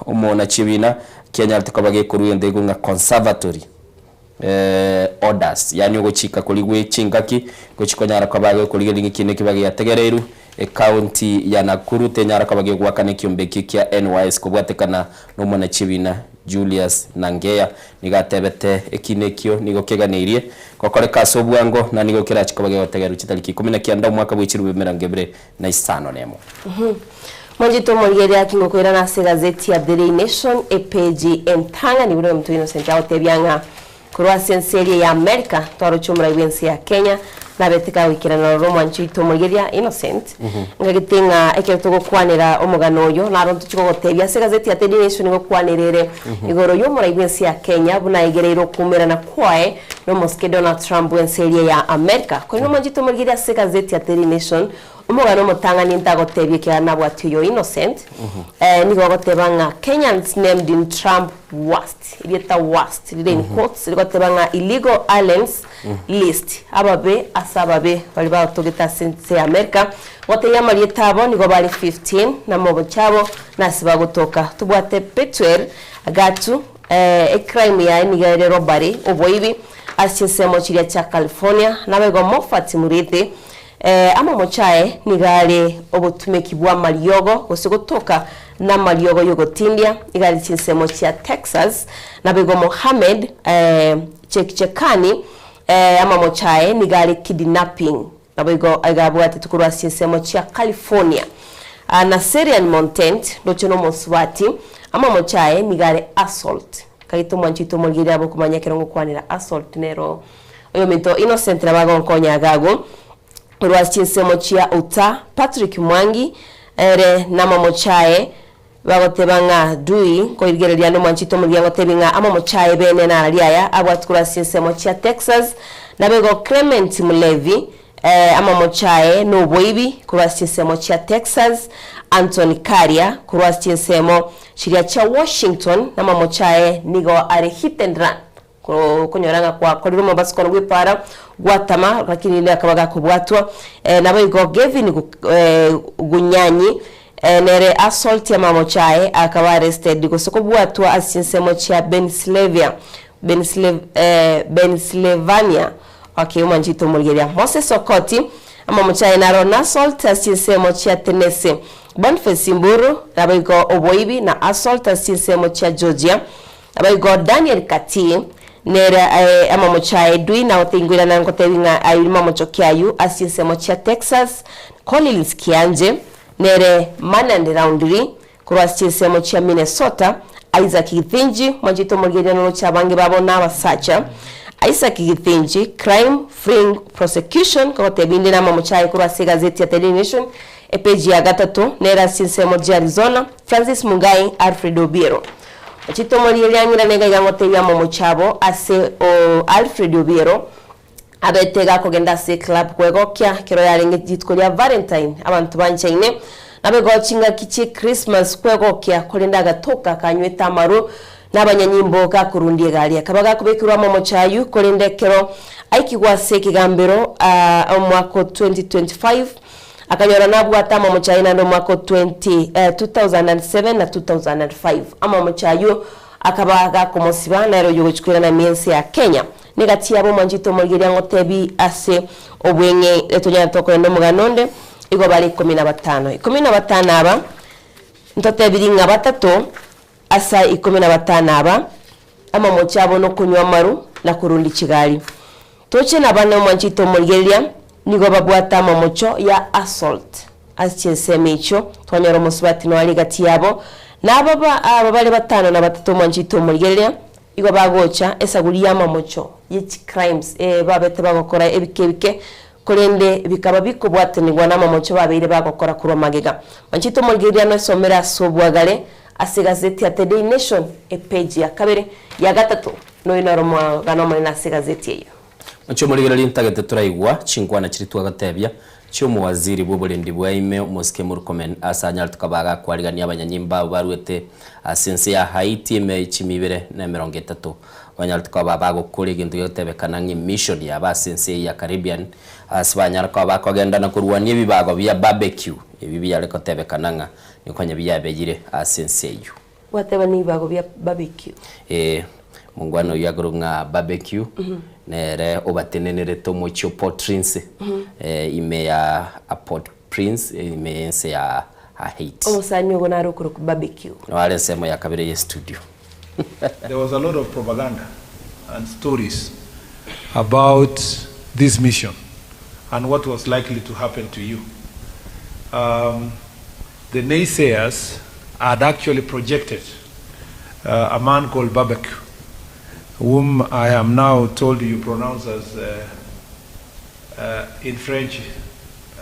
omonachibina Kianyarete koba gekorua egento gekorwa ng'a conservatory orders, yaani ogochika koria gwe chingaki gochia konyara koba gekorigereria ng'a ekiina ekiba giategereirwe, ecounty ya Nakuru tenyara koba gegoakana ekiombe ekio kia NYS kobwatekana na omonachibina Julius Nangeya nigo atebete ekiina ekio nigo keganeirie gokoreka ase obwango na nigo kerachi koba gegotegererwa chitariki ikomi na kianda omwaka bwe chirubi emerongo ebere na isano nemo. Mwanchete omorigereria ki ngokoirana ase egazeti ya The Daily Nation epeji entang'ani buna oyominto Innocent agotebia ng'a korwa ase ense eria ya America twaroche omorai bw'ense ya Kenya nabete kagoikerana roro omwanchi oito omorigereria Innocent ngagete ng'a ekero togokwanera omogano oyo naro ntochi kogotebia ase egazeti ya The Daily Nation ngokwanera ere igoro y'omorai bw'ense ya Kenya buna aigereire okoumerana kwaye nomosike Donald Trump bw'ense eria ya America. Korende omwanchete omorigereria ase egazeti ya Daily Nation Omogano omotang'ani ntagotebia ekiagera nabwati oyo Innocent, eh, nigo ogoteba ng'a Kenyans named in Trump worst, erieta worst rire in quotes rigoteba ng'a illegal aliens list, ababe ase ababe baria bagotogete ase ense ya America, gotebia amarieta abo nigo bare 15 na amagocho abo nase bagotoka. Tobwate Bethuel Gatu, eh, ecrime yaye nigo ere robbery, oboibi, ase chinsemo chiria chia California, naboigo Moffat Murithi, Amamocho aye nigo are obotumeki bw'amariogo, gose gotoka namariogo y'ogotindia, igo are chinsemo chia Texas. Naboigo Mohammed Chekchekani, amamocho aye nigo are kidnapping, naboigo iga abwatetwe korwa ase chinsemo chia California. Naserian Montent, ndoche nomosubati, amamocho aye nigo are assault. Kaito omwancho oito omorigereria abe okomanya ekero ngokwanera assault nero Oyominto Innocent nabo agonkonya iga agwo korwa ase chinsemo chia Utah, Patrick Mwangi ere namamocho aye bagoteba ng'a Dui nkoirigereria nomwanchete omorigia ngotebi ng'a amamocho aye bene narari aya abwati korwa ase chinsemo chia Texas, naboigo Clement Mulevi amamocho aye noboibi korwa ase chinsemo chia Texas, Anthony Karia korwa ase chinsemo chiria chia Washington namamocho aye nigo are hit and run. Okonyora ng'a gwakorire omobasukano bw'epaara gwatama, lakini rende akaba gakobwatwa. Naboigo Gavin Gunyanyi nere assault amamocho aye akaba arrested gose kobwatwa ase chinsemo chia Pennsylvania Pennsylvania okay omwanchete omorigereria Moses Okoti amamocho aye naro na assault ase chinsemo chia Tennessee Boniface Mburu naboigo oboibi na assault ase chinsemo chia Georgia Naboigo Daniel Kati, nere aye amamocho aye Edwin agoteingwera ngotebi ng'a ayio mamocho ki ayio ase chinsemo chia Texas, Collins Kianje, nere Manand Roundtree korwa ase chinsemo chia Minnesota, Isaac Githinji, mwanchete omorigereria noroche abange babo na abasacha, Isaac Githinji, Crime, Fleeing Prosecution, kogotebi inde namamocho aye korwa ase egazeti ya Daily Nation, epeji ya gatato, nere ase chinsemo chia Arizona, Francis Mungai, Alfred Obiero. Chitomo riria riang'irane iga iga ngotebia amamocho abo ase o Alfred Obiero. Abete gakogenda ase eclub kwegokia kero yarenge rituko ria Valentine abanto banchaine naboigo chingaki chie Christmas kwegokia korende agatoka kanywete amaru na abanyanyimbo gakorundia egari akaba gakobekerwa amamocho ayio korende ekero aikigwa ase ekegambero omwaka o 2025 akanyora nabwate amamocho aye naende omwaka o 20 2007 na 2005 amamocho ayio akaba gakomosiba nere oyio ogochia koirana emiense ya Kenya. Negati yabo omwanchete omorigereria ngotebi ase obweng'e etonyare tokorenda omogano onde, igo bare ikomi na batano. Ikomi na batano aba, ntotebiri ng'a batato ase ikomi na batano aba, amamocho abo nokonywa amaru na korundia chigari. Toche nabane omwanchete omorigereria, nigo babwate amamocho ya assault ase chinsemo echio, twanyora omosubati noare egati yabo, na aba aba bare batano na batato omwanchete omorigereria, Igo bagocha esaguri y'amamocho ye chicrimes eh babete bagokora ebike ebike, korende bikaba bikobwatanigwa namamocho babeire bagokora korwa magega. Manchete omorigereria noesomere ase obwagare ase egazeti ya The Daily Nation epage ya kabere, ya gatato, noyo noro omogano omonene ase egazeti eyio. Inche omorigereria ntagete toraigwa chinkwana chiria twagotebia chi'omowaziri bw'oborendi bwa ime omosike Murkomen ase anyarete koba agakwarigania abanyanyimba abwo baruete ase ense ya Haiti ime chimi ibere na emerongo etato banyarete koba bagokora egento gegotebekana ng'a emission yabo ase ense eye ya Caribbean ase banyare koba bakogenda na korwania ebibago bia barbecue ebi biare kotebekana ng'a nikonya biabeyire ase ense eyio. Gwateba nibago bia barbecue. Ee, mongwana oyio akorokwa ng'a barbecue, nere obatenenerete omochie o Port-Prince, ime ya Port-Prince, ime y'ense ya Haiti. Omosani ogo nare okorokwa barbecue. Nabo are ensemo ya kabere y'estudio. There was a lot of propaganda and stories about this mission and what was likely to happen to you. Um, the naysayers had actually projected uh, a man called Barbecue, whom I am now told you pronounce as uh, uh, in French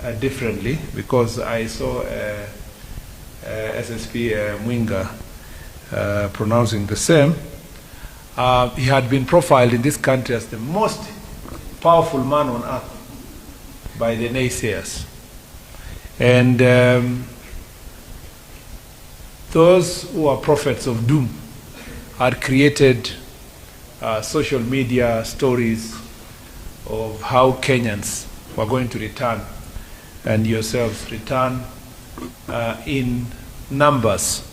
uh, differently because I saw uh, uh, SSP uh, Mwinga uh, pronouncing the same. Uh, he had been profiled in this country as the most powerful man on earth by the naysayers. And um, those who are prophets of doom had created uh, social media stories of how Kenyans were going to return and yourselves return uh, in numbers,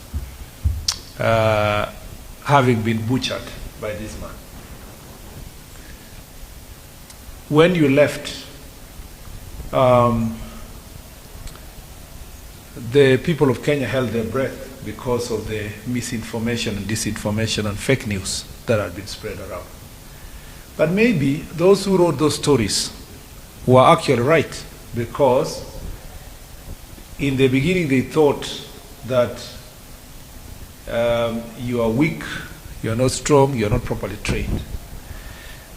uh, having been butchered by this man. When you left, um, the people of Kenya held their breath because of the misinformation and disinformation and fake news that had been spread around. But maybe those who wrote those stories were actually right because in the beginning they thought that um, you are weak, you are not strong, you are not properly trained.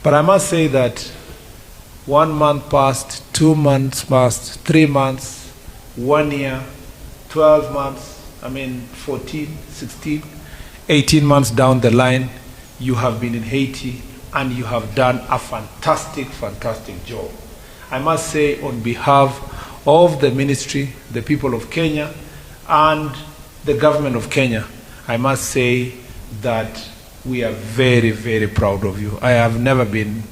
But I must say that one month passed, 2 months passed, 3 months, one year, 12 months, I mean 14, 16, 18 months down the line, you have been in Haiti and you have done a fantastic, fantastic job. I must say, on behalf of the ministry, the people of Kenya, and the government of Kenya, I must say that we are very, very proud of you. I have never been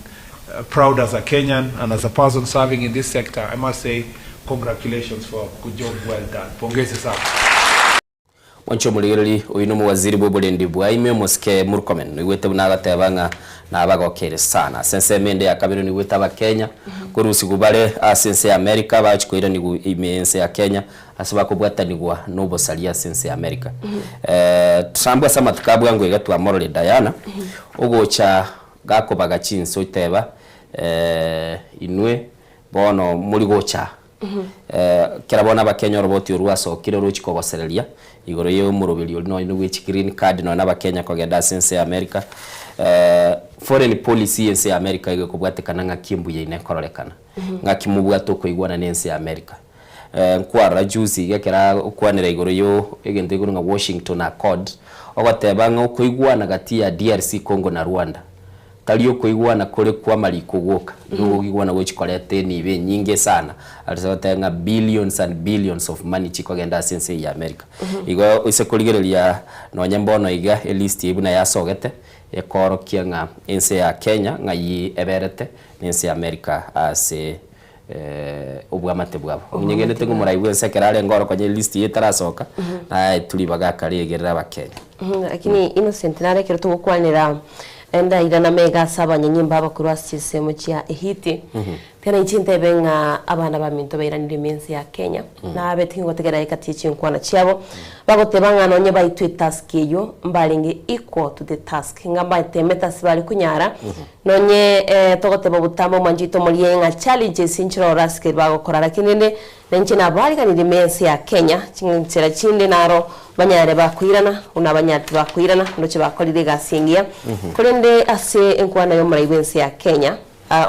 proud as a Kenyan and as a person serving in this sector. I must say, congratulations for a good job well done. Pongezi sana. Mwanche omorigereri oyo na omowaziri bwa oborendi bwa ime omosike Murkomen noigwete buna agateba ng'a nabagokere sana ase ensemo ende ya kabere noigwete abakenya korusigwa bare ase ense ya America bachi koiranigwa ime y'ense ya Kenya ase bakobwatanigwa na obosaria ase ense ya America. Trump ase amatuko a bwango iga twamorore Diana ogocha gakobaga chinse oiteba inwe bono mori gocha Ekero bono abakenya oroboti orwo rwasokire rochia kogosereria igoro ya omoroberi oria nonye bwe chi green card nonye na abakenya kogenda ase ense ya America, foreign policy ya ense ya America igo ekobwatekana ng'aki mbuya ine ekororekana, ng'aki mobwate okoigwana na ense ya America. Nkwarora juzi iga ekero agokwanera igoro ya egento igoro ng'a Washington Accord, ogoteba ng'a okoigwana gati ya DRC Congo na Rwanda. Tari okoigwana kore kw'amariko gwoka, nigo okoigwana gochi koreta enibo enyinge sana, ase goteba ng'a billions and billions of money chikogenda ase ense eye ya America. Igo ase korigereria nonye mbono iga elist eye buna yasogete, ekoorokia ng'a ense ya Kenya ng'ai eberete na ense ya America ase obwamate bwabo. Onyegenete ng'a omorai bw'ense ekero arenge oro konya elist eye etarasoka, naetwe ribaga akaregerera abakenya. Lakini Innocent nare ekero togokwanera endaira na amaiga ase abanyanyimbo abakorwa ase chinsemo chia Ehiti, tena inche ntebe ng'a abana baminto bairanire ime ense ya Kenya, nabe tingotegerera egati ye chinkwana chiabo, bagoteba ng'a nonye baitwe etask eyio mbarenge equal to the task, ng'a mbatemete ase bare konyara, Nonye togoteba obotambe omwanchete omorie ng'a challenges nchire ore ase keri bagokora lakini rende nainche nabariganirie ime ense ya Kenya chinchera chinde naro banyare bakoirana buna banyarete bakoirana ndoche bakorire egasi engiya korende ase enkwana yomorai bwense ya Kenya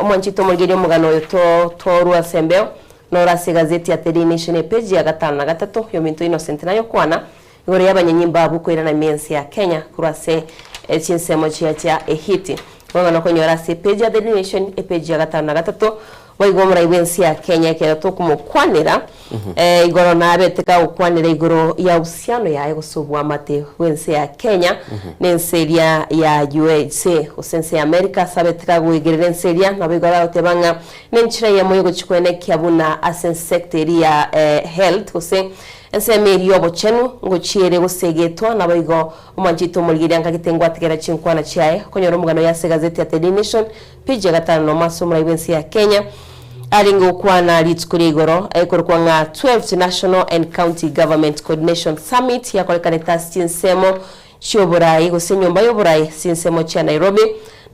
omwanchete omorigereria omogano oyo tworwa ase embeo noro ase egazeti ya The Daily Nation epage ya gatano na gatato yominto Innocent nayokwana Igoro y'abanyanyimbo abwo koirana ime ense ya Kenya korwa ase chinsemo chia chia Ehiti. Boigo nokonyora ase epeji ya The Nation epeji ya gatano na gatato. Boigo omorai bw'ense ya Kenya ekero tokomokwanera igoro nabete kagokwanera igoro ya uhusiano yaye gose obwamate bw'ense ya Kenya na ense eria ya USA gose ense ya America ase abete kagoegerera ense eria nabo igo aragoteba ng'a nenchera eyemo yogochia koenekia buna ase ensector eria ya health gose Ensemo eria y'obochenu ngochia ere gosegetwa, naboigo omwanchete omorigereria nkagete ngwatigera chinkwana chiaye. Okonyora omogano oyo ase egazeti ya The Daily Nation, page ya gatano nomo ase omorai bw'ense ya Kenya arenge gokwana rituko ria igoro ekorokwa ng'a 12th National and County Government Coordination Summit yakorekanete ase chinsemo chi'oborai gose enyomba y'oborai ase chinsemo chia Nairobi.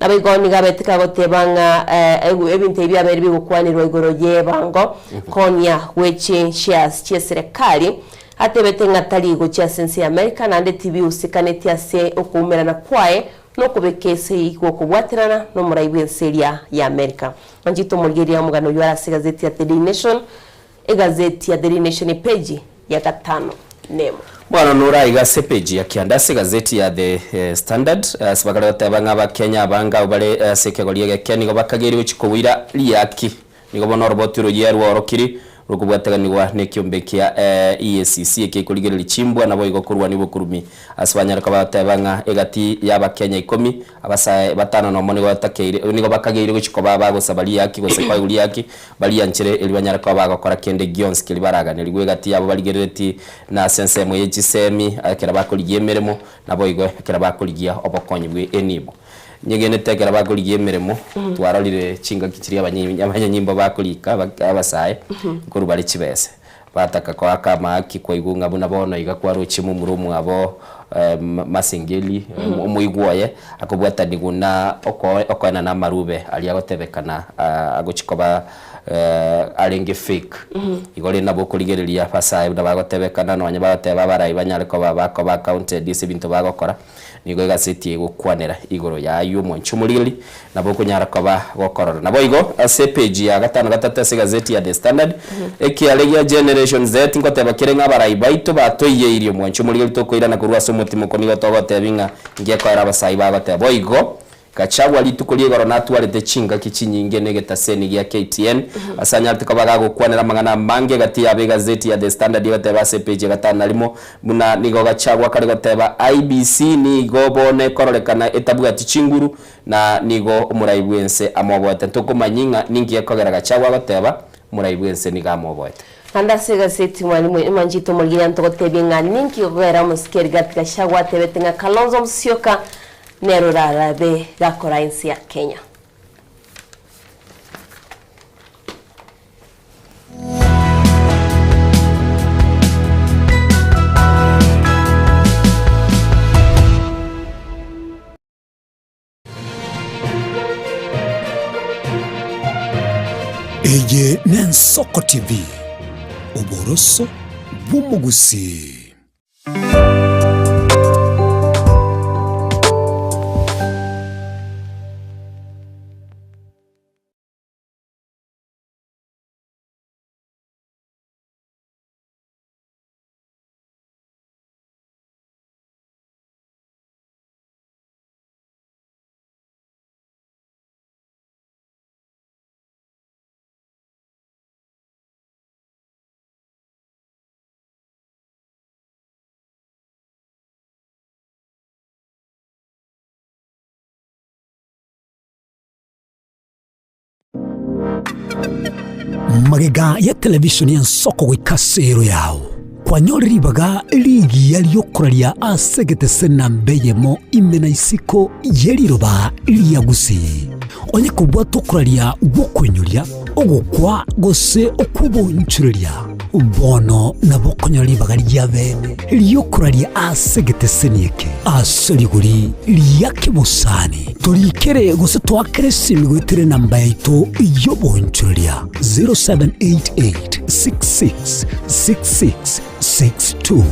Naboigo nigo abete kagoteba ng'a ebinto ebi biabeire bigokwanerwa igoro y'ebango konya gwe chinshares chi'eserekari, atebete ng'a tari gochia ase ense y'Amerika naende tibiusikaneti ase okoumerana kwaye nokobeka esegi gw'okobwaterana nomorai bw'ense eria y'Amerika. Manchete omorigereria omogano oyio are ase egazeti ya The Daily Nation, Egazeti ya The Daily Nation epeji ya gatano nemo. Bono nore aiga ase epeji ya kianda ase egazeti ya The Standard, ase bakare goteba ng'a Abakenya abange abwo bare ase ekegori egeke nigo bakageire gochia koboira riaki. Nigo bono oroboti oroyia rworokiri rokobwateganigwa nekiombe kia EACC ekia ekorigereria chimbwa naboigo korwania obokurumi ase banyare koba goteba ng'a egati y'Abakenya ikomi abasae batano nomo nigo batakeire nigo bakageire gochia koba bagosaba riaki gose koegwa riaki Barianchere erio banyare koba bagokora kende gionsi keria baraganerigwe egati yabo barigereretie na ase ensemo ye chisemi, ekero bakorigia emeremo, naboigo ekero bakorigia obokonyi bwe enibo. Nyegenete ekero bakorigia emeremo, twarorire chingaki chiria abanyanyimbo bakorika abasae nkorwa bare chibese. Bataka koaka amaaki kwaigwa ng'a buna bono iga kwarochie momura omwabo Masengeli, omoigwa oye, akobwatanigwa na okoenana amarube aria agotebekana agochia koba arenge fake. Igo rende nabo okorigereria abasae buna bagotebekana nonye bagoteba abarai banyare koba bakoba accounted ase ebinto bagokora. Nigo egaseti egokwanera igoro y'ayio omwanchi omorigeri, nabo okonyara koba gokorora. Naboigo ase epeji ya gatano gatato ase egazeti ya The Standard, ekiare gia Generation Z ngoteba kere ng'a abarai baito batoiyeirie omwanchi omorigeri tokoirana korwa ase omotimoko nigo togotebi ng'a ngekoera abasai bagoteba boigo Gachagua rituko ria igoro natwarete chingaki chinyinge negetaseni gia KTN ase anyarete koba gagokwanera amang'ana amange egati yabo egazeti ya The Standard egoteba ase epeji ya gatano na rimo buna nigo Gachagua kare goteba IEBC nigo bono ekororekana etabwati chinguru na nigo omorai bwense amoboete. Ntokomanyi ng'a ninki gekogera Gachagua agoteba omorai bwense nigo amoboete. Naende ase egazeti Mwalimu Emanchete Omorigereria ntogotebie ng'a ninki gekogera omosike Rigathi Gachagua atebete ng'a Kalonzo Musyoka Nere orarabe gakora ense ya Kenya. Eye n'Ensoko TV, oboroso bw'omogusii. Magega ya television y'ensoko goika ase ero yao, kwanyore ribaga rigiya ri'okoraria ase egetese namba eyemo ime na isiko ye riroba ria Gusii. Onye kobwata okoraria gw'okoinyoria, ogokwa gose okw'obonchoreria, bono nabo okonyora ribaga ria bene ri'okoraria ase egeteseni eke ase rigori ria kebosani. Torikere gose toakere esimi goetera enamba yaito y'obonchoreria 0788 66 66 62.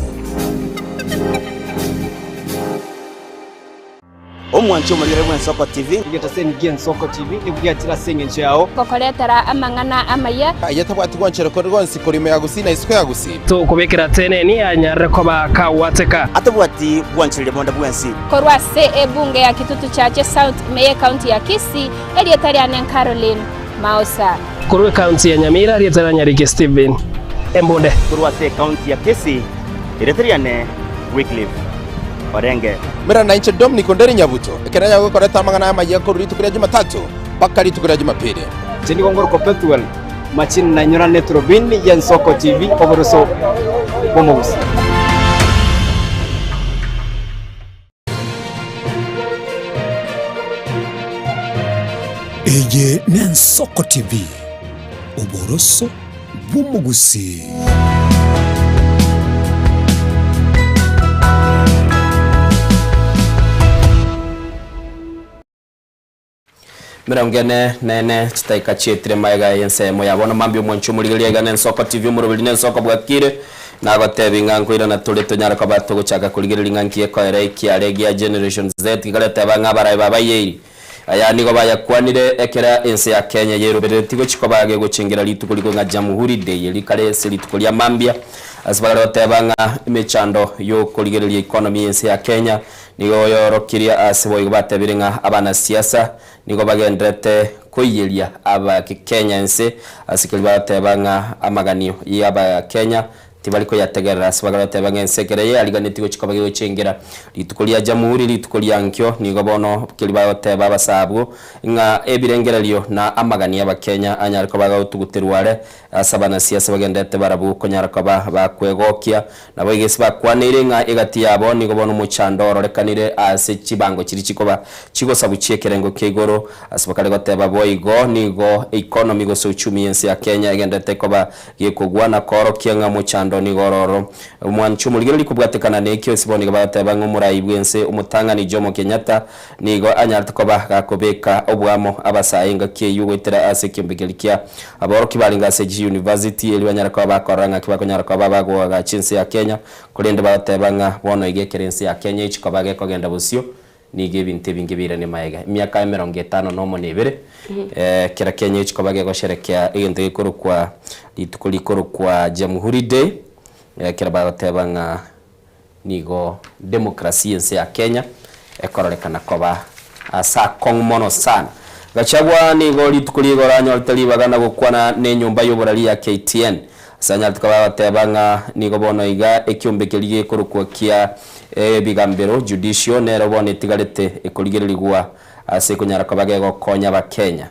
Omwanchi omorigere bw'Ensoko TV. Egetaseni gi'Ensoko TV nigo giachire ase engencho yao. Gokoretera amang'ana amaya. Aye tabwati gwanchera kore gwonsi korwa ime ya Gusii na isiko ya Gusii. Tokobekera teneni anyarire koba kagwateka. Atabwati gwanchereria bonde bwensi. Korwa ase ebunge ya Kitutu Chache South ime y'Ecounty ya Kisii, erieta riane Caroline Maosa. Korwa ecounty ya Nyamira, erieta ria Nyariki Stephen Embunde. Korwa ase ecounty ya Kisii, erieta riane Wycliffe Orenge. Mera nainche Dominic Onderi Nyabuto, ekero nyagokoreta amang'ana amayia korwa rituko ria Jumatatu mpaka rituko ria Jumapili. Inche nigo ngorokwa Pethuel Machini na inyorane eturubini y'Ensoko TV oboroso bw'omogusi. Eye n'Ensoko TV, oboroso bw'omogusii. Emerongo ene na ene chitaika chietire magega y'ensemo ya bono mambia omwanchi omorigereria aiga n'Ensoko TV omoroberi n'Ensoko bwakire nagotebi ng'a nkoirana tore tonyare koba togochaka korigereria ng'a nki ekoera ekiare gia Generation Z gegoreteba ng'a abarayi babayeiri Aya nigo bayakwanire ekero ense ya Kenya yerobereretie gochia koba gegochengera rituko riko ng'a Jamhuri Day rikare ase rituko ria mambia ase bagare goteba ng'a emechando yokorigereria economy y'ense ya Kenya nigo yorokirie ase boigo batebire ng'a abanasiasa nigo bagendererete koiyeria abakenya ense ase keria bagoteba ng'a amaganio y'abakenya Tibari koyategerera ase bagare goteba ng'a ense ekero yariganetie gochia koba gegochengera rituko ria Jamhuri, rituko ria nkio, nigo bono keria bagoteba abasaa abwo ng'a ebirengererio na amagani y'Abakenya anyare koba agotuguterwa are ase abanasiasa bagenderete barabwo konyara koba bakwegokia. Naboigo ase bakwaneire ng'a egati yabo nigo bono omochando ororekanire ase chibango chiria chikoba chigosabu chi'ekerengo kia igoro. Ase bakare goteba boigo nigo economy gose uchumi y'ense ya Kenya egenderete koba Gekogwa na koorokia ng'a omochando nigo ororo. Omwanchi omorigereria kobwatekana nekio ase bono nigo bagoteba ng'a omorai bw'ense omotang'ani Jomo Kenyatta nigo anyarete koba gakobeka oboamo abasae engaki eyio goetera ase ekiombe keria kia aborokia barenge ase chiuniversity erio banyare koba bakorora ng'aki bakonyara koba bagoagacha ense ya Kenya korende bagoteba ng'a bono iga ekero ense ya Kenya echi koba gekogenda bosio Nigo ebinto ebinge biirane magega emiaka emerongo etano nomo na ebere, kera Kenya echi koba gegosherekea egento gekorokwa rituko rikorokwa Jamhuri Day, ekero bagoteba ng'a nigo democracy y'ense ya Kenya ekororekana koba ase akong'u mono sana. Gachagua nigo rituko ria igoro anyorete ribaga na gokwana na enyomba y'oborari ya KTN ase anyarete koba agoteba ng'a nigo bono iga ekiombe keria gekorokwa kia Ebigambero, judicial, nero bono etigarete ekorigererigwa ase ekonyara koba gegokonya abakenya.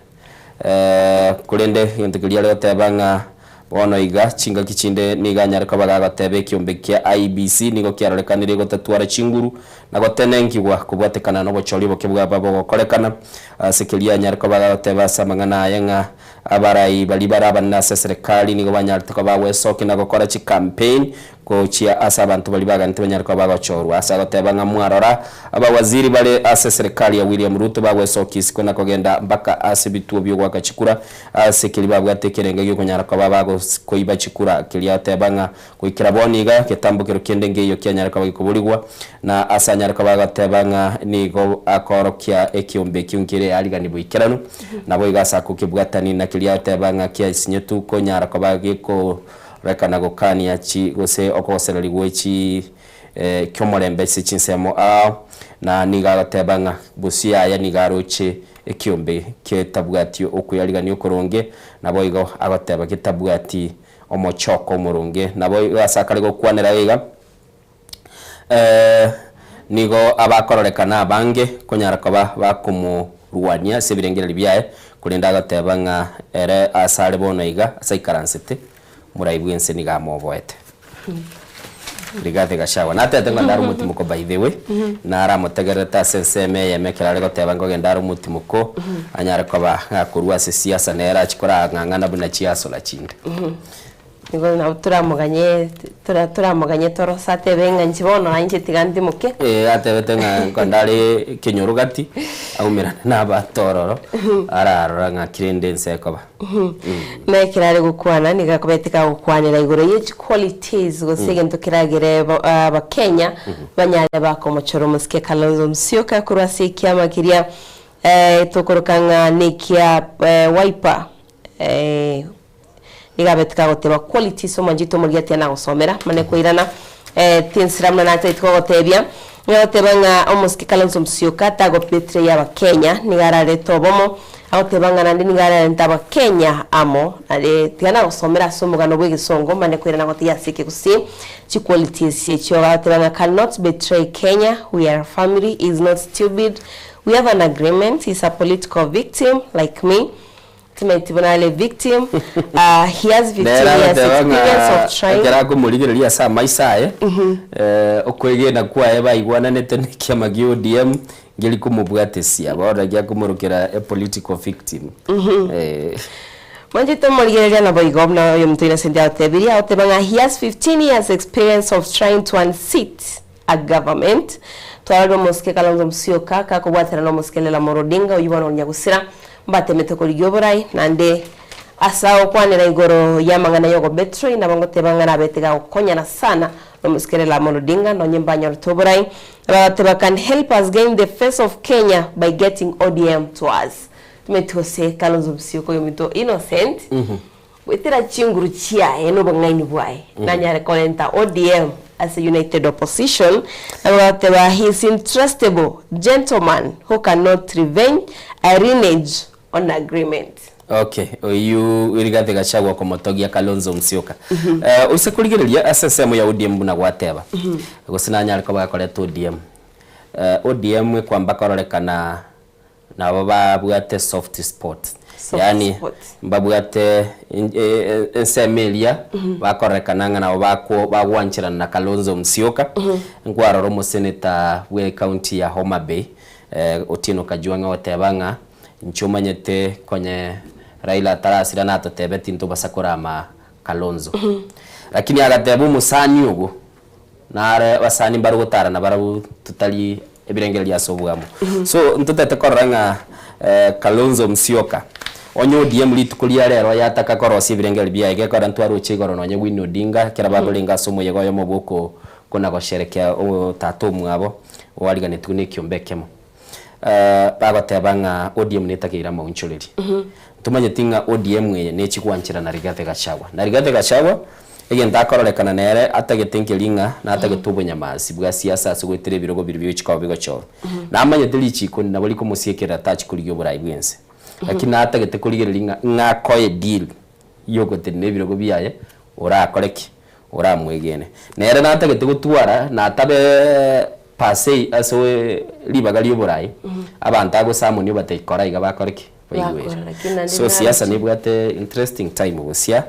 Korende egento keria are goteba ng'a bono iga chingaki chinde nigo anyare koba gagoteba ekiombe kia IEBC nigo kiarorekanire gotatwara chinguru na gotenenkigwa kobwatekana nobochori oboke bwaba bogokorekana ase keria anyare koba gagoteba ase amang'ana aye ng'a abarai baria bare abanene ase eserekari nigo banyarete koba bagwesokia na gokora chicampaign Gochia ase abanto baria baganete banyare koba bagochorwa. Ase agoteba ng'a mwarora, abawaziri bare ase eserekari ya William Ruto bagwesokia isiko na kogenda mpaka ase ebituo bi'ogoaka chikura ase keria babwate ekerengo gi'okonyara koba bagokoiba chikura. Keria agoteba ng'a goikera bono iga getambokero kende nkeiyo kianyare koba gekoborigwa na ase anyare koba agoteba ng'a nigo akoorokia ekiombe ekio nkere arigani boikeranu. Naboigo ase akokebwatani na keria agoteba ng'a kiasinyetu konyara koba geko Reka na gokania chi gose okogosereria gwe chi ki'omorembe ase chinsemo ao, na nigo agoteba ng'a bosio yaya nigo aroche ekiombe getabwati okweyarigania okoronge, naboigo agoteba getabwati omochoko omoronge. Naboigo ase akare gokwanera iga, nigo abakororekana abange konyara koba bakomorwania ase ebirengererio biaye. Korende agateba ng'a ere aase are bono iga, ase aikaransete, omorai bw'ense nigo amoboete. Rigathi Gachagua natebete ng'a ndare omotimoko by the way, naramotegererete ase ensemo eyemo ekero are goteba nkogenda are omotimoko, anyare koba gakorwa ase siasa nere achie korang'ang'ana buna chiasola chinde. Nigo nabo toramoganye tora toramoganye torose atebe ng'a inche bono aye inche tiga ntimoke. Ee, atebete ng'a nkogenda are ekenyoro gati, aumerane na abanto ororo, ararora ng'aki rende ense ekoba. Na ekero are gokwana nigo akobete kagokwanera igoro ye chiqualities gose egento keragere ba- abakenya banyare bakomochora omosike Kalonzo Musyoka korwa ase ekiama keria tokoroka ng'a nekia Wiper. Nigo abete kagoteba qualities omonchete omorigia tiana gosomera mane koirana tinsira buna nachagete kogotebia nigo agoteba ng'a omosike Kalonzo Musyoka tago betray abakenya nigo ararete obomo agoteba ng'a naende nigo ararente abakenya amo nare tiga nagosomera ase omogano bwa egesongo mane koirana gotebia ase ekegusii chiqualities echio agoteba ng'a cannot betray Kenya we are a family he is not stupid we have an agreement he is a political victim like me Timeti buna are victim uh, he has 15 Nere years agateba experience ng'a of trying ekero akomorigereria ase amaiso aye, eh, okwegena kwaye baigwananete na ekiama gia ODM nkeri komobwatesia, bono naki akomorokera a political victim. Eh. Mwanchete omorigereria naboigo buna oyominto Innocent agotebirie, agoteba ng'a he has 15 years experience of trying to unseat a government. Twarorire omosike Kalonzo Musyoka gakobwatana na omosike Raila Amolo Odinga oyio bono ore nyagusira mbatemete korigia oborai naende ase agokwanera igoro y'amang'ana y'ogobetray nabo ngoteba ng'a nabete gagokonyana sana na omosike Raila Amolo Odinga nonye mbanyorete oborai bagateba can help us gain the face of Kenya by getting ODM to us. Timanyeti gose Kalonzo Musyoka oyominto Innocent Goetera chinguru chiaye na obong'aini bwaye, nanyare korenta ODM ase United Opposition, nabo bagoteba he is intrustable gentleman who cannot revenge a lineage on agreement. Okay, oyio Rigathi Gachagua okomotogia Kalonzo Musyoka. Eh, oise korigereria ase ensemo ya ODM buna gwateba, gose nanyare koba gakoreta ODM. Eh, ODM ekwamba kororekana Nabo babwate soft spot, Soft yaani spot. mbabwate ensemo eria bakororekana ng'a nabo bako bagwancherana na Kalonzo Musyoka, nkwarora omoseneta bwe ecounty ya Homa Bay Otieno Kajwang' ogoteba ng'a inche omanyete konye Raila atarasira natotebeti ntobasa korama Kalonzo. Lakini agateba omosani ogo Nare abasani mbare gotara nabarabwo totari ebirengererio ase obwamo. So ntotete korora ng'a Kalonzo Musyoka onye ODM rituko ria rero yataka korosia ebirengererio biaye gekogera ntwaroche igoro nonye Winnie Odinga ekero bakorenge ase omoyega oyomo bwa oko kona gosherekea tata omwabo oariganetigwe na ekiombe ekemo. Bagoteba ng'a ODM netakeire amaonchoreri. Ntomanyeti ng'a ODM eye nechi gwancherana Rigathi Gachagua. Na Rigathi Gachagua, egento akororekana nere atagete nkeri ng'a natagete obonyamasi bwa siasa ase goetera ebirogo biria bigochi koba bigochorwa. Namanyete richiko nabo rikomosiekerera tachi korigia oborai bwense. Lakini natagete korigereria ng'a ng'a akoe deal yogotenena ebirogo biaye orakore ki? Oramwegene. Nere natagete gotwara natabe per se ase ribaga ri'oborai, abanto agosamonia obatebie kora iga bakore ki? Baigwere. So siasa nebwate interesting time gosia,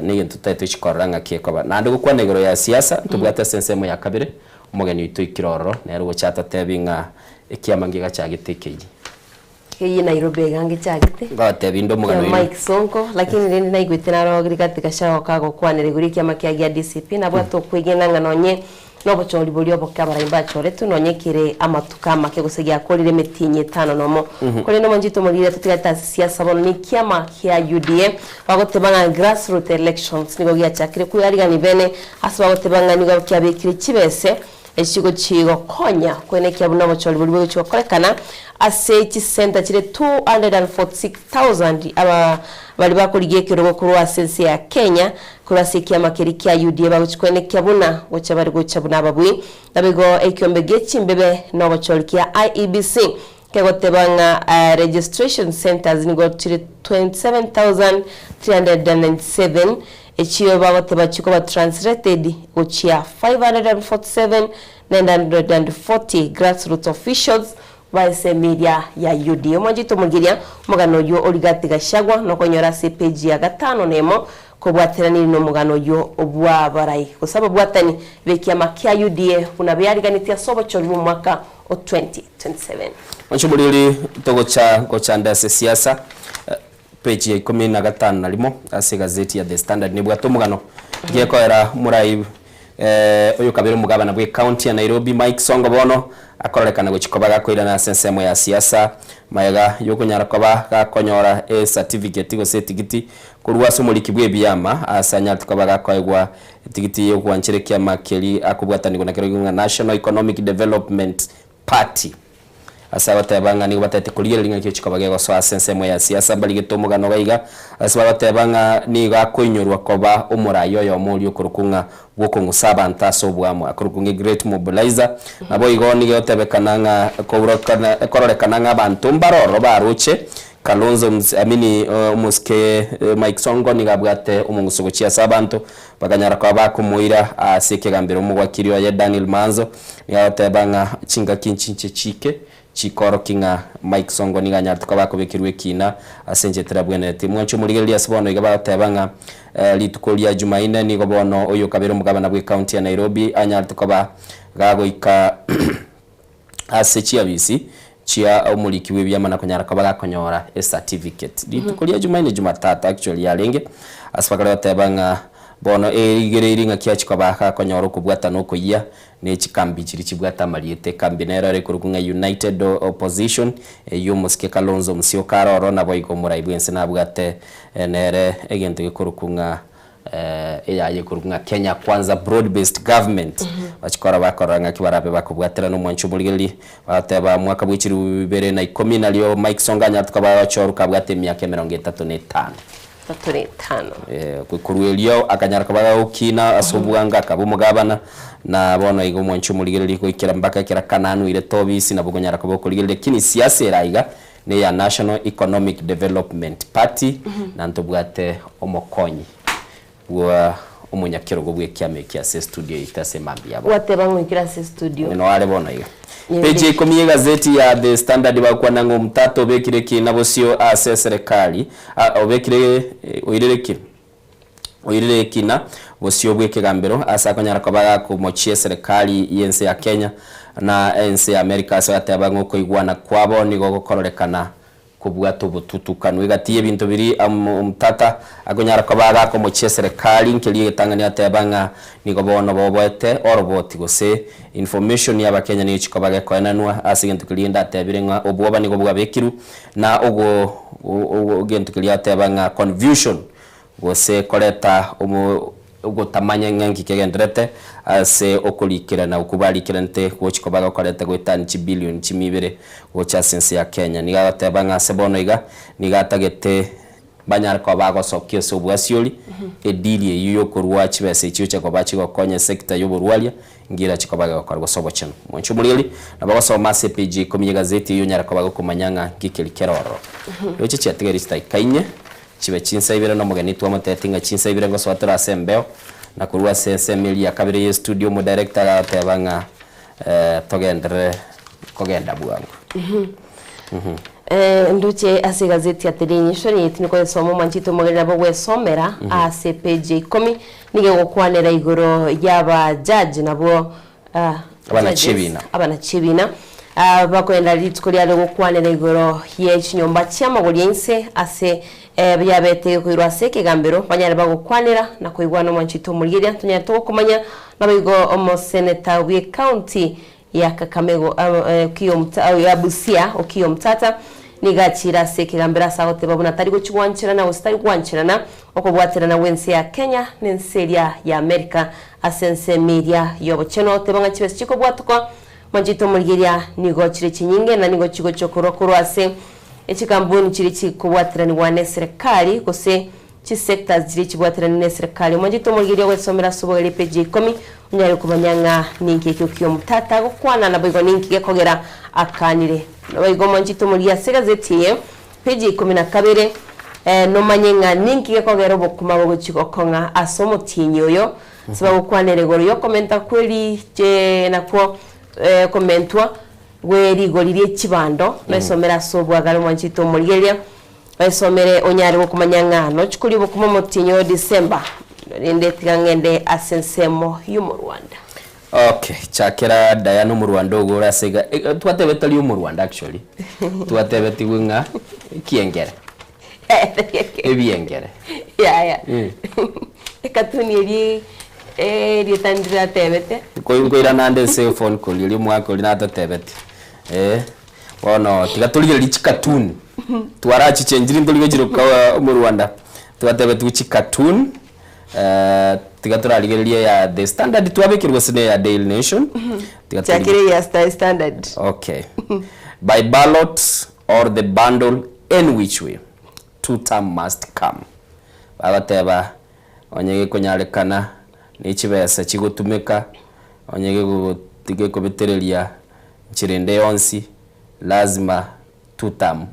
negento totagete tochie korora ng'aki ekoba. Naende gokwana igoro ya siasa, ntobwate ase ensemo ya kabere, omogeni oito oikire ororo, nere ogocha atotebie ng'a ekiama ngegachagete ekeyia. Eyio Nairobi iga ngechagete. Ngotebia inde omogano Kia oino. Mike Sonko, lakini rende naigwete naro Rigathi Gachagua kagokwanera igoro y'ekiama kiaye gia DCP, nabwate okwegena ng'a nonye nobochori boria oboke abarai mbachoretwe nonye kere amatuko amake gose giakorire emetienyi etano nomo. Korende omonchete omoriri totigarete ase siasa bono nekiama kia UDA bagoteba ng'a grassroot elections nigo giachakire kwearigania bene ase bagoteba ng'a nigo kiabekire chibese Echigochi gokonya koenekia buna obochori boria bogochi gokorekana ase chisenta chire 246,000 aba baria bakorigia ekerogo korwa ase ense ya Kenya korwa ase ekiama keria kia UDA bagochi koenekia buna gocha bare gocha buna ababui. Naboigo ekiombe gie chimbebe na obochori kia IEBC kegoteba ng'a registration centres nigo chire 27,397 echio bagoteba chikoba translated gochia 547,940 grassroots officials. Ba esemi eria ya UDA. Omwanchete omogiria, omogano oyio o Rigathi Gachagua nokonyora ase epeji ya gatano na emo kobwateraniri nomogano oyio bw'abarai gose ababwatani b'ekiama kia UDA buna beariganetie ase obochori bw'omwaka o 2027. Mwanche omoriri togocha gochanda ase siasa Page ya ikomi na gatano na rimo ase egazeti ya The Standard nebwate omogano gekoera omorai oyo kabere omogabana bwe county ya Nairobi Mike Sonko bono akororekana gochia koba gakoirana ase ensemo ya siasa magega yokonyara koba gakonyora e certificate gose etigiti korwa ase omoriki bwe ebiama ase anyarete koba gakoegwa etigiti yogwanchera ekiama keri akobwatanigwa nakerokio ng'a National Economic Development Party. Ase agoteba ng'a nigo batagete korigereria ng'aki ochikoba gegosoa ase ensemo ya siasa mbarigete omogano iga iga, ase bagoteba ng'a nigo akoinyorwa koba omorai oyomo oria okorokwa ng'a bw'okong'usa abanto ase oboamo, akorokwa ng'a great mobilizer. Naboigo nigo egotebekana ng'a kourokana ekororekana ng'a abanto mbare ororo baroche Kalonzo Mus I mean omosike Mike Sonko nigo abwate omong'uso gochia ase abanto, bakanyara koba bakomoira ase ekegambero omogwakiri oye Daniel Maanzo. Nigo agoteba ng'a chingaki nchinche chike chikorokia ng'a Mike Sonko nigo anyarete koba akobekerwa ekina ase enchera etarabwenereti. Mwanche omorigereria ase bono iga bagoteba ng'a rituko ria Jumaine nigo bono oyo okabere omogabana bw'ecounty ya Nairobi anyarete koba gagoika ase chiabisi chia omoriki bw'ebiama na konyara koba gakonyora ecertificate. Rituko ria Jumaine Jumatatu actually yarenge ase bakare goteba ng'a bono erigereiri ng'aki achia koba gakonyora okobwatana okoyia ne chikambi chiria chibwate amarieta. Ekambi nero ere ekorokwa ng'a United Opposition eyio omosike Kalonzo Musyoka are ororo naboigo omorai bwense nabwate nere egento gekorokwa ng'a eyaye ekorokwa ng'a Kenya Kwanza Broad Based Government. Bachikora bakorora ng'aki barabe bakobwaterana omwancho omorigereria bagoteba mwaka bwe chilifu ibere na ikomi nario Mike Sonko anyarete koba agochorwa kabwate emiaka emerongo etato na etano. Etato na etano. Korwa erio akanyara koba gagokina ase obwango akaba omogabana, na bono iga omwancho omorigereria goikera mpaka ekero akananwire tobisi nabo okonyara koba okorigereria lakini siasa ere aiga neya National Economic Development Party na ntobwate omokonyi bwa omonyakerogo bw'ekiama eki ase estudio yaito ase emambia ya bono. Gwateba ng'a oikire ase estudio. Ng'ina oare bono iga. Page ya ikomi y'egazeti ya The Standard bagokwana ng'a omtata obekire ekina bosio ase eserekari, obekire oirire ki? Oirire ekina bosio bw'ekegambero ase akonyara koba gakomochia eserekari y'ense ya Kenya na ense ya America ase agateba ng'a okoigwana kwabo nigo gokororekana Kobwata obotutukanu egati y'ebinto biria omotata akonyara koba agakomochia eserekari nkeria egetang'ani ateba ng'a nigo bono boboete oroboti gose information y'abakenya nigo chikoba gekoenanwa ase egento keria rende atebire ng'a obwoba nigo bwabekirwe na ogo egento keria ateba ng'a confusion Gose koreta ogotamanya ng'a nki kegendererete ase okorikerana okwo barikeranete gochi koba gokoreta goetania chibilioni chimia ibere gocha ase ense ya Kenya. Nigo agoteba ng'a ase bono iga nigo atagete banyare koba bagosokia ase obwasiori edili eyio yokorua chibesa echio gocha koba chigokonya esector yoborwaria ngirache koba gegokora gose obochenu. Mwanche omorigereria nabo ogosoma ase epeji ya ikomi yegazeti eyio onyare koba gokomanya ng'a nki keri kere ororo. Roche chiatigaire chidakika inye. Chibe chinsa ibere nomogeni twamotebeti ng'a chinsa ibere ngosoa tore ase embeo, na korwa ase ensemo eria ya kabere y'estudio omodirector agateba ng'a togenderere kogenda bwango. Ndoche ase egazeti ya The Daily Nation eye tindi koyesoma omwanchete omogeni nabo ogwesomera ase epage ya ikomi nigo egokwanera igoro y'aba judge nabwo Abanachie-ebina. Abanachie-ebina bakoenda rituko riare gokwanera igoro ye chinyomba chi'amagori a inse ase biabete koirwa ase ekegambero, banyare bagokwanera na koigwana omwanchete omorigereria tonyare togokomanya. Naboigo omoseneta bw'ecounty ya Kakamega Okiya ya Busia Okiya Omtata nigo achiire ase ekegambero ase agoteba buna tari gochia gwancherana gose tari gwancherana okobwaterana gw'ense ya Kenya nense eria ya America Ase ensemo eria y'obochenu agoteba ng'a chibesa chikobwatokwa manchete omorigeria nigo chire chinyinge na nigo chigochia korwa korwa ase echikambuni chiria chikobwateranigwa neserekari gose chisectors chiria chibwaterani neserekari. Omanchete omorigeria ogwesomera ase obogari epeji ya ikomi onyare komanya ng'a ninki ekio kiomotata agokwana naboigo ninki gekogera akanire. Naboigo omanchete omorigia ase egazeti eye peji ya ikomi na kabere Nomanye ng'a ninki gekogera obokima bogochia gokong'a ase omotienyi oyo. Ase bagokwanera igoro y'okomenta kw'eriche nakwo komentwa. bwe rigori rie chibando, noisomere ase obwagare mwanchete omorigereria, oisomere onyare gokomanya ng'a nochikoria obokima omotienyi o December, rende tiga ng'ende ase ensemo y'omorwanda. Okay, chakera Diana omorwanda ogo ore ase iga, eh, twatebete tari omorwanda actually, twatebetigwe ng'a ekiengere, ebiengere. Yaya, Mm. ekatuni eria erieta ndiratebete. Nko- nkoirana nde ase ephone call eria omwaka oria natotebetie, eh, bono tiga torigererie chikatuni, twarachichengirie ntori gochiroka omorwanda, twatebetigwe chikatuni. Tiga torarigererie eya The Standard twabekerwa gose ne eya Daily Nation. Tiga torigererie. Chakire ya Star Standard. Okay. By ballot or the bundle any which way two term must come. Bagoteba onye gekonyarekana ne chibesa chigotumeka onye gegogo gekobetereria nchera ende yonsi lazima two term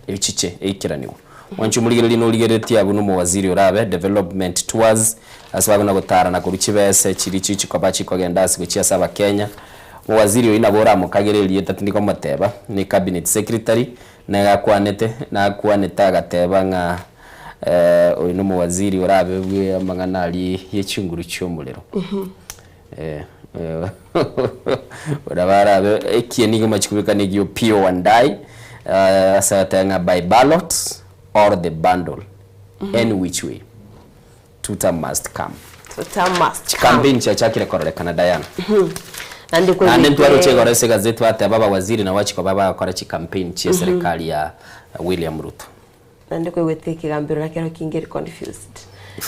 echiche eikeranigwe. Mwanche omorigereria norigereretie abwo nomowaziri orabe development tours ase bagona gotara na korwa chibese chiria chichikoba chikogenda ase gochia ase abakenya. Omowaziri oyio nabo oramokagere erieta tindi komoteba ne cabinet secretary nigo akwanete nakwanete agateba ng'a oyo nomowaziri orabe bwe amang'ana aria ye chinguru chiomorero. Buna barabe ekieni nigo chikobeka na ekio Opiyo Wandayi ase agoteba ng'a by ballot or the bundle any which way two term must come. Two term must come. Chicampaign chiachakire kororekana Diana. Naende Naende ntwaroche koigwete igoro ase egazeti bateba abawaziri nabo bachikoba bagokora chicampaign chie serikali ya William Ruto. Naende koigwete ekegambero nakero kingeri confused.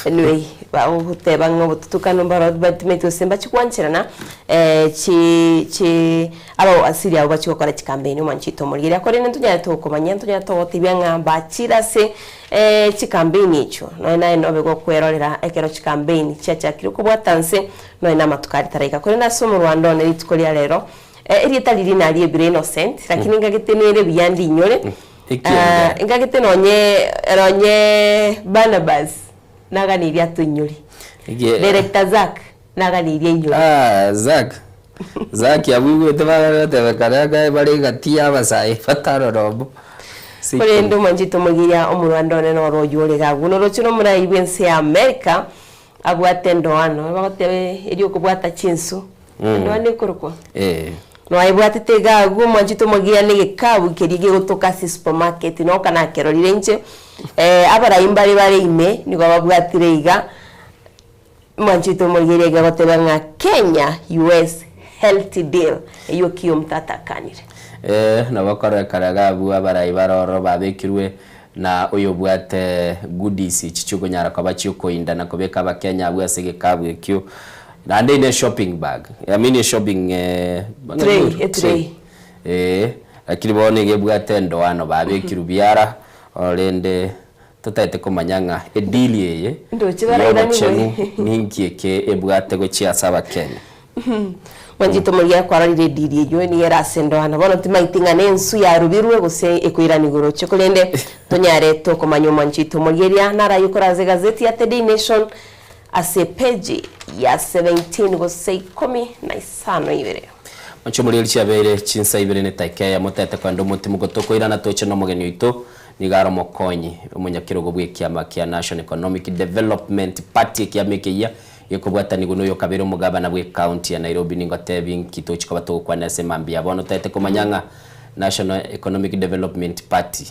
Anyway, bagoteba ng'a obotutukano mbaro batimeti gose mbachigwancherana eh, chi chi abawasiri abwo bachie gokora chikampeni omwanchete omorigereria. Korende ntonyare tokomanya, ntonyare togotebia ng'a mbachire ase chikampeni echio. Nonya naye nobe gokwerorera ekero chikampeni chiachakire kobwata nse, nonya na amatuko aria taraika. Korende ase omorwando one rituko ria rero, erieta riria nariebire Innocent, lakini ngagete nere buya ndinyore. Ekiagera. Ingagete nonye nonye Barnabas naganeirie atoinyore. Ekie- Director Zack naganeirie ainyore. Ah, Zack. Zack abwo igwete bagotebekana ng'a bare egati ya abasae batarorombo. Korende omwanchete omogiya omorwanda one noro oyio ore iga agwo. Noroche nomorai bw'ense ya America abwate endoano. Bagoteba eria okobwata chinsu. Endoano ekorokwa? Eh. Noaebwatete iga agwo omwanchete omogiya na egekabu keria gegotoka ase supermarket noka nakerorire inche eh, abarai mbare bare ime nigo babwatire iga mwanchete omorigereria iga goteba ng'a Kenya US healthy deal eyio ki omonto atakanire. Eh, nabo kororekana iga abwo abarai bare ororo babekirwe na oyobwate goodies echi chiokonyara koba chiokoinda na kobeka abakenya abwo ase egekabu ekio. Naende ine shopping bag, I mean a shopping Tray, etray. Eh, lakini bono iga ebwate endoano babekirwe biara, rende totaete komanya ng'a edeal eye Ndoche barairanigwe. yobochenu ninki eke ebwate gochia ase abakenya. Mwanchete omorigia kwarorire edeal eyio nigo ere ase endoano. Bono timaeti ng'a nensu yarubirwe gose ekoirana igoro roche korende tonyare tokomanya omwanchete omorigeria naraye okoraze egazeti ya The Daily Nation Ase epeji ya 17 gose ikomi na isano ibere. Mochie omorigereria chiabeire chinsa ibere ne etaika eyemo tete koenda omotimu gotokoirana toche nomogeni oito nigo are omokonyi omonyakerogo bw'ekiama kia National Economic Development Party ekiama ekeyia gekobwatanigwa noyo okabeire omogabana bw'ecounty ya Nairobi ningotebi nki tochi koba togokwana ase mambia bono tete komanya ng'a National Economic Development Party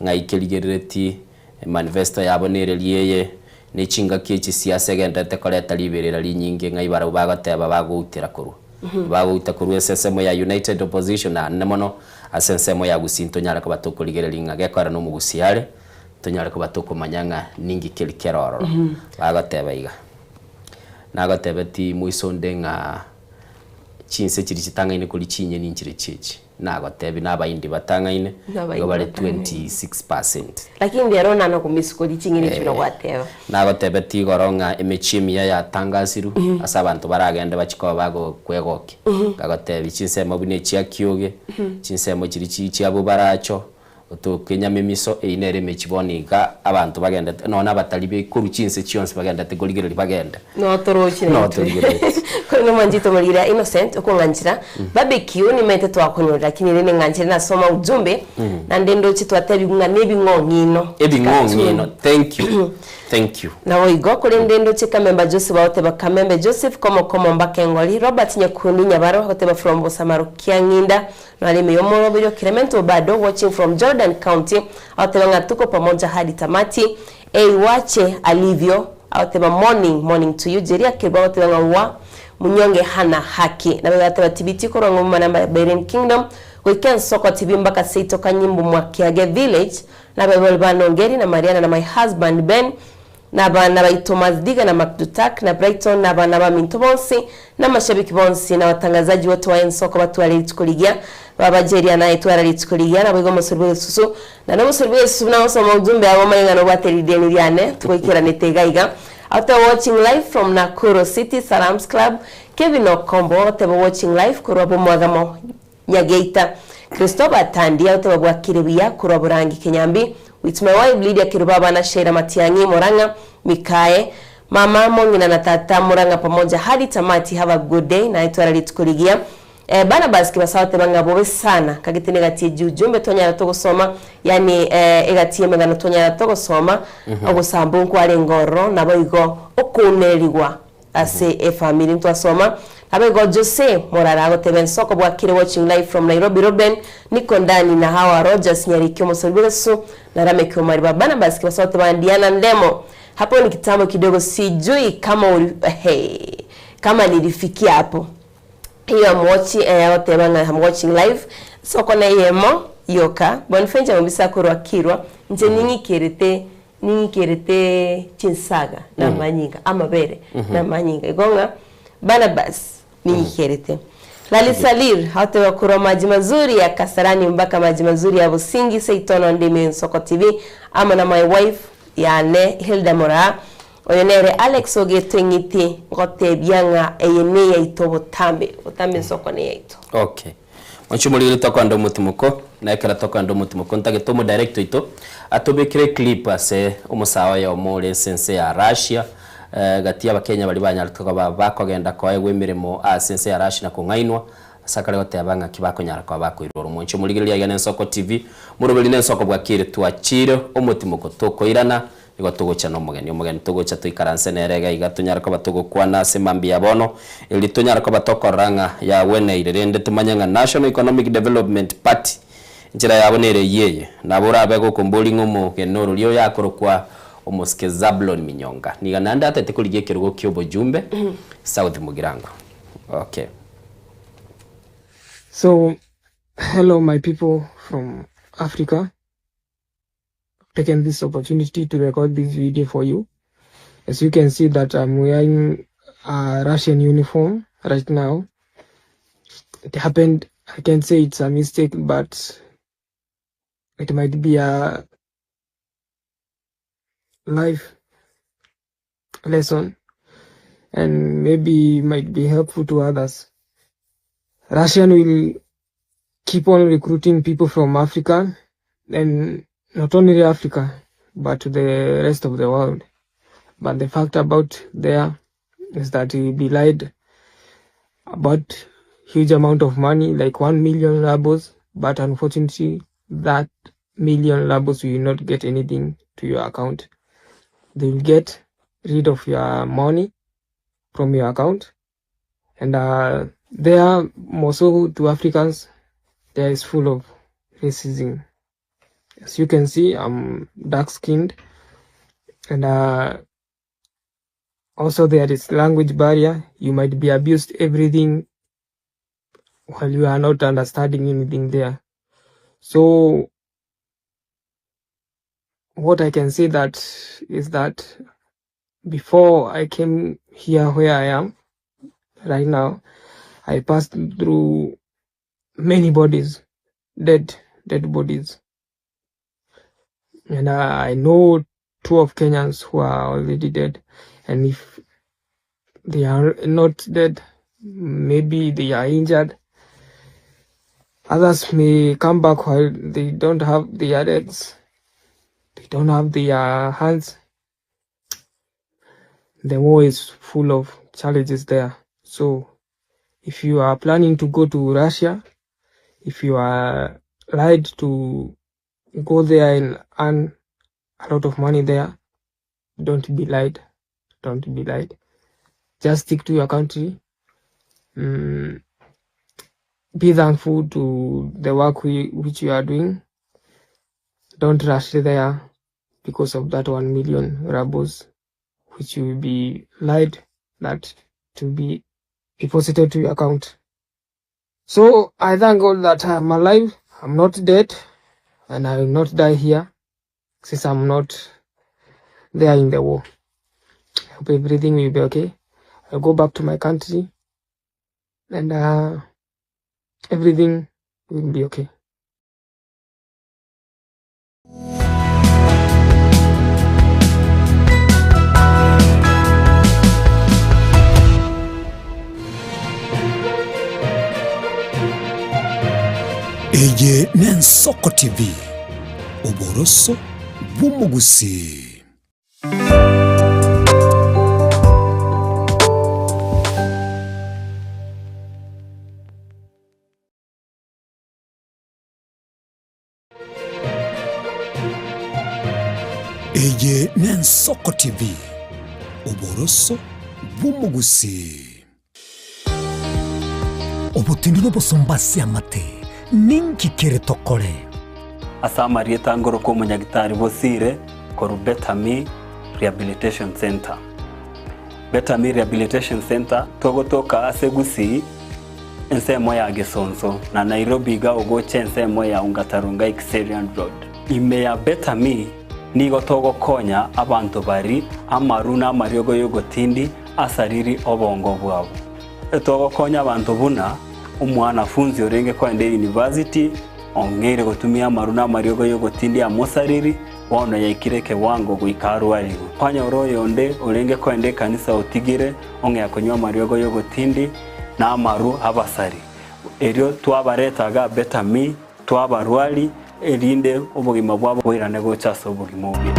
ng'ai kerigerereti Emanifesto yabo nereria eye, ne chingaki echi siasa egendererete koreta riberera rinyinge ng'a ibarabwo bagoteba bagoutera korwa. Bagouta korwa ase ensemo ya United Opposition naende mono ase ensemo ya Gusii ntonyare koba tokorigereria ng'a gekorera nomogusii are, tonyare koba tokomanya ng'a ninki keri kere ororo. Bagoteba iga. Nagotebeti moisonde ng'a chinse chiria chitang'aine koria chinyeni nchire chiachi. Nagotebi nabaindi batang'aine, Nabaindi igo bare batang'aine. 26%. Lakini rero nana komisuko ching'eni echio buna gwateba. Nagotebeti igoro ng'a emechie emiya yatangasirwe ase abanto baragende bachie koba bagokwegokia. Ngagotebi chinsemo buna echia Kioge, chinsemo chiria chi chia Bobaracho, Otoke nyamemiso, eyio nere emechi bono iga abanto bagendete, nonya na abatari be korwa chinse chionsi bagendete korigereria bagende. No toroche No naintwe. torigereretie. Korende omwanchete omorire Innocent okong'anchera barbecue nimaete twakonyorera lakini rende ng'anchere nasoma ujumbe naende ndoche twatebigwa ng'a nebing'ong'ino. Ebing'ong'ino, thank you, thank you. Naboigo, korende ndoche Kamemba Joseph agoteba Kamembe Joseph komo komo mbaka engori, Robert Nyakundi Nyabaro agoteba from Bosamaro Kiang'inda, Nare ime y'omoroberio Clement Obado watching from Jordan County agoteba ng'a tuko pamoja hadi tamati, Eiwache alivyo agoteba morning morning to you, Jerry Akirwa agoteba ng'a wa munyonge hana haki. Naboigo agateba TBT korwa ng'umbu manamba ya Bahrain Kingdom goika ensoko TV mpaka seito Kanyimbu mwa Kiage Village Nabaibori ba Nongeri na Mariana na my husband Ben, na abana baito Mazdiga na Makdutak na Brighton na abana baminto bonsi, na amashabiki bonsi, na abatangazaji bote wa ensoko batware rituko rigiya, baba Jeria naye twara rituko rigiya, naboigo omosori bw'egesusu, na nomosori bw'egesusu buna gosoma ujumbe abo omanye ng'a nobwate rideni riane, twaikeranete iga iga. After watching live from Nakuru City Salams Club, Kevin Okombo ogoteba watching live korwa Bomwagamo Nyageita. Christopher Tandi agoteba bwakire buya korwa Borangi Kenyambi with my wife Lydia Kerubo abana Sheila Matiang'i Murang'a Mikae Mama mong'ina na tata Murang'a pamoja hadi tamati have a good day naye twara rituko rigiya eh, Barnabas Kibasa agoteba ng'a bobe sana kagete negati eji ujumbe twanyara togosoma yaani eh, egati y'emegano twanyara togosoma ogosamba nkwarenge ororo naboigo okounerigwa Ase efamiri ntwasoma naboigo Jose Morara agoteba ensoko bwakire watching live from Nairobi Reuben niko ndani na Hawa Rogers Nyariki omosori bw'egesusu na Lameck Omari ba Barnabas Kibasa goteba Diana Ndemo hapo ni kitambo kidogo sijui kama uli hey, kama nilifikia hapo hiyo am watching eh, agoteba ng'a am watching live nsoko na eyemo yoka Bonifenja mobisa korwa Kirwa inche ning'ikerete Ning'ikerete chinsaga na amanyinga, amabere na amanyinga. Igo ng'a Barnabas ning'ikerete. Lalisalir, agoteba korwa maji mazuri ya Kasarani mpaka maji mazuri ya Busingi seito nonde ime Ensoko TV amo na my wife yane Hilda Moraa. Oyo nere Alex ogetwe eng'iti ngotebia ng'a eye neyaito botambe, botambe ensoko neyaito. Okay. Monche omoriri tokoenda omotimoko, na ekero tokoenda omotimoko ntagete omodirect oito atobekere eclip ase omosae oyomo ore ase ense ya Russia gati y'abakenya baria banyarete koba bakogenda koegwa emeremo ase ense ya Russia na kong'ainwa ase akare goteba ng'aki bakonyara koba bakoirwa oro. Monche omorigereria aiga n'Ensoko TV, moroberi n'Ensoko bwakire twachire omotimoko tokoirana Igo togocha nomogeni, omogeni togocha toikaranse nere iga iga tonyare koba togokwana ase mambia ya bono, erio tonyare koba tokorora ng'a yagweneire rende tomanye ng'a National Economic Development Party enchera yabo nere eyio eye. Nabo orabe gokomboria ng'a omogeni ororia oyo akorokwa omosike Zablon Minyonga. Niga naende atete korigia ekerogo kia obojumbe South Mugirango. Okay. So, hello my people from Africa. Taken this opportunity to record this video for you. As you can see that I'm wearing a Russian uniform right now. It happened, I can say it's a mistake, but it might be a life lesson and maybe might be helpful to others. Russian will keep on recruiting people from Africa and not only Africa but to the rest of the world. But the fact about there is that he will be lied about huge amount of money, like 1 million rubles, but unfortunately that million rubles will not get anything to your account. They will get rid of your money from your account, and uh, there more so to Africans, there is full of racism. As you can see, I'm dark skinned, and uh, also there is language barrier. You might be abused everything while you are not understanding anything there. So what I can say that is that before I came here where I am right now, I passed through many bodies, dead dead bodies. And I know two of Kenyans who are already dead. And if they are not dead, maybe they are injured. Others may come back while they don't have their legs, they don't have their hands. The war is full of challenges there. So if you are planning to go to Russia, if you are lied to go there and earn a lot of money there, don't be lied. Don't be lied. Just stick to your country. Be thankful to the work which you are doing. Don't rush there because of that 1 million rubles, which you will be lied that to be deposited to your account. So I thank God that I'm alive, I'm not dead, and I will not die here since I'm not there in the war. I hope everything will be okay. I'll go back to my country and everything will be okay. Eye n'Ensoko TV, oboroso bw'omogusii. Eye n'Ensoko TV, oboroso bw'omogusii. Obotindi n'obosomba ase amate, ninki kere tokore? Ase amarieta ngoroka omonyagitari Bosire korwa Betami Rehabilitation Centre. Betami Rehabilitation Centre togotoka ase Gusii ensemo ya Gesonso na Nairobi iga ogocha ensemo ya Ongata-Rongai Kiserian Road. Ime ya Betami nigo togokonya abanto bari amaru na amariogo y'ogotindi asariri obongo bwabo. Togokonya abanto buna omwanafunzi orenge kogenda eyunivasiti ong'eire gotumia amaru na amariogo y'ogotindi amosariri bono yaikire ekewango goika arwarigwe. Kwanyora oyonde orenge kogenda ekanisa otigire ong'ea konywa amariogo y'ogotindi na amaru abasari. Erio twabareta iga Betami, twabarwari, erinde obogima bwabo boirane gocha ase obogima obuya.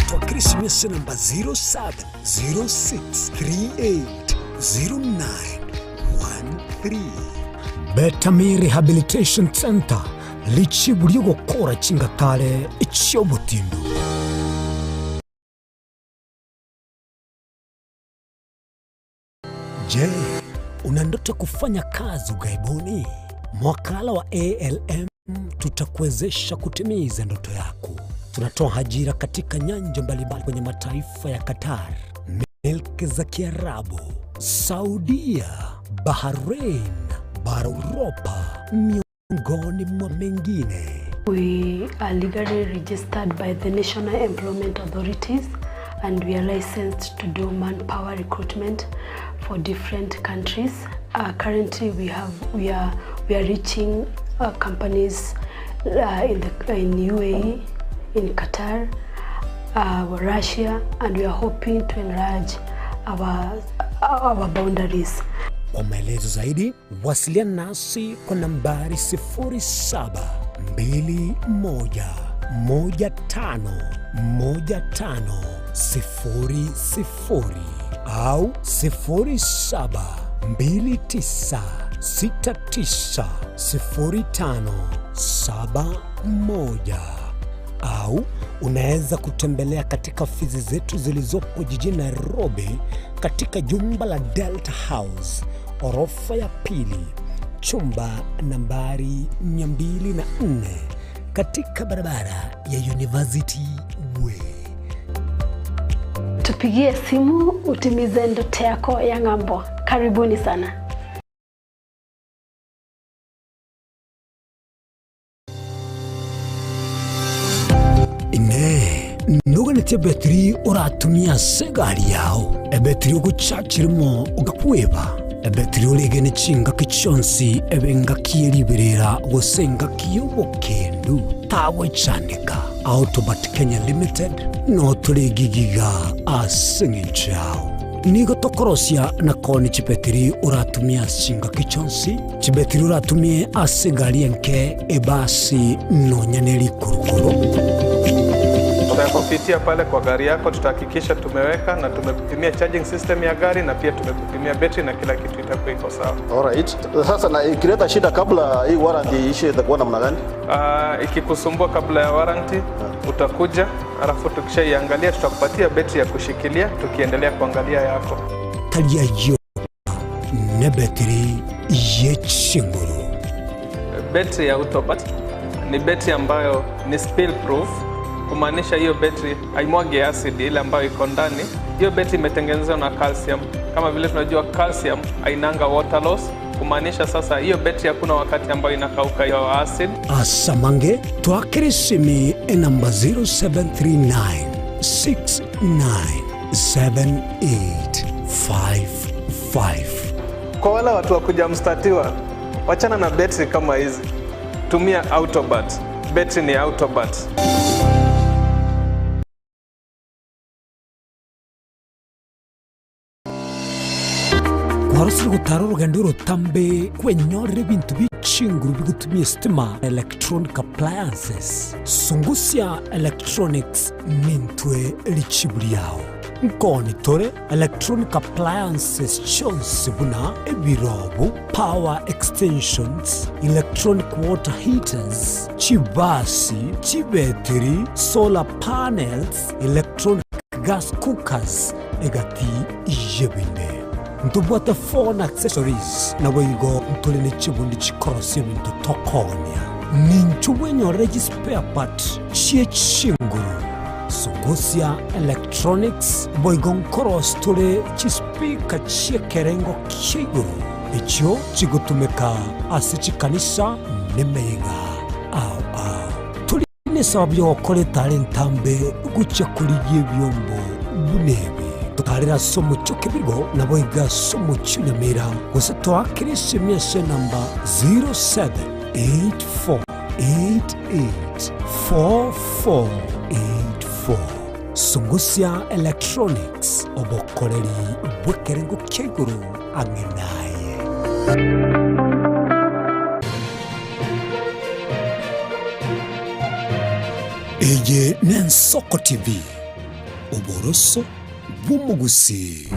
Twakera esimi ase enamba 0706380913. Betami Rehabilitation Centre, richibu ri'ogokora chingatare chi'obotindu. Je, una ndoto kufanya kazi ughaibuni? Mwakala wa ALM tutakuwezesha kutimiza ndoto yako. Tunatoa ajira katika nyanja mbalimbali kwenye mataifa ya Qatar, milki za Kiarabu, Saudia, Bahrain, bara Uropa, miongoni mwa mengine. We are legally registered by the National Employment Authorities and we are licensed to do manpower recruitment for different countries. Currently we have we are we are reaching companies in the in UAE, in Qatar, Russia and we are hoping to enlarge our our boundaries. Kwa maelezo zaidi wasiliana nasi kwa nambari 0721151500 au 0729690571 au unaweza kutembelea katika ofisi zetu zilizopo jijini Nairobi katika jumba la Delta House orofa ya pili chumba nambari 204 katika barabara ya University Way. Tupigie simu utimize ndoto yako ya ng'ambo. Karibuni sana. Inee, noganetie ebetiri oratumie ase egari yao? Ebetiri ogochachirimo ogakweba? Ebetiri oregene chingaki chionsi ebe engaki ye riberera gose engaki y'obokendu? Tagwechandeka. Autobat Kenya Limited noo tore gigiga ase eng'encho yao. Nigo tokorosia na koonia chibetiri oratumie ase chingaki chionsi, chibetiri oratumie ase egari enke, ebasi, nonya ne rikurukuru. Tutakupitia pale kwa gari yako, tutahakikisha tumeweka na tumekupimia charging system ya gari na pia tumekupimia betri na kila kitu itakuwa iko sawa. Alright. Sasa na ikileta shida kabla hii warranty iishe itakuwa namna gani? Ikikusumbua kabla ya warranty utakuja, alafu tukishaiangalia tutakupatia betri ya kushikilia tukiendelea kuangalia yako. Tari ayio nebetiri ye chinguru. Betri ya Autobat ni betri ambayo ni spill proof, kumaanisha hiyo betri haimwagi acid ile ambayo iko ndani. Hiyo betri imetengenezwa na calcium. Kama vile tunajua calcium hainanga water loss, kumaanisha sasa hiyo betri hakuna wakati ambayo inakauka hiyo acid. Asamange twakere esimi enamba 0739 697855. Kwa wale watu wa kuja mstatiwa, wachana na betri kama hizi, tumia Autobat. Betri ni Autobat. Kwarosire gotara orogendo orotambe kwenyorera ebinto bie chinguru bigotumia esitima, electronic appliances. Sungusia Electronics nintwe richibu riao. Nkoni tore electronic appliances chionsi buna ebirobu, power extensions, electronic water heaters, chibasi, chibetiri, solar panels, electronic gas cookers egati y'ebinde. Ntobwate phone accessories naboigo ntore ne chibundi chikorosia ebinto tokoonia. Ninchu bwenyorere chispare part chie chinguru. Sungusia Electronics boigo nkorosia tore chispeaker chi'ekerengo kia igoro echio chigotumeka ase chikanisa nemeyega ao ao. Tori nesababu y'ogokora etara entambe gochia korigia ebiombo buna ebi. Totarere ase omochie o Kebirigo, naboigo ase omochie o Nyamira, gose toakere esemi ase enamba 0784884484. Sungusia Electronics, obokoreri bw'ekerengo kia igoro ang'e naye. Eye n'Ensoko TV, oboroso bw'omogusii.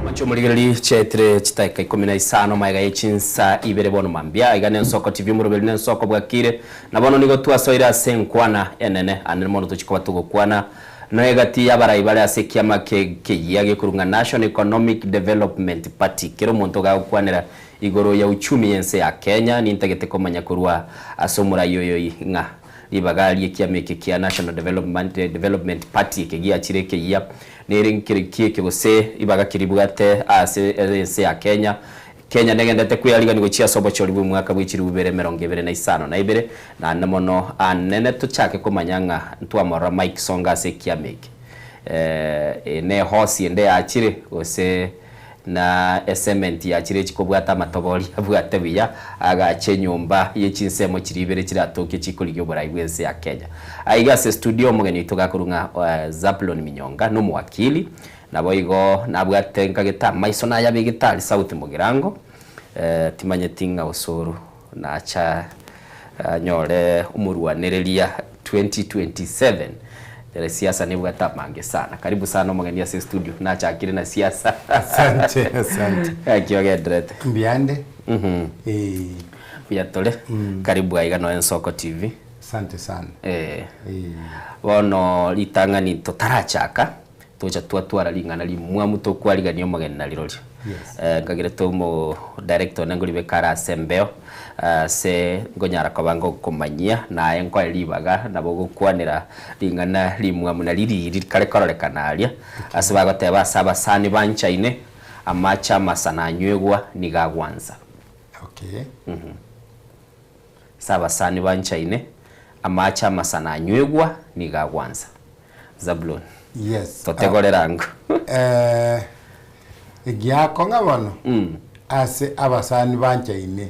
Mwanche omorigereria chiaetire chidakika ikomi na isano magega ye chinsa ibere bono mambia. Iga nensoko TV omoroberi nensoko bwakire. Na bono nigo twasoire ase enkwana enene ande mono tochia koba togokwana na egati y'abarai bare ase ekiama keyia gekorwa ng'a National Economic Development Party. Kera omonto gagokwanera igoro ya uchumi y'ense ya Kenya nintagete komanya korwa ase omorai oyo ng'a ribaga ri'ekiama eke kia National Development Party eke giachire ekeyia nere nkereki eke gose ribaga ki ribwate ase ense ya Kenya. Kenya negenderete kweyarigania gochia ase obochori bw'omwaka bwe chilifu ibere emerongo ebere na isano na ibere, naende mono anene tochake komanya ng'a ntwamorora Mike Sonko ase ekiama eke. Eye nehosi ende yachire gose na ecement yachire echi kobwata amatobori abwate buya agache enyomba ye chinsemo chiria ibere chiratoke chikorigia oborai bw'ense ya Kenya. Aiga ase studio omogeni oito gakorwa ng'a Zablon Minyonga nomowakili Naboigo nabwate nkagete amaiso nayabegete aria South Mugirango, timanyeti ng'a Osoro nacha anyore omorwanereria 2027 ere siasa nebwate amange sana. Karibu sana omogeni ase estudio, nachakire na siasa. Asante, asante. Gaki ogenderete? Mbuyande. Eh. Mbuya tore. Karibu aiga noe Ensoko TV. Asante sana. Eh. Bono ritang'ani totarachaka, Tocha twatwara ring'ana rimwamu tokwarigania omogeni na rirorio. Nkagerete omo director one ngoribeka are ase embeo ase nkonyara koba ngokomanyia naye nkoe ribaga nabo ogokwanera ring'ana rimwamu na ririri rikare kororekana aria ase bagoteba ase abasani banchaine amache amasa nanywegwa nigo agwansa. Okay. Ase abasani banchaine. Amache amasa nanywegwa nigo agwansa. Zabuloni. Yes. Totegorere ango. Eh, egiakong'a bono ase abasani banchaine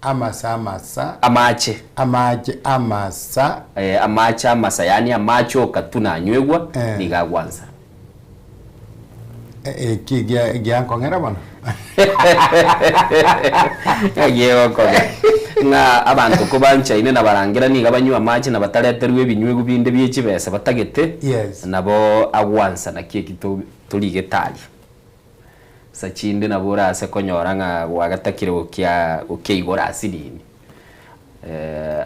amasa amasa Amache. amache amasa Eh, amache amasa yaani amache oka tu nanywegwa nigo agwansa. Eki giankong'era bono. Ng'aki egokong'era? Ng'a abanto kobanchaine na barangera nigo banywe amache na batareterwe ebinywegu binde bie chibesa batagete, Yes. nabo agwansa naki eki to- torigete aria. Nsa chinde nabo orase konyora ng'a gwagatakire gokia gokia igoro ase nini.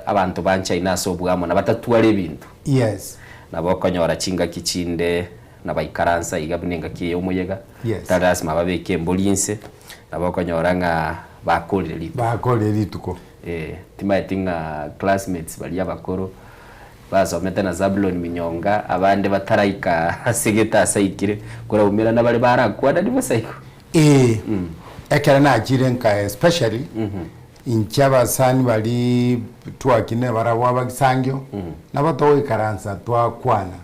Abanto banchaine ase obwamo na batatware ebinto. Yes. Nabo okonyora chingaki chinde nabaikaransa iga buna engaki eye y'omoyega, Yes. tari lasima babeke embori inse, nabo okonyora ng'a bakorire rituko. Bakorire rituko. Eh, timaeti ng'a classmates baria abakoro basomete na Zabulon Minyonga, abande bataraika ase gete ase aikire, koraumerana bare barakwanani bosa igo. Ee, ekero nachire nka especially Inche abasani baria twakine barabwo abagisangio, nabo togoikaransa twakwana.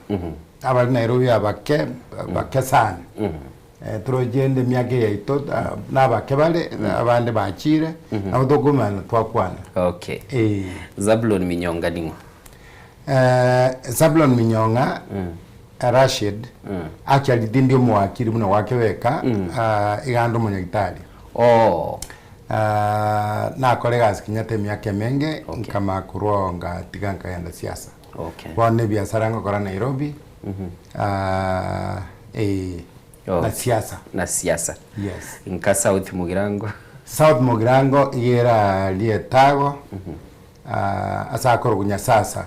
Abare Nairobi abake, bake sana. Toroche ende emiaka eye yaito nabake bare, abande bachire, nabo tokomana twakwana. Okay. Eh. Zablon Minyonga ning'o? Zablon Minyong'a, Rashid, actually tindi omowakiri buna gwakebeka, iga ande omonyagitari. Oh. Nakora egasi Kenyatta emiaka emenge, nkamanya korwa oo ngatiga nkagenda siasa. Okay. Bono ebiasara ngokora Nairobi, eh, na siasa. Na siasa. Yes. Nka South Mugirango. South Mugirango iga eraria etago, ase akorokwa Nyasasa.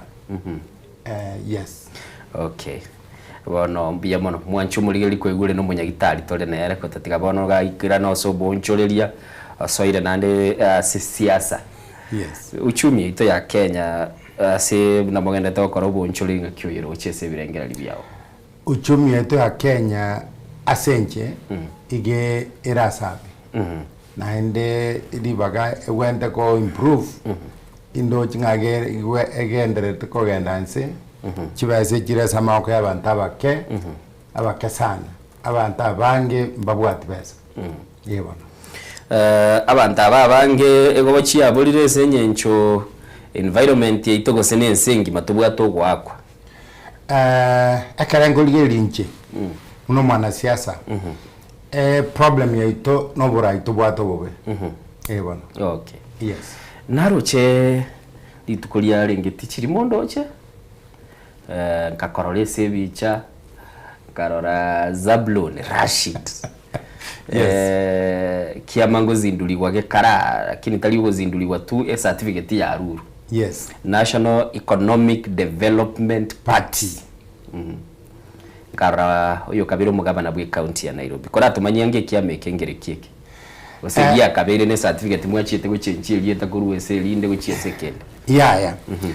Yes. Okay. Bono mbuya mono. Mwanche omorigereria koigwa ore nomonyagitari tore nere gotatiga bono ogaikerana ase oboonchoreria osoire naende ase siasa. Yes. Uchumi yaito ya Kenya ase buna mogenderete gokora oboonchoreria ng'aki oyeroche ase ebirengererio biao? Uchumi yaito ya Kenya ase inche iga ere ase abe. Naende ribaga egwenerete ko improve indoche ng'a egendererete kogenda nse, chibesa echire ase amaboko ya abanto abake, abake sana. Abanto abange mbabwati besa. Ee bono. Abanto aba abange igo chiaborire ase eng'encho environment yaito gose na ense engima tobwate ogoakwa. Ekero nkorigereria inche buna omwanasiasa, eproblem yaito na oborai tobwate obobe. Ee bono. Okay. Yes. Naroche rituko riarenge tichirimo ndoche, nkakorora ase ebicha, nkarora Zablon Rashid. Yes. Kiama ngozindurigwa gekara, lakini tari ogozindurigwa tu, ecertificate yarurwe. Yes. National Economic Development Party. Nkarora oyo kabere omogabana bwe county ya Nairobi. Koratomanyie ange ekiama eke ngereki eke. Gose giakabeire ne certificate mwachiete gochenchia erieta korwa ase erinde gochia ase ekende. Yaya.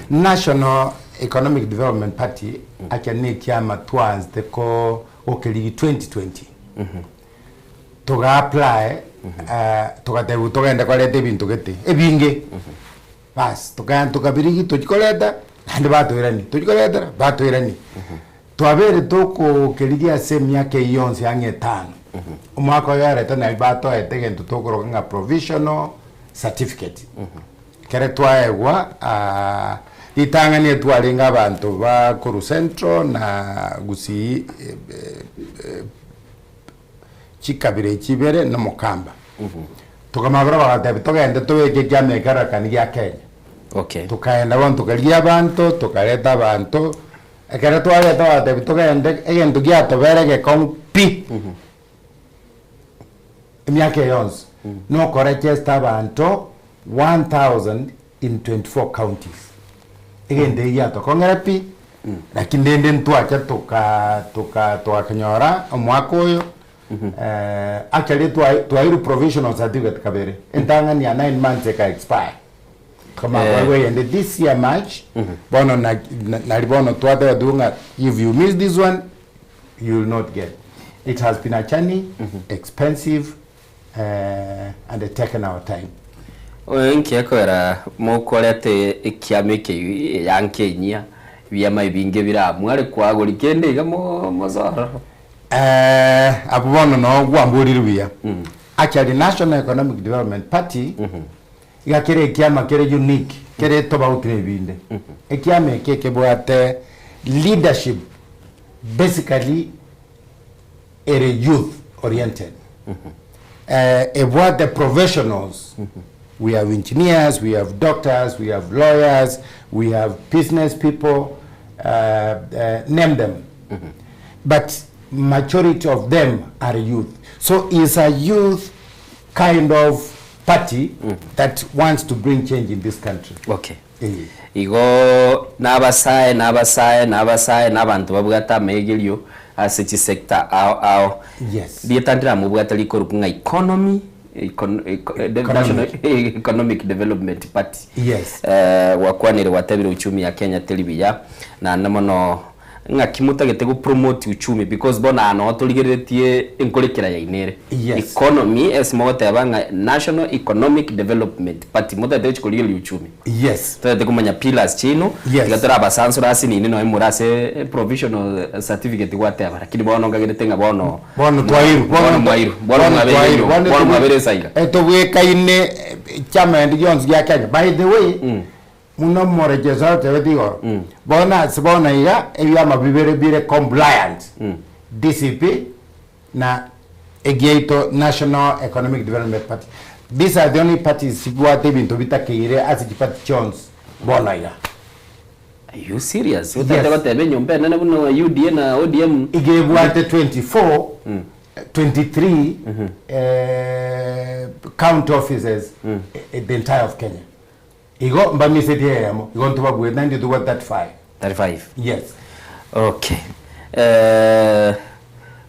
National Economic Development Party actually ne ekiama twaanzete ko gokerigi 2020. Toga apply togatebiwa togende koreta ebinto gete ebinge. Baas, tokagenda tokabirigi tochia koreta, naende batoirania, tochia koretera, batoirania. Twabeire tokokerigia ase emiaka eyio yonsi ang'e etano, omwaka oyo yareta nari batoete egento tokoroka ng'a provisional certificate. Ekere twaegwa ritang'ani etwarenge abanto ba korwa Central na Gusii chikabira echi ibere na omokamba. Tokamanya barabwo bagatebia togende tobeke ekiama ekerorekani gia Kenya. Okay. Tokaenda bono tokarigia abanto, tokareta abanto, ekero twareta bagatebia togende egento giatobera egekong'u pi, emiaka eye yonsi, nokoregesta abanto 1024 counties. Egento eki giatokong'era pi, lakini rende ntwacha toka toka togakenyora omwaka oyo, actually twa twairwe provisional certificate kabere, entang'ani ya nine months eka expire. Tokamanya koegwa eyende this year March, bono na nari bono twatebetigwe ng'a if you miss this one, you will not get. It has been a journey, expensive, and taken our time. Inki ekogera mokorete ekiama eke eyanka enyia, ebiama ebinge bire aa mware koagori kende iga mosoe ororo? Abwo bono noo gwamborire buya. Actually National Economic Development Party iga kere ekiama kere unique, kere tobauti na ebinde. Ekiama eke ekebwate leadership basically ere youth oriented. Ebwate professionals, we have engineers, we have doctors, we have lawyers, we have business people, name them. But majority of them are youth. So is a youth kind of party that wants to bring change in this country. Okay. Igo nabasae, nabasae, nabasae, na abanto babwate amaegerio ase chisector ao ao. Yes. Rieta ndiramobwate rikorokwa ng'a economy, econ, eco, National Economic Development Party. Yes. Eh, gwakwanire gwatebire uchumi ya Kenya teri buya, naende mono Ng'aki motagete go promote uchumi because bono aa noo torigereretie enkorekera yaino ere. Yes. Economy ase mogoteba ng'a National Economic Development Party motagete gochia korigereria uchumi. Yes. Totagete komanya pillars chiaino, Yes. tiga torabasansore ase nini nonye more ase provisional certificate gwateba lakini bono nkagerete ng'a bono Bono twairwe. bono mwairwe. Bono mwabeire twairwe. bono mwabeire esaiga. Tobwekaine chama endi gionsi gia Kenya. By the way, Buna omorechi Esau atebete igoro, Bono ase bono iga ebiama bibere bire compliant, DCP na egiaito National Economic Development Party. These are the only parties chibwate ebinto bitakeire ase chiparty chionsi bono iga. Are you serious? Otagete goteba enyomba enene buna UDA na ODM? Iga ebwate 24, 23 county offices the entire of Kenya. Igo mbamisetie eyemo, igo ntobabuete naende tobwate 35. 35? Yes. Okay. Eh,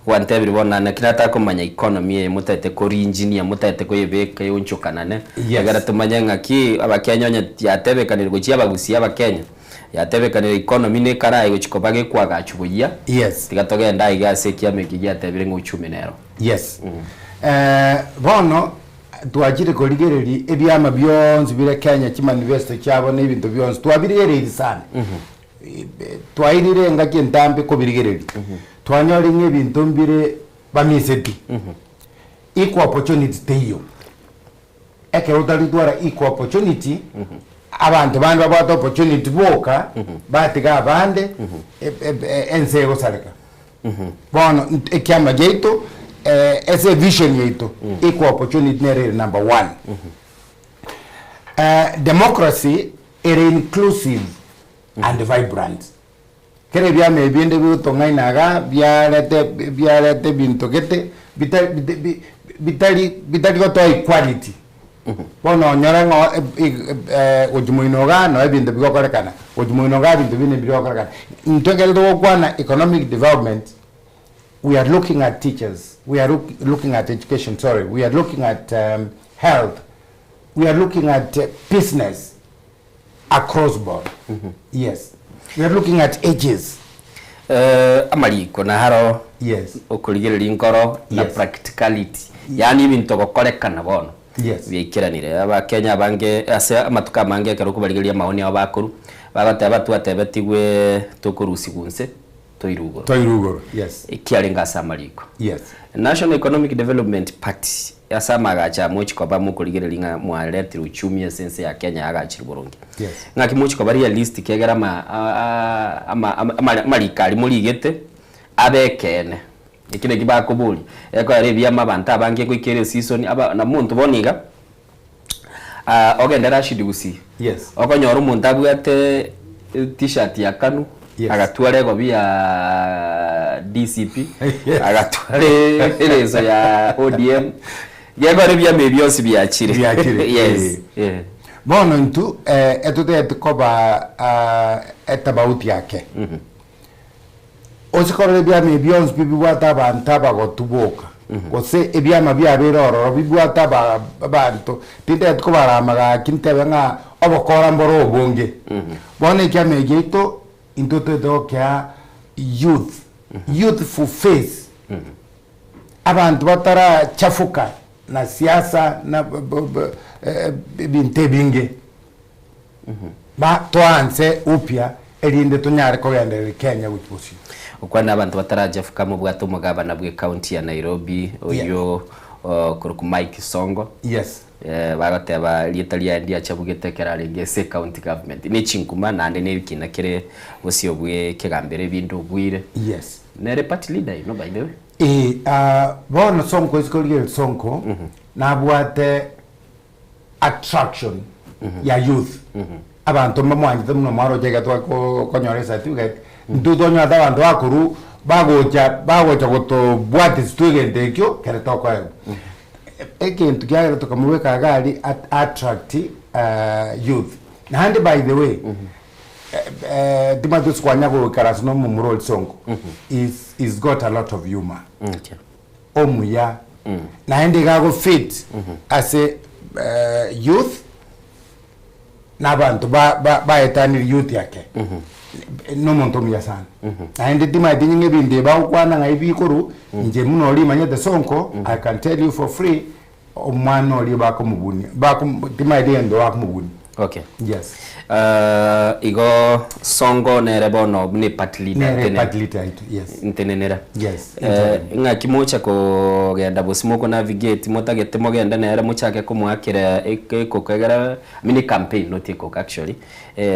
gwantebirie bono naende naki nataka komanya economy eye motagete korinjinia, motagete koyebeka eonchokanane, Yes. egere tomanye ng'aki abakenya onye yatebekanire gochia abagusia abakenya, yatebekanire economy na ekarae gochia koba gekwagachwa buya, Yes. tiga togende aiga ase ekiama eke giatebire ng'a uchumi nero. Yes. Eh, bono Twachire korigereria ebiama bionsi bire Kenya, chimanifesto chiabo na ebinto bionsi, twabirigereirie sana. Twairire engaki entambe kobirigereria. Twanyorire ng'a ebinto mbire bamiseti. Equal opportunity teiyo. Ekero otari gotwara equal opportunity, abanto bande babwate opportunity boka, batiga abande, ense egosareka. Bono ekiama giaito ase evision yaito equal opportunity nere ere number one. Democracy ere inclusive and vibrant. Kera ebiama ebi binde bigotong'aina iga biarete biarete ebinto gete bitari bitari bitari gotoa equality. Bono onyore ng'a gochia moino igaa noo ebinto bigokorekana, gochia moino igaa ebinto binde mbirogokorekana. Intwe ekero togokwana economic development, we are looking at teachers, we are looking at education, sorry, we are looking at health, we are looking at business across board, yes. We are looking at ages. Amariko naro Yes. okorigereria nkoro na Yes. practicality yaani ebinto gokorekana bono Yes. biaikeranire. Abakenya abange ase amatuko amange ekero okobarigereria amaoni abo bakorwa, bagoteba twatebetigwe tokorusigwa inse Toirwe igoro. Toirwe igoro, yes. Ekiarenge ase amariko. Yes. National Economic Development Party ase amagacho aya mochi koba mokorigereria ng'a mwaretire uchumi ase ense ya Kenya yagachire boronge. Yes. Ng'aki mochi koba realistic egere ama ama ama amariko aria morigete abe ekeene. Eki naki bakoboria, ekoera ebiama abanto abange goika ere eseason aba na monto bono iga ogende Rashid Gusii, Yes. okonyora omonto abwate t-shirt ya Kanu, Yes. agatwara egobi ya DCP, Yes. agatwara ereso ya ODM, gekora ebiama ebi bionsi biachire. Biachire, Yes. eh. Yeah. Bono intwe etotagete koba etabauti ake. Ose korora ebiama ebi bionsi pi bibwate abanto abagotu boka, gose ebiama biabeire ororo bibwate aba abanto, tintageti kobarama gaki ntebe ng'a obokora mbore obonge. Bono ekiama eki giaito, intwe toete gokea youth, youthful face, abanto batarachafuka. na siasa na ebinto ebinge. Ba toanse upya erinde tonyare kogendereria Kenya gochia bosio. Okwana abanto batarachafuka mobwate omogabana bwe county ya Nairobi oyio okorokwa Mike Sonko. Yes. Bagoteba rieta riaye ndiachabugete ekero arenge ase ecounty government. Ne chinkuma naende ne ekina kere bosio bwe ekegambero ebinde obwire. Yes. Nere party leader you know by the way. Ee, bono Sonko isiko riria Sonko nabwate attraction ya youth. Abanto mbamwanchete muno mwaroche iga twakonyora ecertificate, intwe twanyorete abanto bakorwa bagocha bagocha gotobwatisia twa egento ekio kere tokoegwa. Egento kiagera tokamobeka iga aria attract youth. Naende by the way, timanyeti gose kwanya goikaransa na omomura oria Sonko, he's he's got a lot of humour. Omuya, naende iga ago fit ase youth na abanto baetanire youth ake, na omonto omuya sana. Naende timanyeti ng'a ebinto ebi bagokwana ng'a ebi bikorwa, inche buna oria imanyete Sonko, I can tell you for free, omwana oria bakomobunia, timanyeti egento bakomobunia. Okay. Yes. Igo Sonko nere bono buna eparty leader Nere eparty leader yaito, yes. Ntenenera. Yes. Ng'aki mocha kogenda bosio moko navigate motagete mogende nere mochake komoakera ekoko egere I mean ecampaign not ekoko actually,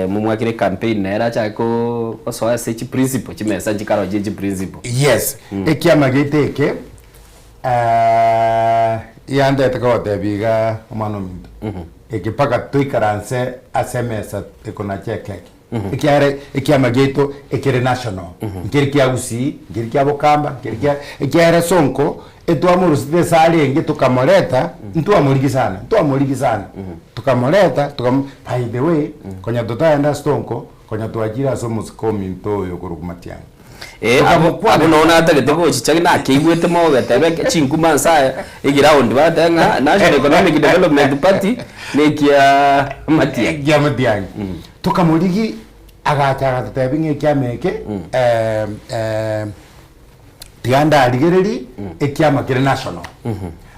momwakere ecampaign nere achake gosoa ase chiprinciple chimesa nchikarochie chiprinciple. Yes, ekiama giaito eke yandete kogotebia iga omwana ominto, eke mpaka toikaranse ase emesa ekonacha ekeki. Ekiagera ekiama giaito ekere national, nkeri kia Gusii, nkeri kia Bokamba, nkeri kia ekiagera Sonko, etwamorusete ase arenge tokamoreta, ntwamorigia sana, ntwamorigia sana, tokamoreta tokamo by the way, konya totaenda ase Sonko, konya twachire ase omosike ominto oyo okorokwa Matiang'i. Eh, abo abo noo natagete gochicha nakeigwete mogetebe chinkuma nse aya eground bagoteba ng'a National Economic Development Party nekia Matiang'i. Ekia Matiang'i. Tokamorigi agacha agatotebia ng'a ekiama eke tiga ndarigererie ekiama kere national.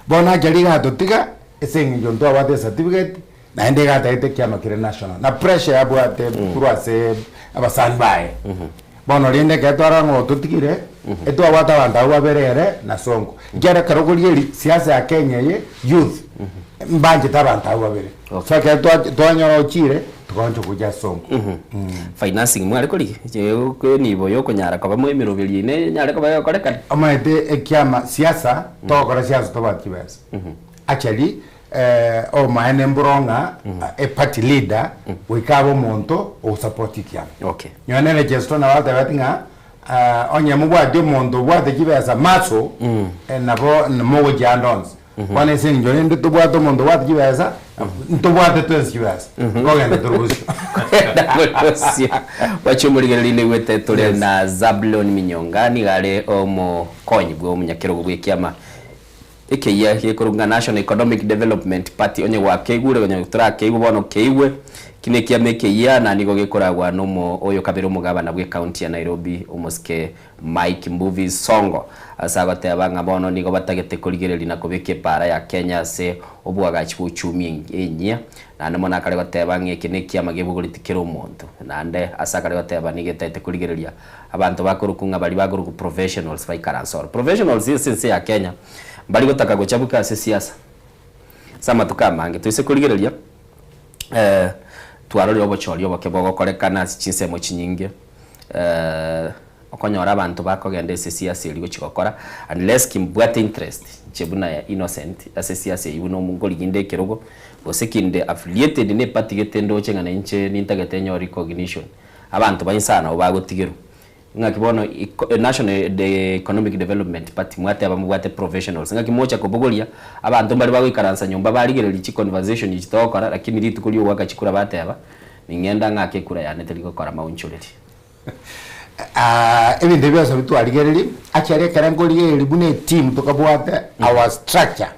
Bono acha riga atotiga ase eng'encho ntwabwate ecertificate naende iga atagete ekiama kere national na pressure yabwate korwa ase abasani baye. Bono rende ekero twarora ng'a ototigire, etwabwate abanto abwo babere ere na Sonko. Ekiagera ekero okorigereria siasa ya Kenya eye, youth, mbanchete abanto abwo babere. So ekero twanyora ochire, togaancha gocha ase Sonko. Financing mware korigia? Enibo ya okonyara koba emeroberio ime enyare koba egokorekana? Omanyete ekiama siasa, togokora siasa tobwati chibesa. Actually, obomaene mboro ng'a eparty leader goika abe omonto ogosupport ekiama. Okay. Nonye nere Chesto nabo atebeti ng'a onye mobwati omonto obwate chibesa maso nabo mogochia ande onsi. Bono ase eng'encho rende tobwate omonto obwate chibesa, ntobwate twensi chibesa, nkogenda tore bosio. Kogenda tore bosio. Gwacha omorigereria naigwete tore na Zablon Minyonga nigo are omokonyi bwa omonyakerogo bw'ekiama Ekeyia gekorokwa ng'a National Economic Development Party onye gwakeigure onye torakeigwe bono keigwe, eki nekiama ekeyia na nigo gekoragwa nomo oyo kabere omogabana bw'ecounty ya Nairobi omosike Mike Mbuvi Sonko ase agoteba ng'a bono nigo batagete korigereria na kobeka epaara ya Kenya ase oboagachi bwa uchumi enyia naende mono akare goteba ng'a eke nekiama gebogoreti kera omonto naende ase akare goteba nigo etagete korigereria Abanto bakorokwa ng'a baria bakorokwa professionals baikaranse oro. Professionals ase ense ya Kenya mbari gotaka gochabuka ase siasa ase amatuko amange. Toise korigereria twarorire obochori oboke bogokorekana ase chinsemo chinyinge okonyora abanto bakogenda ase esiasa eria gochia gokora unless kimbwate interest inche buna Innocent ase esiasa eyio buna nkorigia inde ekerogo gose kinde affiliated na eparty gete ndoche ng'a nainche nintagete nyore recognition. Abanto ba inse aa nabo bagotigerwa. Ng'aki bono National Economic Development Party mwateba mobwate professionals, ng'aki mocha kobogoria abanto mbare bagoikaransa nyomba barigereria chiconversation echi togokora lakini rituko riogoaka chikura bateba ning'enda ng'ake ekura yane teri gokora maonchoreri. Ebinto ebi bionsi bitwarigereria, actually ekere nkorigereria buna eteam tokabwate our structure.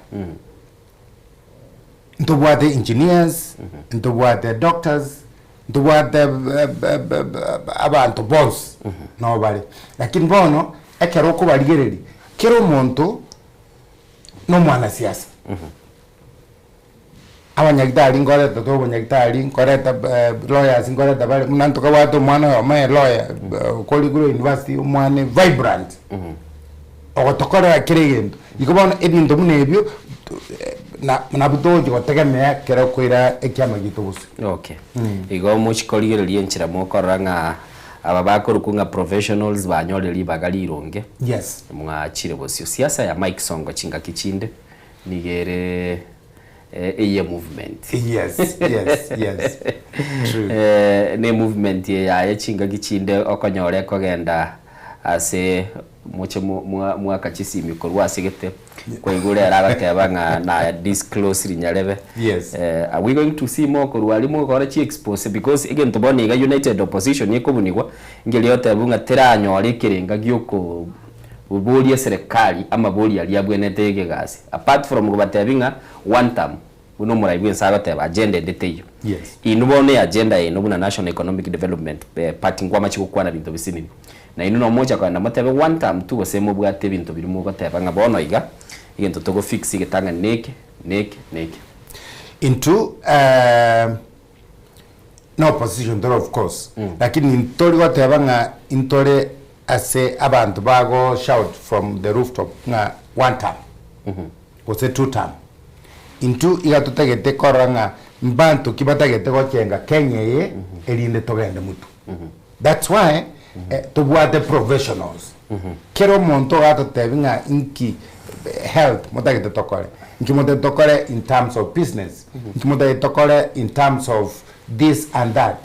Ntobwate engineers, ntobwate doctors, ntobwate abanto bonsi nabo bare. Lakini bono, ekero okobarigereria, kera omonto na omwanasiasa. Abanyagitari nkoreta tore obonyagitari, nkoreta lawyers nkoreta bare, buna ntokabwate omwana oyomo e lawyer okorigure university omwana vibrant, ogotokorera kera egento. Igo bono ebinto buna ebio na nabwo togochi gotegemea ekero okoira ekiama giaito bosio. Okay. Igo mochi korigereria enchera mokorora ng'a aba bakorokwa ng'a professionals banyorire ribaga rironge. Yes. Mwachire bosio. Siasa ya Mike Sonko chingaki chinde nigo ere eye movement. Yes, yes, yes. True. Ne movement eye yaye chingaki chinde okonyora ekogenda ase moche mwaka chisimi korwa ase gete kwaigure ere agoteba ng'a na disclose rinyarebe. Yes. Are we going to see more korwa aria mogokora chi expose because egento bono iga united opposition ekobunigwa ngeria otebiwa ng'a teranyore ekerenga gioko Boria eserekari amabori aria abwenerete y'egegasi apart from kobatebia ng'a one term buna omorai bwense agoteba agenda ende teiyo. Yes. Inwe bono eagenda yaino buna National Economic Development Party nkwamache gokwana binto bisinini. Na inwe nomocha kogenda motebe one term tu gose mobwate ebinto biria mogoteba ng'a bono iga egento togo fix egetang'ani neke, neke, neke. Intwe na opposition tore of course, lakini ntori goteba ng'a intore ase abanto bago shout from the rooftop ng'a one term gose two term. Intwe iga totagete korora ng'a mbanto ki batagete gochenga Kenya eye erinde togende motwe. That's why tobwate professionals. Kera omonto ogatotebi ng'a inki health motagete tokore, inki motagete tokore in terms of business, inki motagete tokore in terms of this and that.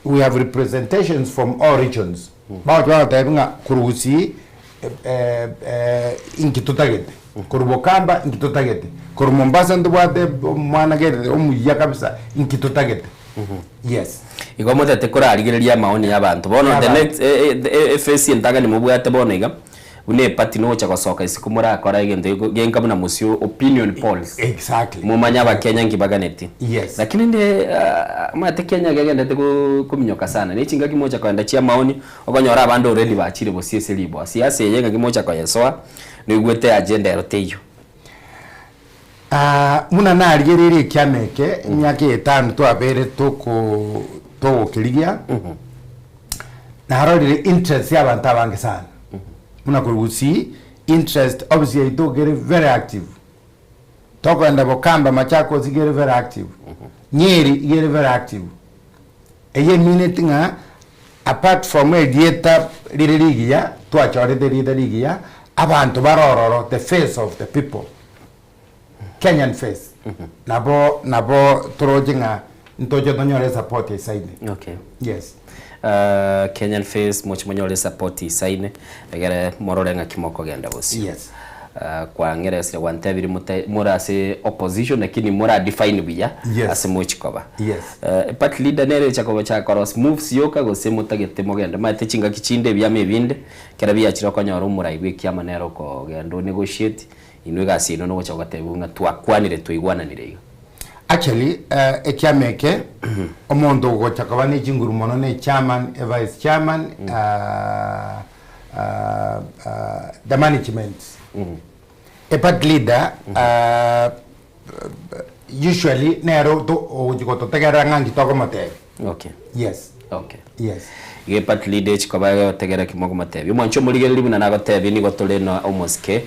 We have representations from all regions. Bagocha bagotebi ng'a korwa Gusii inki totagete, korwa Bokamba inki totagete, korwa Mombasa ntobwate omwana gete omuya kabisa inki totagete. Yes. Igo motete korarigereria amaoni ya abanto. Bono the next efesi entang'ani mobwate bono iga, buna eparty nogocha gosoka isiko morakora egento genka buna mosio opinion polls. Exactly. Momanye abakenya nki baganeti. Yes. Lakini rende omanyete Kenya iga egenderete kominyoka sana. Ne chingaki mogocha kogenda chia amaoni, okonyora abande already bachire bosio ase riboa. Siasa eye ng'aki mogocha koyesoa, noigwete agenda ero teiyo. Buna narigereirie ekiama eke, emiaka eye etano twabeire toko togokerigia, narorire interest ya abanto abange sana. Buna korwa Gusii, interest office yaito iga ere very active. Tokogenda Bokamba, Machakos iga ere very active, Nyeri iga ere very active. Eyio emineti ng'a apart from erieta rire rigiya, twachorete erieta rigiya, abanto bare ororo, the face of the people, Kenyan face, nabo nabo toroche ng'a ntoche tonyore esupport esaine. Okay. Yes. Kenyan face moche monyore esupport isaine egere morore ng'aki mokogenda bosio. Yes. Kwang'eresire gwantebirie mote more ase opposition lakini mora define buya Yes. ase mochi koba. Yes. Party leader nere ocha kogochaka koros moves yoka gose motagete mogende maete chingaki chinde ebiama ebinde ekero biachire okonyora omorai bwe ekiama nere okogenda o negotiate inwe egasi yaino nogocha gotebiwa ng'a twakwanire twaigwananire iga. Actually ekiama eke omonto ogocha koba ne chinguru mono ne chairman, e vice chairman the management. E party leader usually nere ogochi gototegerera ng'a nki tokomotebia. Okay. Yes. Okay. Yes. Iga eparty leader echi koba egotegera ki mokomotebia. Omwanchi omorigereria buna nagotebia nigo tore na omosike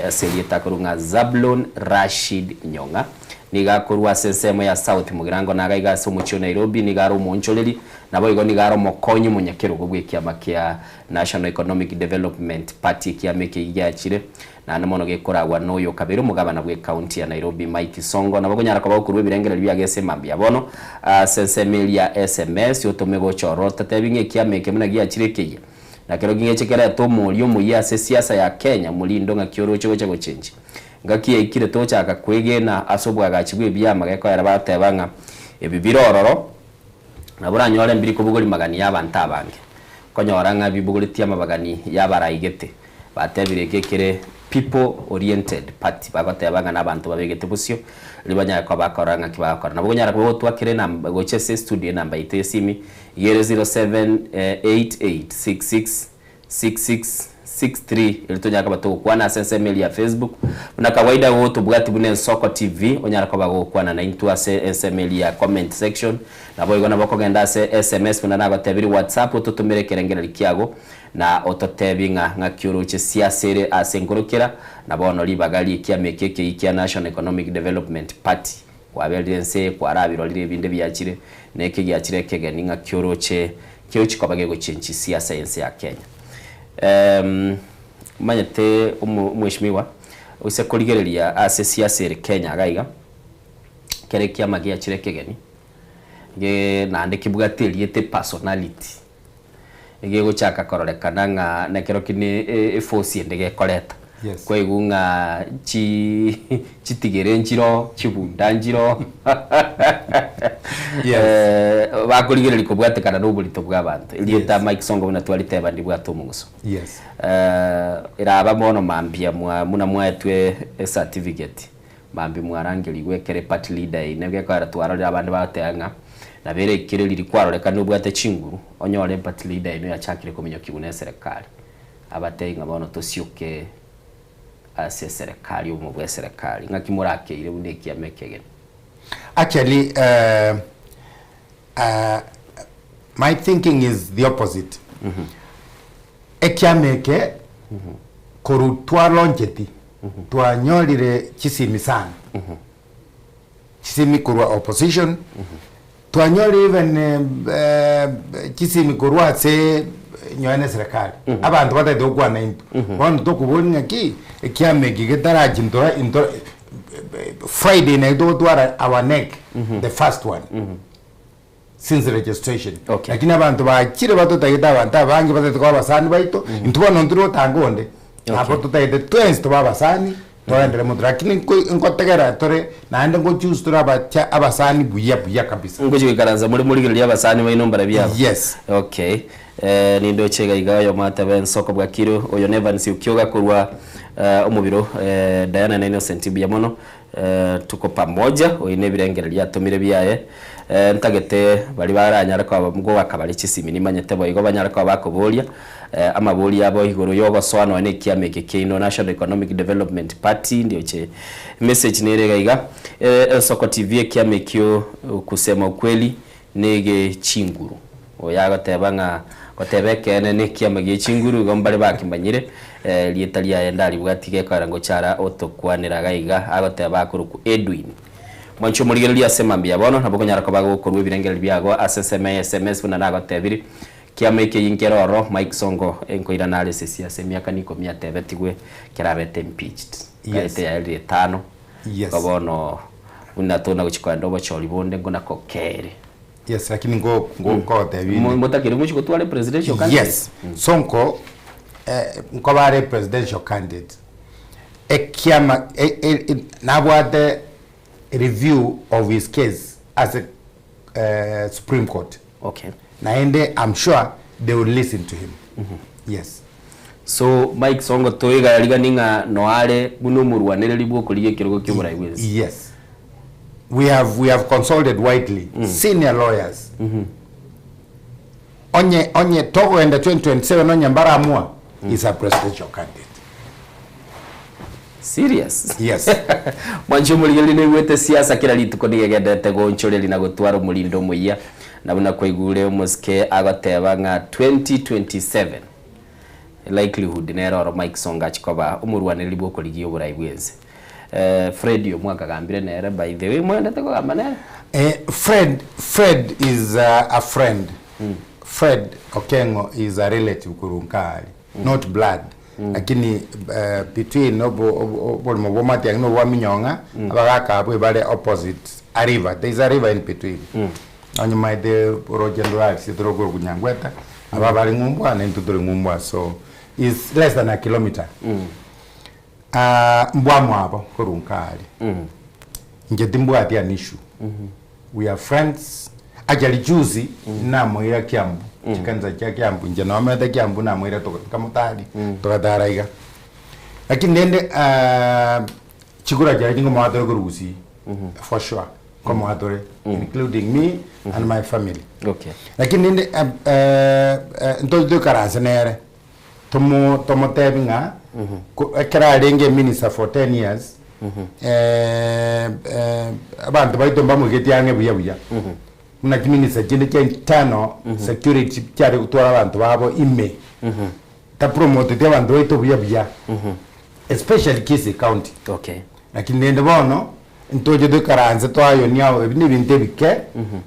ase erieta akorwa ng'a Zablon Rashid Nyong'a. Nigo akorwa ase ensemo ya South Mugirango naga iga ase omochie o Nairobi nigo are omoonchoreri Naboigo nigo are omokonyi omonyakerogo bw'ekiama kia National Economic Development Party ekiama eke giachire naende mono gekoragwa noyo okabeire omogabana bw'ecounty ya Nairobi Mike Sonko. Nabo okonyara koba okorua ebirengererio biago ase mambia bono ase ensemo eria ya sms otome gocha ororo ototebi ng'a ekiama eke buna giachire ekeyia na kero king'eche kerete omoria omoyia ase esiasa ya Kenya morindo ng'aki oroche gocha gochenchia. Ngaki yaikire tochaka kwegena ase obwagachi bw'ebiama gekoera bagoteba ng'a ebi bire ororo Nabo oranyore mbiri kobogoria magani y'abanto abange, okonyora ng'a bibogoretie amabagani y'abaraigete. Batebire eke ekere people oriented party, bagoteba ng'a nabanto babegete bosio, riria banyare koba bakorora ng'aki bagokora. Nabo okonyara koba gotwakera enamba gocha ase estudio enamba yaito y'esimi, iga ere 0788 66 66. 63 erio tonyare koba togokwana ase ensemo eria ya Facebook. Buna kawaida gotobwati buna Ensoko TV onyare koba gokwana naintwe ase ensemo eria ya comment section. Naboigo nabo okogenda ase sms buna nagotebirie WhatsApp ototomere ekerengererio kiago na ototebi ng'a ng'aki oroche siasa ere ase nkorokera na bono ribaga ri'ekiama eke ekeyia kia National Economic Development Party kwaberire ense eye kwarabirorire ebinde biachire na eke giachire ekegeni ng'aki oroche keochi koba gegochenchi siasa y'ense ya Kenya. Ehm omanyete omo omweshimiwa oise korigereria ase siasa ere Kenya iga iga kere ekiama giachire ekegeni ge naende kebwate erieta epersonality egegochaka kororekana ng'a nekero ki ne eforce ende gekoreta. Yes. Kwaigwa ng'a chi chitigere nchiro, chibunda nchiro Yes. Eh, bakorigereria kobwatekana na oborito bwa abanto. Erieta Mike Sonko buna twariteba ndibwate omong'uso. Yes. Eh, eraba bono mambia mwa buna mwaetwe ecertificate. Mambia mwarangerigwe ekero eparty leader yaino gekoera twarorire abande bagoteba ng'a nabo ere ekero riria kwarorekana obwate chinguru onyore eparty leader yaino yachakire kominyokiwa na eserekari abatebi ng'a bono tosioke ase eserekari obomo bwa eserekari ng'aki morakeire buna ekiama ekegeni. Actually uh, uh, my thinking is the opposite. Ekiama eke korwa twaloncheti twanyorire chisimi sana chisimi korwa opposition twanyorire even eh, chisimi korwa ase nyoe na eserekari abanto batagete gokwana intwe bono tokoboria ng'aki ekiama eke getarachintora intora Friday naye togotwara our neck the first one since registration Okay. Lakini abanto bachire batotagete abanto abange batagete koba abasani baito intwe bono nturi gotanga onde nabo totagete twensi tobe abasani toenderee moto lakini nko- nkotegera tore naende ngo choose tore abacha abasani buya buya kabisa. Ngochi goikaransa more morigererie abasani baino mbarabio aba? Yes. Okay. Eh, nindoche iga iga oyomo atebe ensoko bwakire oyo ne Evans Okioga korwa eh, omobiro eh, Diana na Innocent mbuya mono Eh, tuko pamoja, oyo nebirengererio atomire biaye. Eh, ntagete baria baranyare koba ngoaka bare chisimi nimanyete boigo banyare koba bakoboria eh, amaborio abo igoro yogosoa nonya na ekiama eke kiaino National Economic Development Party ndioche message nere iga iga eh, Ensoko TV ekiama ekio kusema ukweli nege chinguru oyo agoteba ng'a goteba ekeene nekiama gie chinguru igo mbare bakimanyire Erieta riaye ndaribwati gekoera ngocha ara otokwanera iga iga, agoteba akorokwa Edwin. Mwanche omorigereria ase mambia bono, nabo okonyara koba gokorua ebirengererio biago ase ensemo ya sms buna nagotebiri. Kiama ekeyia nkere ororo, Mike Sonko enkoirana are esesi ase emiaka nikomi atebetigwe kerabete impeached. Yes. Karete yaerire etano. Yes. Igo bono buna tona gochia koenda obochori bonde nkona kokere. Yes, lakini ngo ngo ngotebie Mo- Motakeri mochie gotwara presidential candidate? Yes. Sonko eh, nkoba are presidential candidate ekiama e, e, e, nabwate review of his case ase eh, Supreme Court. Okay. Naende I'm sure they will listen to him. Yes. So Mike Sonko toigarigani ng'a noare buna omorwanereri bw'okorigia ekerogo ki'oborai bw'ense. Yes. We have, we have consulted widely senior lawyers onye onye togoenda 2027 onye mbaramua is a presidential candidate. Serious? Yes. Mwanche omorigereria naigwete siasa kera rituko nigo egenderete goonchoreria na gotwara omorindo omoyia na buna kwaigure omosike agoteba ng'a 2027 likelihood nere oro Mike Sonko achi koba omorwanereri bw'okorigia oborai bw'ense. Eh, Fred oyo mwakagambire nere by the way mwendete kogamba nere? Eh, Fred, Fred is a, a friend. Fred Okengo is a relative korwa nkare, not blood. Lakini eh, between obo- obo- oborimo bwa Matiang'i na obwa Minyong'a, abagaka abwo ebare opposite a river. There is a river in between. Onye maete oroche ndorarisie tore okorokwa Nyangweta, aba bare ng'umbu na intwe tore ng'umbu so is less than a kilometer. Ah, mbwamwabo korwa nkare. Inche timbwati an issue. We are friends. Actually juzi namoira Kiambu, chikanisa chia Kiambu, inche nomete Kiambu namoira toka nkamotari, togatara iga. Lakini rende ah, chikura chiaye chinkomoa tore korwa Gusii, for sure, nkomoa tore, including me and my family. Okay. Lakini rende eh, eh, ntochi toikaranse nere. Tomo tomotebi ng'a ko ekero arenge eminister for 10 years, abanto baito mbamoigeti ang'e buya buya. Buna chiminister chinde chia internal security chiare gotwara abanto babo ime, tapromoteti abanto baito buya buya, especially Kisii county. Okay. Lakini rende bono, ntoche toikaranse toayonie ao, ebi nebinto ebike,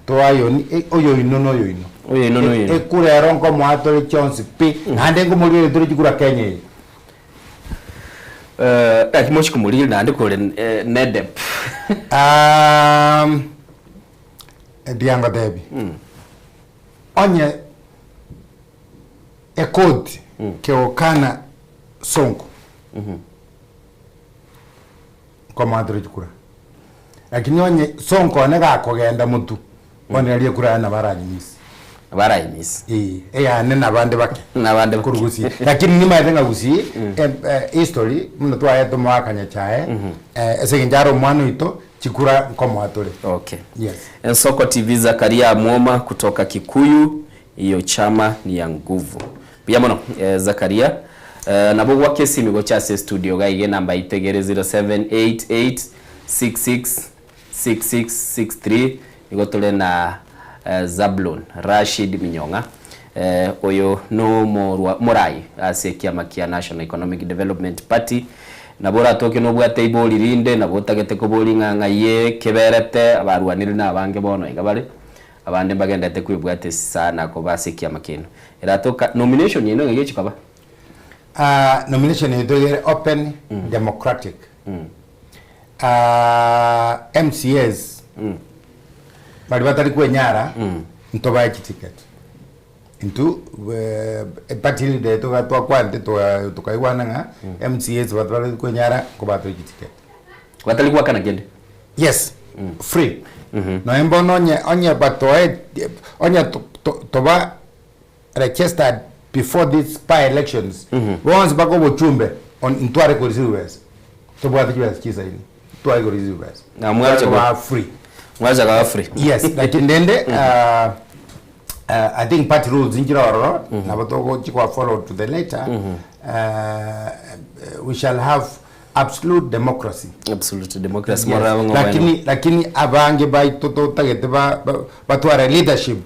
toayonie e- oyoino na oyoino. Oyoino na oyoino. Ekura ero nkomoa tore chionsi pi, naende nkomorigereria tore chikura Kenya eye. Eh, gaki mochi komorigereria naende kore eh, NEDEP. Tiga ngotebie, onye ekoti kegokana Sonko, nkomoa tore chikura, lakini onye Sonko one gakogenda motwe, bono riaria ekura yane nabo aranyimisi. Nabo aranyimisi. Eeh, eyane na abande bake. Na abande bake. Korwa Gusii. Lakini nimaete ng'a Gusii, history, buna twaete omogaka Nyachae, ase eng'encho are omwana oito, chikura nkomoa tore. Okay. Yes. Ensoko TV Zakaria Mwoma kutoka Kikuyu, iyo chama ni ya nguvu. Mbuya mono eh, Zakaria. Eh, nabo gwaka esimi gocha ase estudio iga iga enamba itegere 0788666663 igo tore na eh, Zablon Rashid Minyong'a eh, oyo nomorwa morai ase ekiama kia National Economic Development Party Nabo oratoke nobwate ibori rinde, nabo otagete koboria ng'a ng'ai ekeberete, abarwanire nabange bono iga bare, abande mbagenderete kwebwata sana koba ase ekiama kiaino. Eratoka nomination yaino ng'ai egochia koba? Ah, nomination yaito iga ere open, democratic. MCAs baria batari kwenyara, ntobae chiticket. Intwe eparty leader yaito iga twakwanete tokaigwana ng'a MCAs baria batari kwenyara nkobatoe chiticket. Batari goakana kende? Yes, free. Nonya bono onye onye batoe onye toba registered before these by elections, bonsi mpaka obochumbe ntware koreceive besa, tobwate chibesa chisaini, tware koreceive besa. Na mwacha Tware koba free. Mwacha koba free. Yes, lakini rende I think party rules nchire ororo, nabo togochi koba follow to the letter, we shall have absolute democracy. Absolute democracy. Yes. Moraba ng'o bwene. Lakini lakini abange baito totagete ba, ba, batware leadership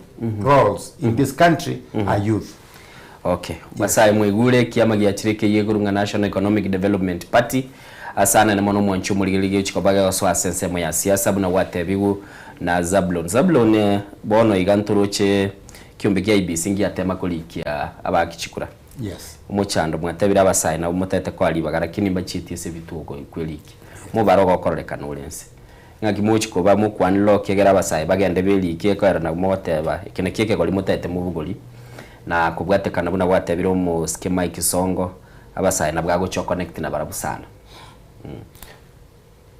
roles in this country are youth. Okay. Basae mwaigure ekiama giachire ekeyia igoro ng'a National Economic Development Party ase anene mono omwanchi omorigereria gechi koba gegosoa ase ensemo ya siasa buna gwatebigwe na Zablon. Zablon eh, bono iga ntoroche kiombe kia IEBC ngiatema korikia abaaki chikura. Yes. Omochando mwatebire abasae nabo motete koa ribaga lakini mbachieti ase ebituo kweriki. Mobare ogokororekana ore nse. Ng'aki mochi koba mokwanire ekiagera abasae bagende beriki ekoera nabo mogoteba eke nakio ekegori motete mobogori na kobwatekana buna gwatebire omosike Mike Sonko abasae nabwo agochia oconnect nabarabwo sana.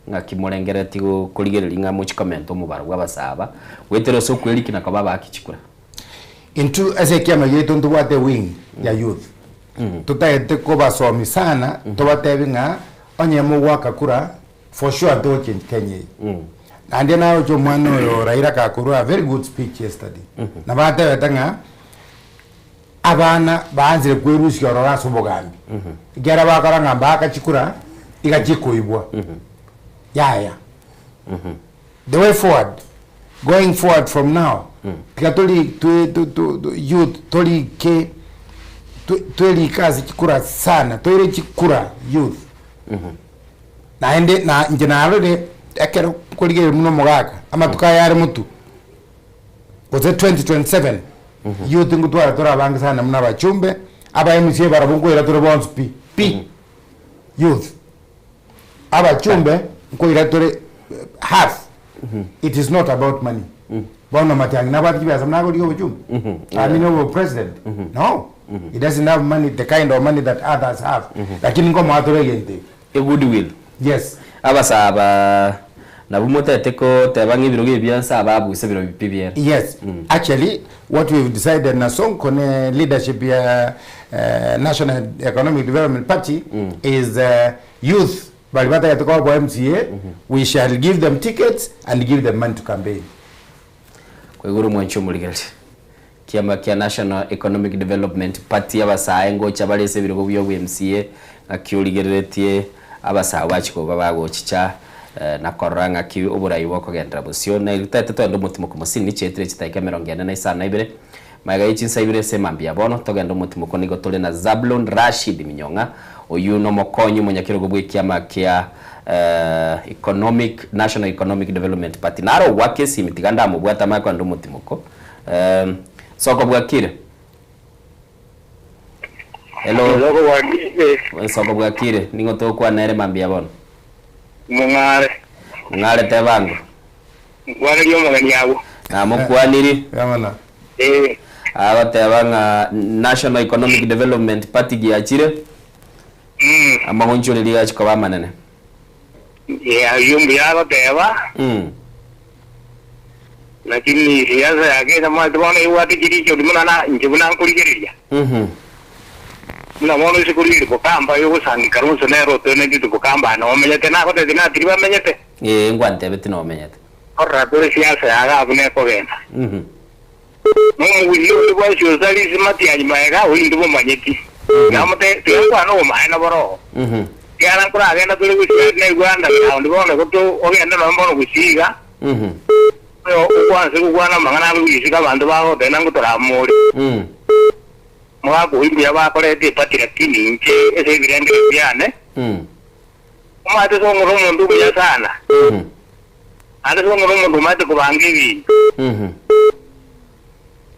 Ng'aki morengereretie korigereria ng'a mochie komenta omobaro bw'abasae aba goetera ase okweriki na koba abaaki chikura? Intwe ase ekiama giaito ntobwate ewing ya youth, totagete kobasomi sana tobatebi ng'a onye mogoaka kura for sure ntogochange Kenya eye. Naende naroche omwana oyo Raila gakorwa a very good speech yesterday, nabo atebete ng'a abana baanchire kwerusia ororo ase obogambi, ekiagera bakora ng'a mbaaka chikura iga chikoibwa. Yaya. The way forward, going forward from now, tiga tori twe tu tu tu youth torike twe twerike ase chikura sana, toire chikura youth. Naende na inche narorire ekero nkorigereria buna omogaka, amatuko aya are motwe, gose 2027, youth ngotwara tore abange sana buna abachumbe, aba MCA barabwo nkoira tore bonsi pi, pi, youth. Abachumbe nkoira tore half, it is not about money. Bono Matiang'i nabwate chibesa buna agorigia obochumbe? I mean obo president? No, he doesn't have money, the kind of money that others have. Lakini nkomoa tore egento eke. A goodwill. Yes. Abasae aba nabwo motete koteba ng'a ebirogo ebi bia nse aba abuse biro pi biere. Yes, actually what we've decided na Sonko ne leadership ya National Economic Development Party is youth baria batagete koba bo MCA we shall give them tickets and give them money to campaign. Koigure omwanchi omorigereria. Ekiama kia National Economic Development Party abasae ngocha bare ase ebirogo bia obwa MCA ng'aki origereretie abasae bachia koba bagochicha na korora ng'aki oborai bokogenderera bosio. Na totagete togende omotimoko mosini chietire chidakika emerongo ene na isano na ibere magega ye chinsa ibere ase emambia ya bono togende omotimoko nigo tore na Zablon Rashid Minyong'a oyio nomokonyi omonyakerogo bw'ekiama kia Economic National Economic Development Party. Naro ogwaka esimi tiga ndamobwate amanye kogenda omotimoko. Soko bwakire? Hello. Soko bwakire. Soko bwakire. Ning'o togokwana nere mambia bono? Mong'are. Mong'are tebango. Nkwanirie omogeni agwo. Namokwaniri. Yamana. Eh. Agoteba ng'a National Economic Development Party giachire. Amagonchoreria gachia koba amanene. Eh, ayio mbuya agoteba. Lakini siasa ya Kenya omanyete bono ebwate chirichori buna na inche buna nkorigereria. Buna bono ase korigereria Bokamba yogosangika Kalonzo nere otenetie Bokamba aa nomenyete nagotebi natiri bamenyete. Ee, ngwantebeti nomenyete. Korora tore siasa ya iga buna ekogenda. Nomogusii onde bwensi otari ase matianyi magega oyio ntibomanyeti. Tigamote tiga nkwane obomaene boro. Ekiagera nkoragenda tore gusii na Uganda ground bono igo to ogende nonye bono gusii iga, oyo okwanse gokwana amang'ana abe gusii iga abanto bagoteba ng'a toramore. Mogaka oyio mbuya bakorete eparty lakini inche ase ebirengererio biane, omanyete ase ong'ora omonto omuya sana, naende ase ong'ora omonto omanyete kobanga ebinto.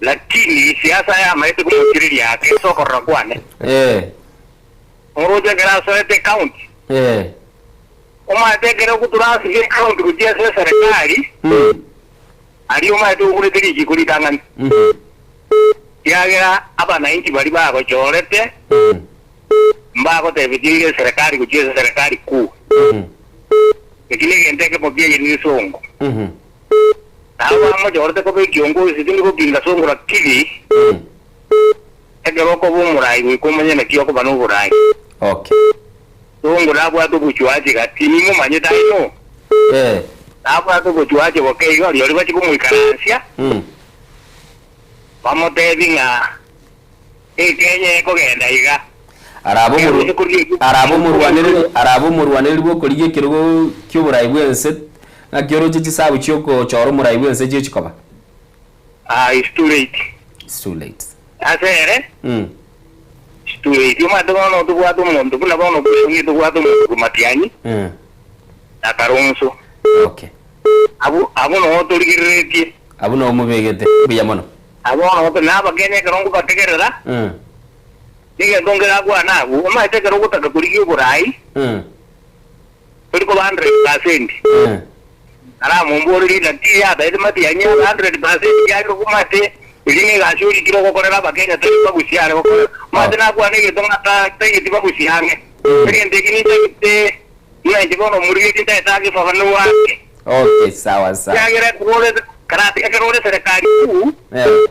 Lakini siasa yamaete komochireria ake ase okorora kwane. Oroche ekero asoete ecounty, omanyete ekero ogotura ase ecounty gochia ase eserekari, aria omanyete ogurete richiko ritang'ani. Ekiagera abanainchi baria bagochorete mbagotebetie ng'a eserekari gochia ase eserekari kuu. Eki negento ekemo kiaye nesongo. Nabo bamochorete koba ekiongozi tindi gopinga songo lakini Ekero okoba omorai goika omanye naki okoba noborai. Okay. Songo nabwate obochwache gati, nimomanyete aye no? Eh. Nabwate obochwache boke iga, rirorio bachie komoikaransia, bamotebi ng'a Ekenya ekogenda iga. Arabe omoru- arabe omorwanereri arabe omorwanereri bw'okorigia ekerogo ki'oborai bw'ense, ng'aki oroche chisabu chi'okochora omorai bw'ense chiochi koba? Ah, it's too late. It's too late. Ase ere, Mm. it's too late. Omanyete bono tobwate omonto buna bono opposition tobwate omonto korwa Matiang'i Mm. na Kalonzo. Okay. Abwo abwo noo torigereretie. Abwo noo mobegete. Mbuya mono. Abwo noo to na Abakenya ekero nkobategerera, Mm. negento nkerakwane abwo. Omanyete ekero ogotaka korigia oborai, Mm. tori koba 100%. Mm. Aramomborerie naki yataete matiang'i abe 100% ekiagera omanyete eria negasi orikire ogokorera abakenya tari bagusie are gokorera. Omanyete nakwane egento ng'a ta taigeti bagusie ang'e. Egento eki nintagete buna inche bono omorigetie ntagete ake baba nowake. Okay, sawa sawa. Ekiagera ekero ore karate ekero ore serikali kuu Eh.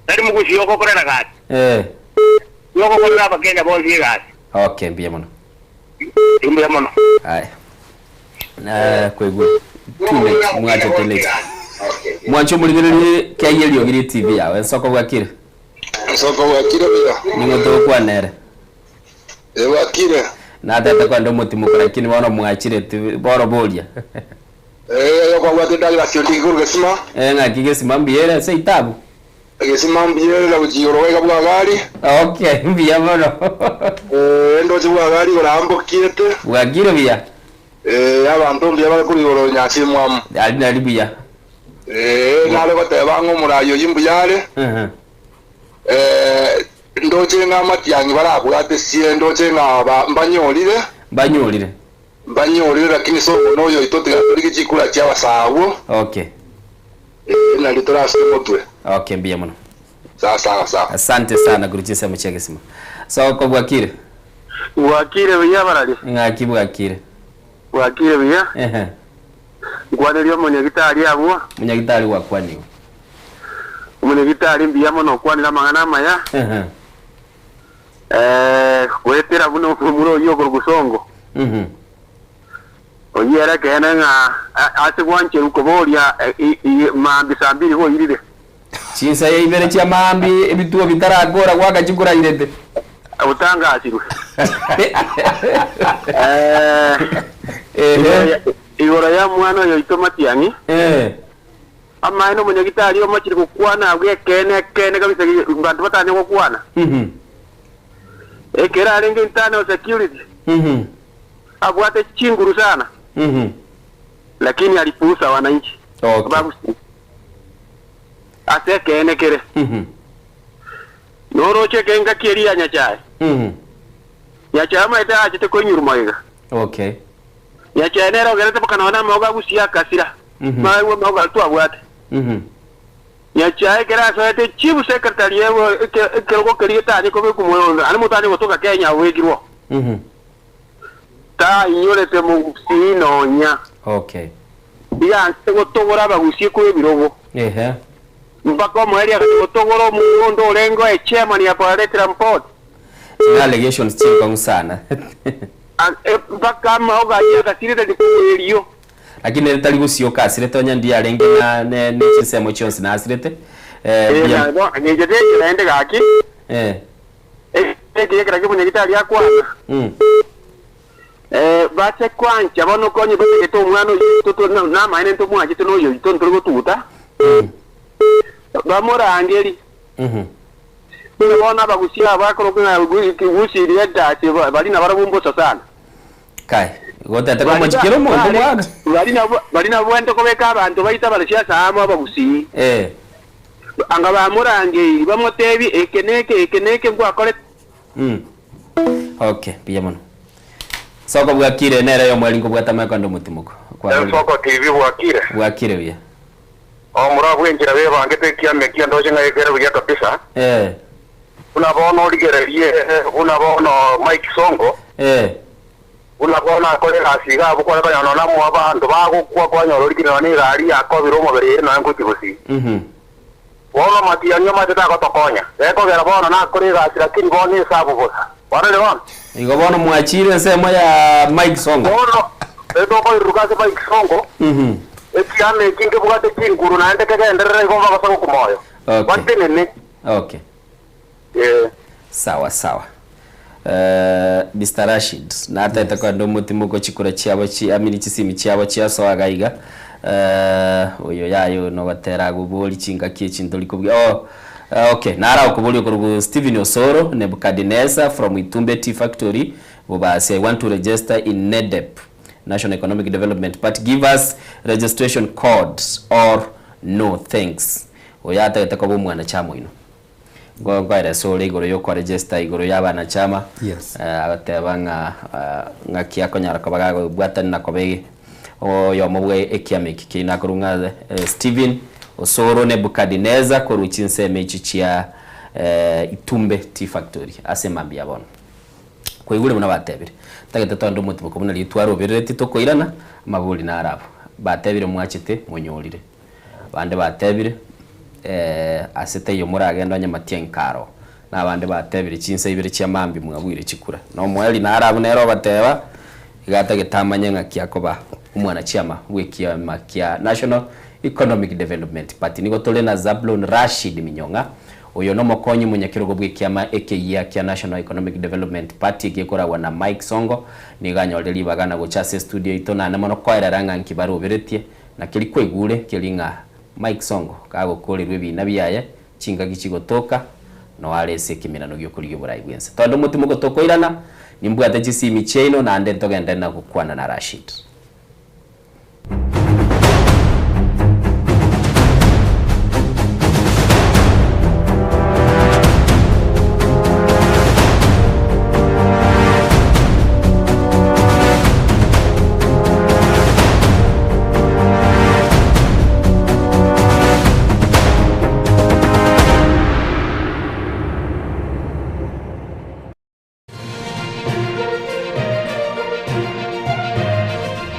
tari mogusie ogokorera gasi. Eh. Yogokorera abakenya bonsi egasi. Okay, mbuya mono. Mbuya mono. Aya. Na koigwa too late, mwachete late. Mwanche omorigererie kiaye eriogi rie TV yawe ensoko bwakire. Nsoko bwakire buya. Ning'o togokwana ere? Eh, bwakire. Natete kwenda omotimoko lakini bono mwachire ti bono boria. Eh, okwabwate Douglas Ondigi korwa Gesima. Eh, ng'aki Gesima mbuya ere ase itabu? Gesima mbuya ere na gochia igoro gaiga bwagari. Okay, mbuya mono. Eh, ndoche bwagari igoro ambokiete. Bwakire buya? Eh, abanto mbuya bare korwa igoro nyasi mwamu. Ari nari buya. Eh, nare goteba ng'a omorai oyio mbuya are. Eh, ndoche ng'a amatiang'i barabwate sie, ndoche ng'a ba- mbanyorire. Mbanyorire. Mbanyorire lakini sobo noyo oito tiga torigie chikura chia abasae abwo. Okay. Ee, nario torasike motwe. Okay, mbuya mono. Sawa sawa sawa. Asante sana korwa chinsemo chia Gesima. Soko bwakire? Bwakire buya abarari. Ng'aki bwakire? Bwakire buya. Ehe. Nkwanerie omonyagitari abwo. Omonyagitari gwakwaniwe. Omonyagitari mbuya mono okwanire amang'ana amaya. Ehe. Eh, goetera buna omomura oyio okorokwa Songo. Oyio ere ekeene ng'a ase gwancherwa koboria mambia saa mbiri goirire. Chinsa ya ibere chia maambia ebituo bitarakora goaka chikurairete. Otangasirwe. Eh, igoro ya- igoro ya mwana oyo oito Matiang'i. Amaene omonyagitari omachire gokwana abwo ekeene ekeene kabisa gi- banto batanya gokwana. Ekero arenge internal security abwate chinguru sana lakini alipuusa wananchi abagusii ase ekeene kere. Noroche ekengaki eria ya Nyachae. Nyachae omanyete aachete koinyurwa magega. Nyachae nere ogerete mpaka nonya namauga agusie akasira. Naigwe amauga aria twabwate. Nyachae ekero asoete chief secretary ekerogo keria getanye kobekwa moyo aria motanye gotoka Kenya abekirwe. Tainyorete mogusii nonya. Iga anchete gotogora abagusie korwa ebirogo. Mpaka omoerio agacha gotogora omonto orenge oye chairman ya Paraletra Board. Chire allegations chinkong'u sana. Mpaka amaogo ayio agasirete rikuru erio. Lakini ere tari gosioka asirete onye ndiye arenge na ne ne chinsemo chionsi nasirete. Eh, Eh, buya. na bo ninche tenche naende gaki. Eh. Eki ekero ki'omonyagitari akwana. Eh, bache kwancha bono konye batagete omwana oyio to- to- na- namaene ntomwanchete na oyo oito ntori gotuguta. Bamorangeri. Buna bono abagusia aba bakorokwa ng'a Gusii leaders bari nabarabwo mbosa sana. Kai, gotete komochikera omonto bwana. Bari nabo bari nabwente kobeka abanto baito abaresiasa amo abagusii. Eh. Anga bamorangeiri bamotebie eke neke eke neke ngwakorete. Mm. Okay, mbuya mono. Soko bwakire nere yomweri nkobwata amaya kwande omotimoko. Kwarorire. Ensoko TV bwakire. Bwakire buya. Omura bw'enchera bebangete ekiama ekiya ndoche ng'a ekere buya kabisa. Eh. Buna bono origererie buna bono Mike Sonko. Eh. Buna bono akore egasi iga abwo kware konyora nonya amo abanto bagokwa kwanyora orikire nonya egari yakobire omobere ere nonya ngochia gosii. Bono matiang'i omanyete tagotokonya. Gekogera bono nakore egasi lakini bono esabu bosa. Bono ere bono. Igo bono mwachire ensemo ya Mike Sonko. Bono etokoiruruka ase Mike Sonko, ekiama eki nkebwate chinguru naende kegenderere igo mbabasa gokwa moyo. Okay. Batenene. Okay. Ee. Sawa sawa. Eh, Mr. Rashid, natete kwenda omotimo gochikura chiabo chi, I mean chisimi chiabo chiasoa iga iga. Eh, oyo yaye nogotera agobori chingaki echi ntori kobua. Oh, eh, okay, nara okoboria okorugu Stephen Osoro, Nebuchadnezzar from Itumbe Tea Factory, Bobasi. I want to register in NEDEP, National Economic Development Party. Give us registration code or no thanks. Oyo atagete koba omwana chama oino. Nko nkoeresa ore igoro y'okoregesta igoro y'abanachama Yes. eh, agoteba ng'a ah, ng'aki akonyara koba gagobwatani na koba ege- oyomo bwa ekiama eki kiaino akorwa ng'a eh, Stephen Osoro Nebuchadnezzar korwa chinsemo echi chia eh, Itumbe Tea Factory ase emambia ya bono. Kwaigure buna batebire, ntagete togende omotimoko buna riria twarobereretie tokoirana, amabori naro abwo. Batebire mwachete monyorire. Abande batebire, Ee, ase taiyo moragende onye matiang'i kare oo. Na abande batebire, Chinsa ibere chia mambia mwabuire chikura. Na omoerio naro abwo nere obateba, iga atagete amanye ng'aki akoba omwanachiama bw'ekiama kia National Economic Development Party. Nigo tore na Zablon Rashid Minyong'a, oyo nomokonyi omonyakerogo bw'ekiama ekeyia kia National Economic Development Party gekoragwa na Mike Sonko, nigo anyorire ribaga na gocha ase estudio yaito naende mono koerera ng'a nki baroberetie. Na keria kwaigure keria ng'a Mike Sonko kagokorerwa ebiina biaye chingaki chigotoka, noo are ase ekemerano gi'okorigia oborai bw'ense. Tonde omotimoke tokoirana, nimbwate chisimi chiaino naende ntogenderere na gokwana na Rashid.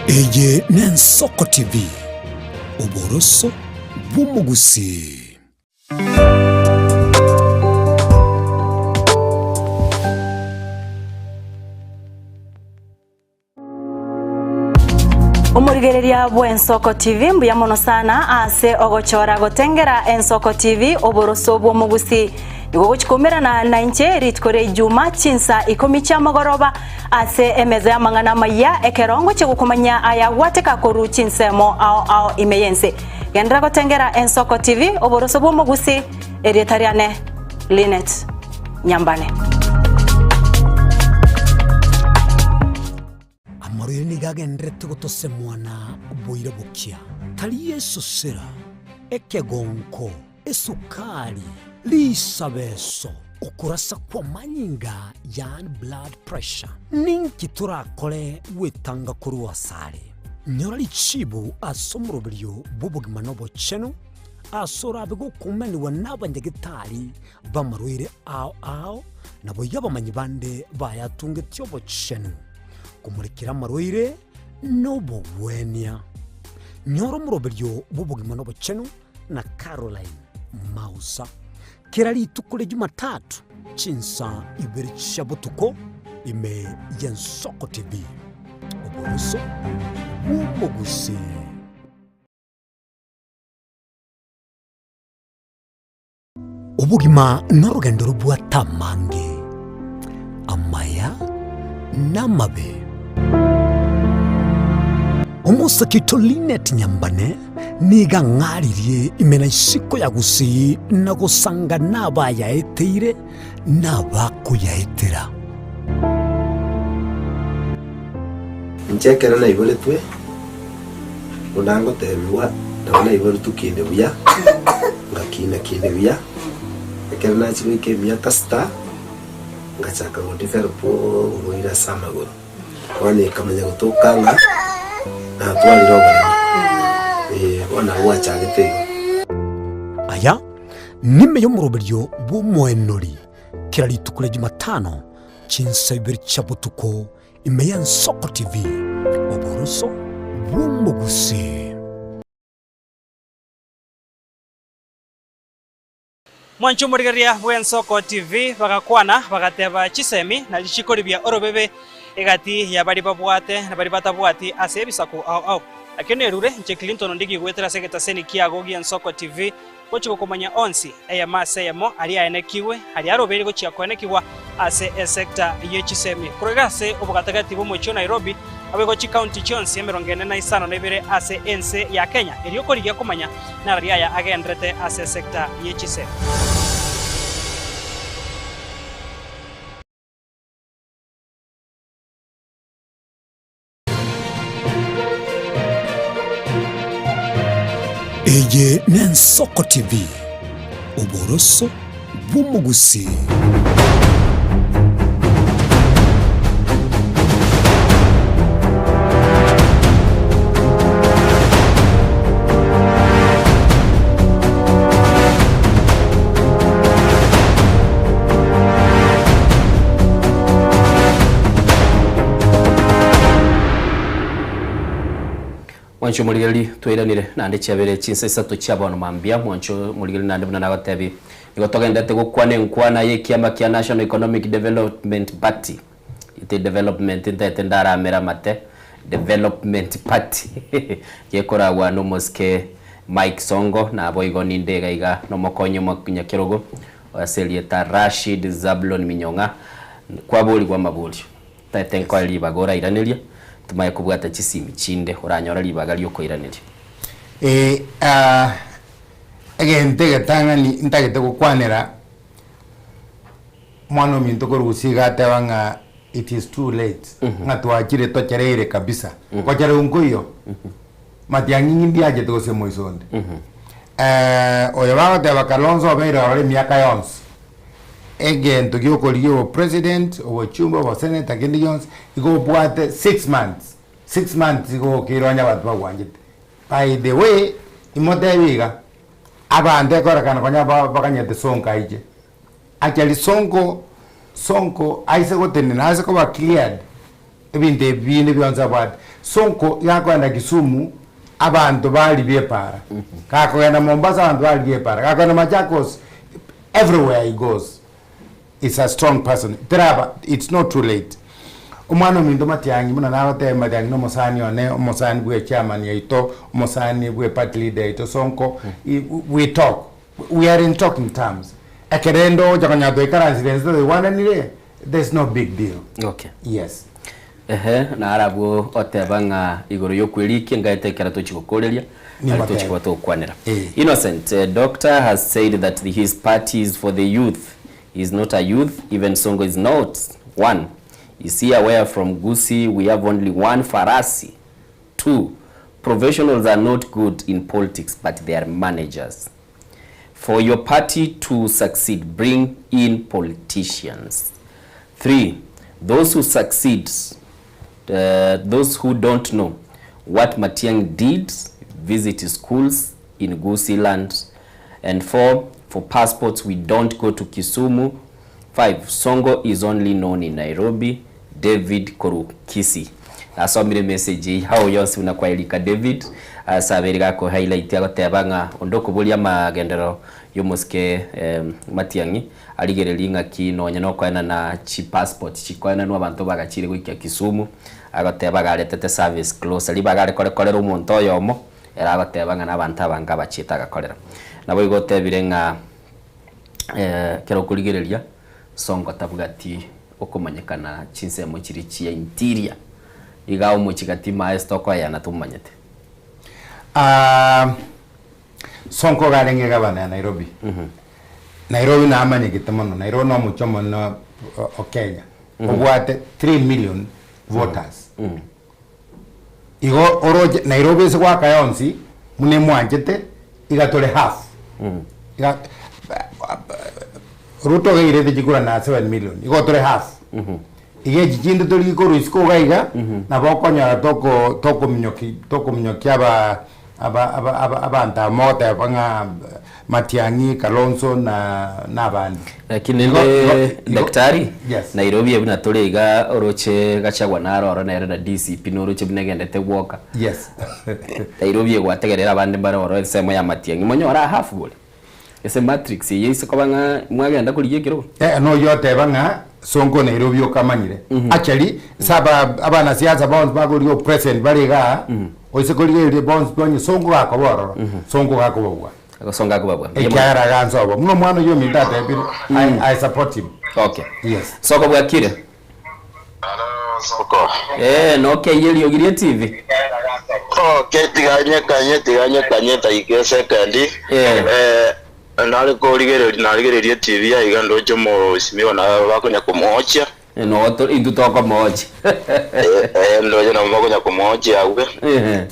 Eye n'Ensoko TV, oboroso bw'omogusii. Omorigereria bw'Ensoko TV mbuya mono sana ase ogochora gotengera Ensoko TV oboroso bw'omogusi. Nigo ogochia koumerana nainche rituko ria Ijuma chinsa ikomi chiamogoroba ase emeza y'amang'ana amayia ekero ngochia gokomanyia aya gwateka korwa chinsemo ao ao ime y'ense. Genderera gotengera Ensoko TV oboroso bw'omogusi erieta riane Linet Nyambane. Amarwaire nigo agendererete gotosemwa na boira bokia, tari esosera, ekegonko, esukari, risabeso, okorasa kw'amanyinga yaani blood pressure. Ninki torakore gwetanga korwa asare? Nyora richibu ase omoroberio bw'obogima na obochenu, ase orabe gokumanigwa n'abanyagetari b'amarwaire ao ao, naboigo abamanyi bande bayatungetie obochenu, komorekera amarwaire nobogwenia. Nyora omoroberio bw'obogima na obochenu na Caroline Mausa kera rituko ria Jumatatu chinsa ibere chia botuko ime y'Ensoko TV. Oboroso bw'omogusii. Obogima norogendo robwate amange, amaya na amabe. Omosake oito Linet Nyambane nigo ang'aririe ime na isiko ya Gusii na gosanga nabayaeteire na abakoyaetera. Inche ekero naiboretwe, buna ngotebigwa, nabo naiboretwe kinde buya, ngakina kinde buya, ekero nachia goika emiaka sita, ngachaka go develop oborwaire ase amagoro. Bono ekamanya gotoka ng'a natwarire oboremo, eh, bono nabo gwachagete igo. Aya nime y'omoroberio bw'omoenori kera rituko ria Jumatano chinsa ibere chia botuko Ime y'Ensoko TV, oboroso bw'omogusii. Mwanche omorigereria bw'Ensoko TV bagakwana bagateba chisemi na richiko ribia orobebe egati ya baria babwate na baria batabwati ase ebisaku ao ao. Nakio nerure inche Clinton Ondigi goetera ase egetaseni kiago gi'Ensoko TV Gochia gokomanya onsi, eyemo ase eyemo, aria aenekigwe, aria arobeire gochia koenekigwa ase esecta ye chisemi. Korwa iga ase obogatagati bw'omochie o Nairobi, naboigo chikaunti chionsi emerongo ene na isano na ibere ase ense ya Kenya, erio korigia komanya narari aya agenderete ase esecta ye chisemi. Eye n'Ensoko TV, oboroso bw'omogusii. Mwanche omorigereria twairanire naende chiabere chinsa isato chia bono mambia mwanche omorigereria naende buna nagotebi nigo togenderete gokwana enkwana y'ekiama kia National Economic Development Party ete development ntaete ndaramere amate Development Party gekoragwa nomosike Mike Sonko naboigo ninde iga iga nomokonyi omonyakerogo Ase erieta Rashid Zablon Minyong'a, kwaborigwe amaborio. Taete nkoe ribaga orairanerie, timanye kobwata chisimi chinde oranyore ribaga riokoiraneria. Ee, ah, egento egetang'ani ntagete gokwanera, omwana ominto korwa gusii iga ateba ng'a it is too late, ng'a twachire tochereire kabisa. Gochererwa nkoiyo, matiang'i ng'i ndiachete gose moiso onde. Oyo bagoteba Kalonzo obeire ororo emiaka yonsi, egento giokorigia obopresident, obochumbe, oboseneta kende gionsi, igo obwate 6 months, 6 months igo okeire onye abanto bagwanchete. By the way, imotebie iga, abanto ekorekana konya ba bakanyete Sonko aiche, actually Sonko, Sonko aise gotenena ase koba cleared, ebinto ebi binde bionsi abwate, Sonko iga akoenda Kisumu, abanto baribia epara, gakogenda Mombasa abanto baribia epara, gakogenda Machakos, everywhere he goes, is a strong person, teraba it's not too late. Omwana ominto Matiang'i, buna nagotebia Matiang'i nomosani one, omosani bwe echairman yaito, omosani bwe party leader yaito Sonko, we talk, we are in talking terms. Ekero rende ogocha konya twaikaransire inse toigwananire, there's no big deal. Okay. Yes. Ehe, naro abwo oteba ng'a igoro y'okwerikia ngaete ekero tochia gokoreria, Nigo nari tochia ateba. koba togokwanera. Innocent, doctor has said that his party is for the youth. He is not a youth, even Sonko is not one. Is he aware from Gusii we have only one Farasi? Two, professionals are not good in politics but they are managers. For your party to succeed bring in politicians. Three, those who succeed, those who don't know what Matiang'i did, visit schools in Gusii land. And four, for passports we don't go to Kisumu. Five, Songo is only known in Nairobi. David korwa Kisii. Nasomire message eye ao yonsi buna kwaerika David ase abeire gako highlight agoteba ng'a onde okoboria amagenderero y'omosike Matiang'i arigererie ng'aki nonya nokoenana chipassport chikoenanwa abanto bagachire goika Kisumu agoteba agaretete service closer ribaga are korera omonto oyomo ere agoteba ng'a nabanto abange abachiete agakorera. Naboigo otebire ng'a ekero okorigereria Sonko tabwati okomanyekana chinsemo chiria chia interior iga omochie gati maye tokoeyana tomomanyete. Aah Sonko iga arenge gavana ya Nairobi. Nairobi namanyegete mono, Nairobi na omochie omonene o Kenya obwate 3 million voters. Igo oroche Nairobi ase goaka yonsi buna emwanchete iga tore half. Iga Ruto iga airete chikura na 7 million, igo tore half. Iga echi chinde tori korwa isiko iga iga, nabo okonyora toko tokominyoki tokominyokia aba aba aba aba abanto aba mogoteba ng'a Matiang'i, Kalonzo na na abande. Lakini Igo igo rende igo daktari, yes. Nairobi eye buna tore iga oroche Gachagua naro oro nere na DCP noroche buna egendete gwoka. Yes. Nairobi egwategerera abande mbare oro ensemo ya Matiang'i monyore a half bori. Ase matrix eye ase koba ng'a mwagenda korigia ekerogo. Eh, noyio oteba ng'a Sonko Nairobi okamanyire. Actually, ase aba abanasiasa bonsi bakorigia opresident bare igaa, oise korigereria bonsi pi onye Sonko gakoba ororo, Sonko gakobabua. Sonko akobabua. Mbuya mono. Ekiagera iga nse obo. Buna omwana oyio ominto atebire, I, I support him. Okay. Yes. Soko bwakire? Soko. Eh, nokeyie eriogi rie TV. Okay, tiga nyekanye, tiga nyekanye daika esekendi. Eh. Eh, nare korigereria narigereria TV aiga ndoche omosimiwa na bakonya komoochia. No to intwe tokomoochia. Eh, eh, ndoche nabo bakonya komoochia agwe. Ehe.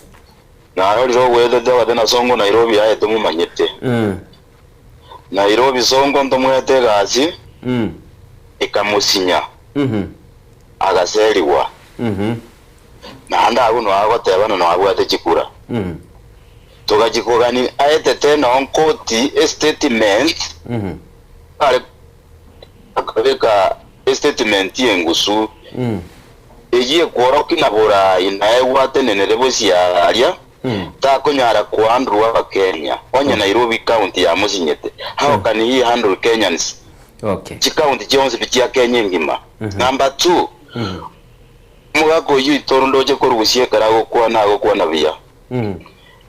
Narorire ogwetete ogate na Songo Nairobi aye tomomanyete. Mm. Nairobi Songo ntomwete egasi Mm. ekamosinya Mhm. agaserigwa. Mhm. Naende agwo noe agoteba na noe abwate chikura. Mhm. Togachia kogani aetete noo nkoti estatement Mhm. are akabeka estatement y'engusu Mm. eyio ekworokia na borai naye gwatenenere bosio aria Mm. takonyara kohandle abakenya onye Nairobi county yamosinyete how can he handle Kenyans Okay. chicounty chionsi pi chia Kenya engima Mhm. number two Mhm. omogaka oyio oito ndoche korusia ekero agokwana agokwana buya Mm.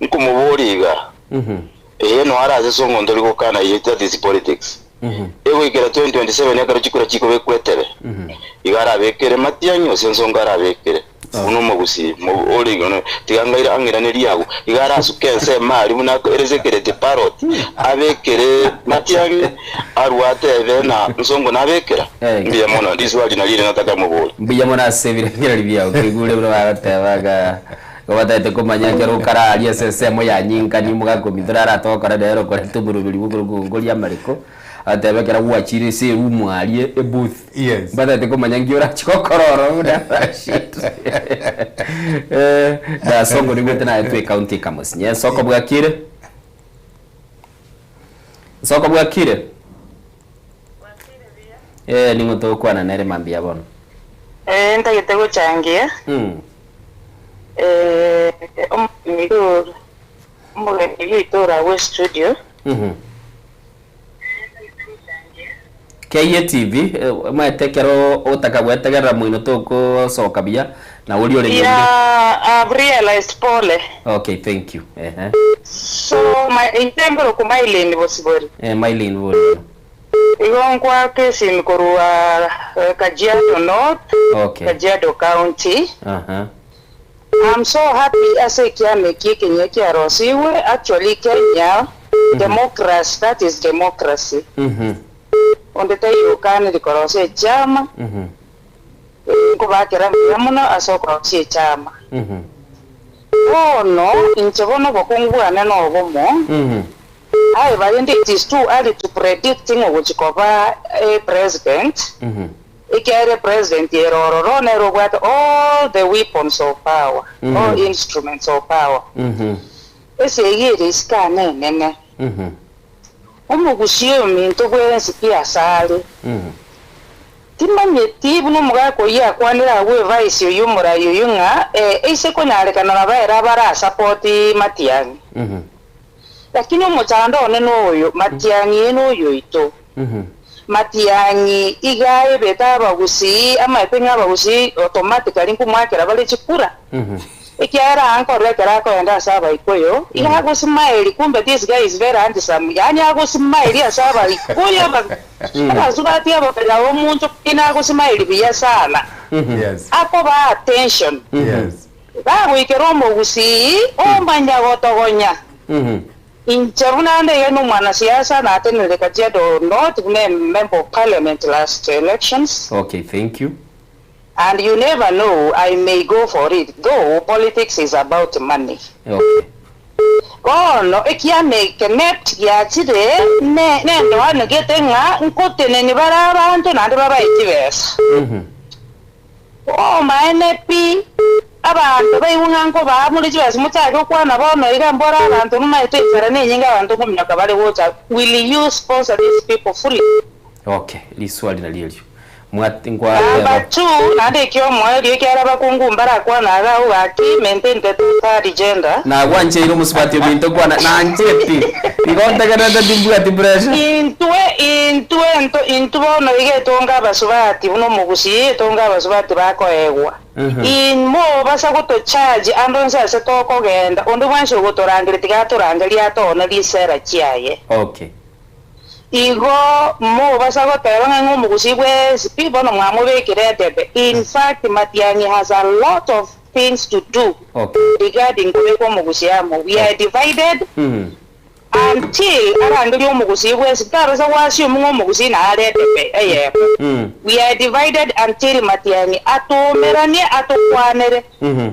nkomoboria iga Mhm. eye noyo are ase songo ntori gokana eye that is politics Mhm. egoikera 2027 ekero chikura chikobekwa etebe Mhm. iga arabekere matiang'i gose ensonga arabekere buna omogusii mo- ore igoro tiga ngaira ang'iranerie agwo iga arasuke ensemo aria buna ako- ere security parrot abekere matiang'i arwe atebe na nsongo nabekera mbuya mono riswali nario ere nataka mobore Mbuya mono ase ebirengererio biao koigure buna bagoteba ng'a igo batagete komanya ekero okararia ase ensemo ya nyinkani omogaka ominto naro atogokora nere okoreta omoroberi bwa okorongoria amareko. Agateba ekero gwachire ase eroom aria ebooth Yes. mbatagete komanya nki orache gokora ororo buna Rashid. Eh, Gasongo nigwete naye twe county ekamosinye. Ensoko bwakire? Nsoko bwakire? Eh, ning'o togokwana nere mambia bono? Eh, ntagete gochangia Mm. eh, omogeni omogeni oito ore agwo estudio Mhm. KATV, omanyete ekero otaka gwetegerera moino togosoka buya, na oria ore nyomba. Yeah, I've realized pole. Okay, thank you. Ehe. So, my, inche mboro Mylene Bosibori. Eh, Mylene bori. Igo nkwaka esimi korwa eh, Kajiado North, Okay. Kajiado County. Aha. I'm so happy ase ekiama eki ekenyia kiarosiwe. Actually Kenya, democracy, that is democracy. Onde taiyo okanire korosia echiama, nkobakera mbuya mono ase okorosia echiama. Bono inche bono obokungu bwane nobomo, aye barende it is too early to predict ng'a ogochi koba e president, ekiagera epresident ere ororo nere obwate all the weapons of power, all instruments of power. Esegi ere isiko ane enene. Omogusia ominto bwensi pi asare. Timanyeti buna omogaka oyio akwanire agwo evice oyio omorai oyio ng'a eise konyarekana nabo ere abarasapoti Matiang'i. Lakini omochando one noyo, Matiang'i eye noyo oito. Matiang'i iga aebete abagusii, amaete ng'a abagusii automatically nkomwakera bare chikura. Ekiagera aa nkorora ekero akoenda ase Abaikuyu, iga agosmile, kumbe this guy is very handsome, yaani agosmile ase Abaikuyu, abasubati abakare omonto kina agosmile buya sana, akobaa attention. Bagoikera omogusii, omanya gotogonya. Inche buna nde iga nomwanasiasa, natenenire Kajiado North buna emember of parliament last elections. Okay, thank you. And you never know I may go for it though politics is about money. Okay. Bono ekiama eke nept giachire ne nendoano gete ng'a nkoteneni bare abanto naende babae chibesa. Omaene pi, abanto baigwe ng'a nkobaa more chibesa mochake gokwana bono iga mbore abanto momaete enchara nenyinge abanto nkominyoka bare gocha will you sponsor these people fully? Okay, riswali nario erio. Mwat nkwateba. Number two, naende ekiomoerio ekiagera abakungu mbarakwana iga agwo gaki maintain the two third gender. Nagwancheire omosubati ominto kwana nancheti igo ntegererete timbwati pressure. Intwe intwe nto intwe bono iga etonge abasubati buna omogusii etonge abasubati bakoegwa. In mobasa goto charge ande onsi ase tokogenda onde bwensi ogotorangeria tiga atorangerie atoone risera chiaye. Okay. Igo mobasa goteba ng'a ng'a omogusii bwensi pi bono mwamobekire edebe. In fact Matiang'i has a lot of things to do regarding kobekwa omogusii amo. We are divided until arangerie omogusii bwensi tarasa go assume ng'a omogusii nare edebe eyemo. We are divided until Matiang'i atoumeranie atokwanere.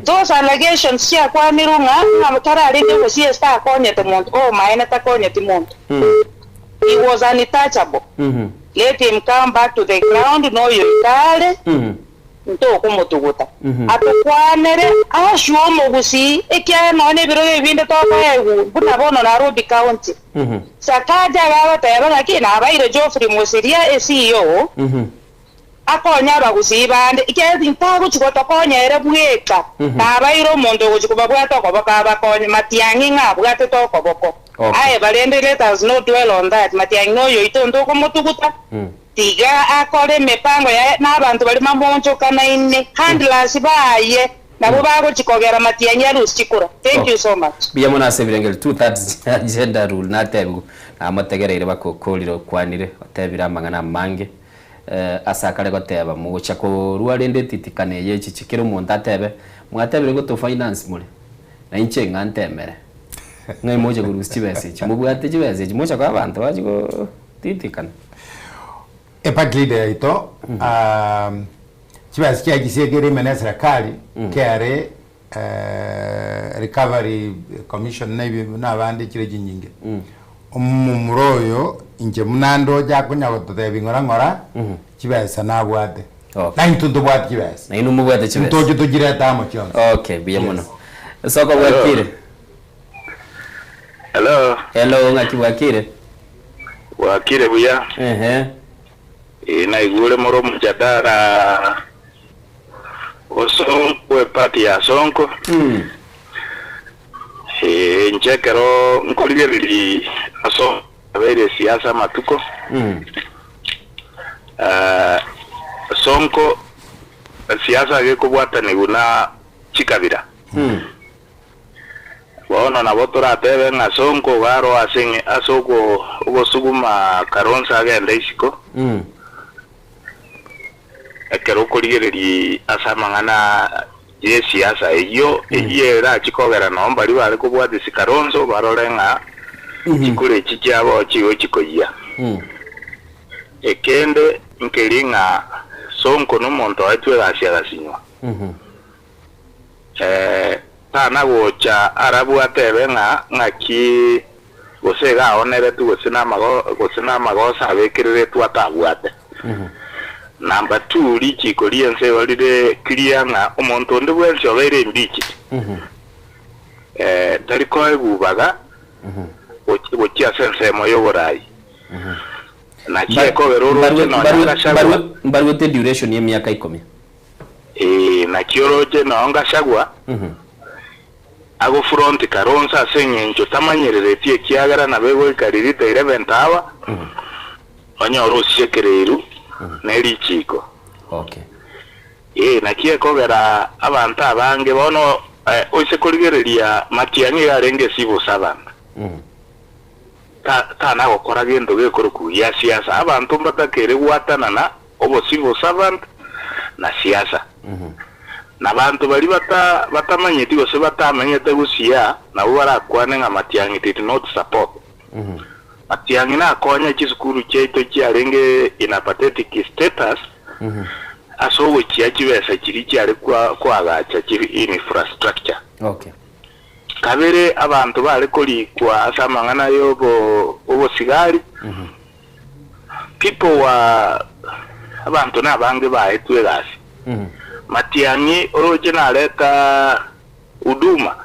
Those allegations chiakwanirwe ng'a ng'a tararenge gosii ase takonyete monto, omaene takonyeti monto. He was untouchable. Let him come back to the ground noyo ikare ntokomotuguta. Atokwanere asue omogusii ekiagera nonya nebirogo ebi binde tokoegwa buna bono Nairobi County. Sakaja iga agoteba ng'aki nabaire Geoffrey Mosiria e CEO Akonye abagusii bande, ekiagera tintagochia gotokonya ere bweka, nabaire omonto ogochia kobabwata okoboko abakonye. Matiang'i ng'a abwatete okoboko. Aye barende let us not dwell on that, Matiang'i noyoito onde okomotuguta, tiga akore emepango yaye na abanto baria mamonchokanaine, handlers baye, nabwo bagochia kogera Matiang'i alose chikura. Thank you so much. Mbuya mono ase ebirengererio two thirds gender rule natebiwe namotegereire baka okorire okwanire otebire amang'ana amange. Ase akare goteba, Mogochia korua rende etitikano eye echiche, kera omonto atebe, Mwatebire goto finance more, na inche ng'a ntemere. Ng'ai moche korusia chibesa echi? Mobwate chibesa echi mocha koa abanto bache gotitikana? Eparty leader yaito chibesa chiaye chisiekere ime na eserekari kere Recovery Commission na ebi na abande chire chinyinge. Omomura oyo inche buna ndoche akonya gototebia ng'ora ng'ora chibesa nabwate. Na intwe ntobwate chibesa. Na inwe mobwate chibesa. Ntoche tochirete amo chionsi. Okay, buya mono. Soko bwakire. Hello. Hello, ng'aki bwakire? Bwakire buya. Ehe. Ee, naigure more omojadara o Sonko bw'eparty ya Sonko. Ee, inche ekero nkorigereria ase abeire esiasa amatuko, Eh, Sonko siasa gekobwatanigwa na chikabira. Bono nabo toratebe ng'a Sonko iga aro ase eng'e ase ogo ogosuguma Kalonzo agende isiko, ekero okorigereria ase amang'ana y'esiasa eyio, eyio erachi kogera noo mbaria bare kobwatisia Kalonzo barore ng'a chikura echi chiabo chigochi koyia. Ekende nkeri ng'a Sonko nomonto oetwe egasi agasinywa. Eh, tana gocha arabwo atebe ng'a ng'aki gose iga aoneretwe gose namago gose namagoso abekereretwe atabwate. Number two, richiko ri'ense igo rire clear ng'a omonto onde bwensi obeire impeached, eh, tari koegwa ubaga gochi gochia ase ensemo y'oborai. Naki ekogera oroche nonya ngachagwa. Mbaruete duration y'emiaka ikomi. Ee, naki oroche noo ngachagwa, agofront Kalonzo ase eng'encho tamanyereretie ekiagera nabo egoika riria the eleventh hour, onyore osiekereiru ne richiiko. Okay. Ee, naki ekogera abanto abange bono oise korigereria Matiang'i iga arenge ecivil servant. Ta tana gokora gento gekorokwa gia siasa. Abanto mbatakere gwatanana obo civil servant na siasa. Na banto baria bata batamanyeti gose batamenyete gusii nabwo barakwane ng'a Matiang'i did not support. Matiang'i nakonya chisukuru chiaito chiarenge in a pathetic status ase ogochia chibesa chiria chiare kwa koagacha chi infrastructure. Okay. Kabere abanto bare korikwa ase amang'ana y'obo obosigari, people were abanto nabange baetwe egasi. Matiang'i oroche nareta huduma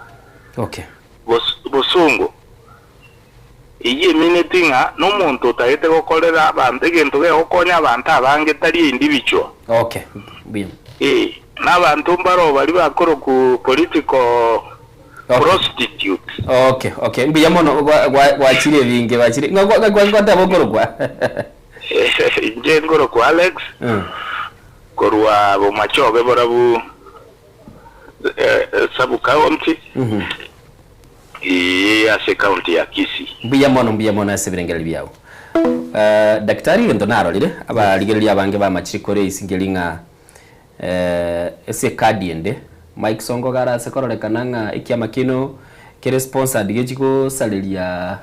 Okay. bos bosongo. Eyio emineti ng'a nomonto otagete gokorera abanto egento gegokonya abanto abange tari individual. Okay. Buya. Ee, na abanto mbaroo baria bakorokwa political prostitutes. Okay, okay. Mbuya mono gwa gwa gwachire ebinge gwachire ng'a gwa gwa gwateba okorokwa. Inche nkorokwa Alex korwa Bomachoge borabu sub county eye ase county ya Kisii. Mbuya mono mbuya mono ase ebirengererio biao. Daktari egento narorire abarigereria abange bamachire kore ase nkeri ng'a ase ekadi ende Mike Sonko iga arase kororekana ng'a ekiama kiaino kere sponsored gechi gosareria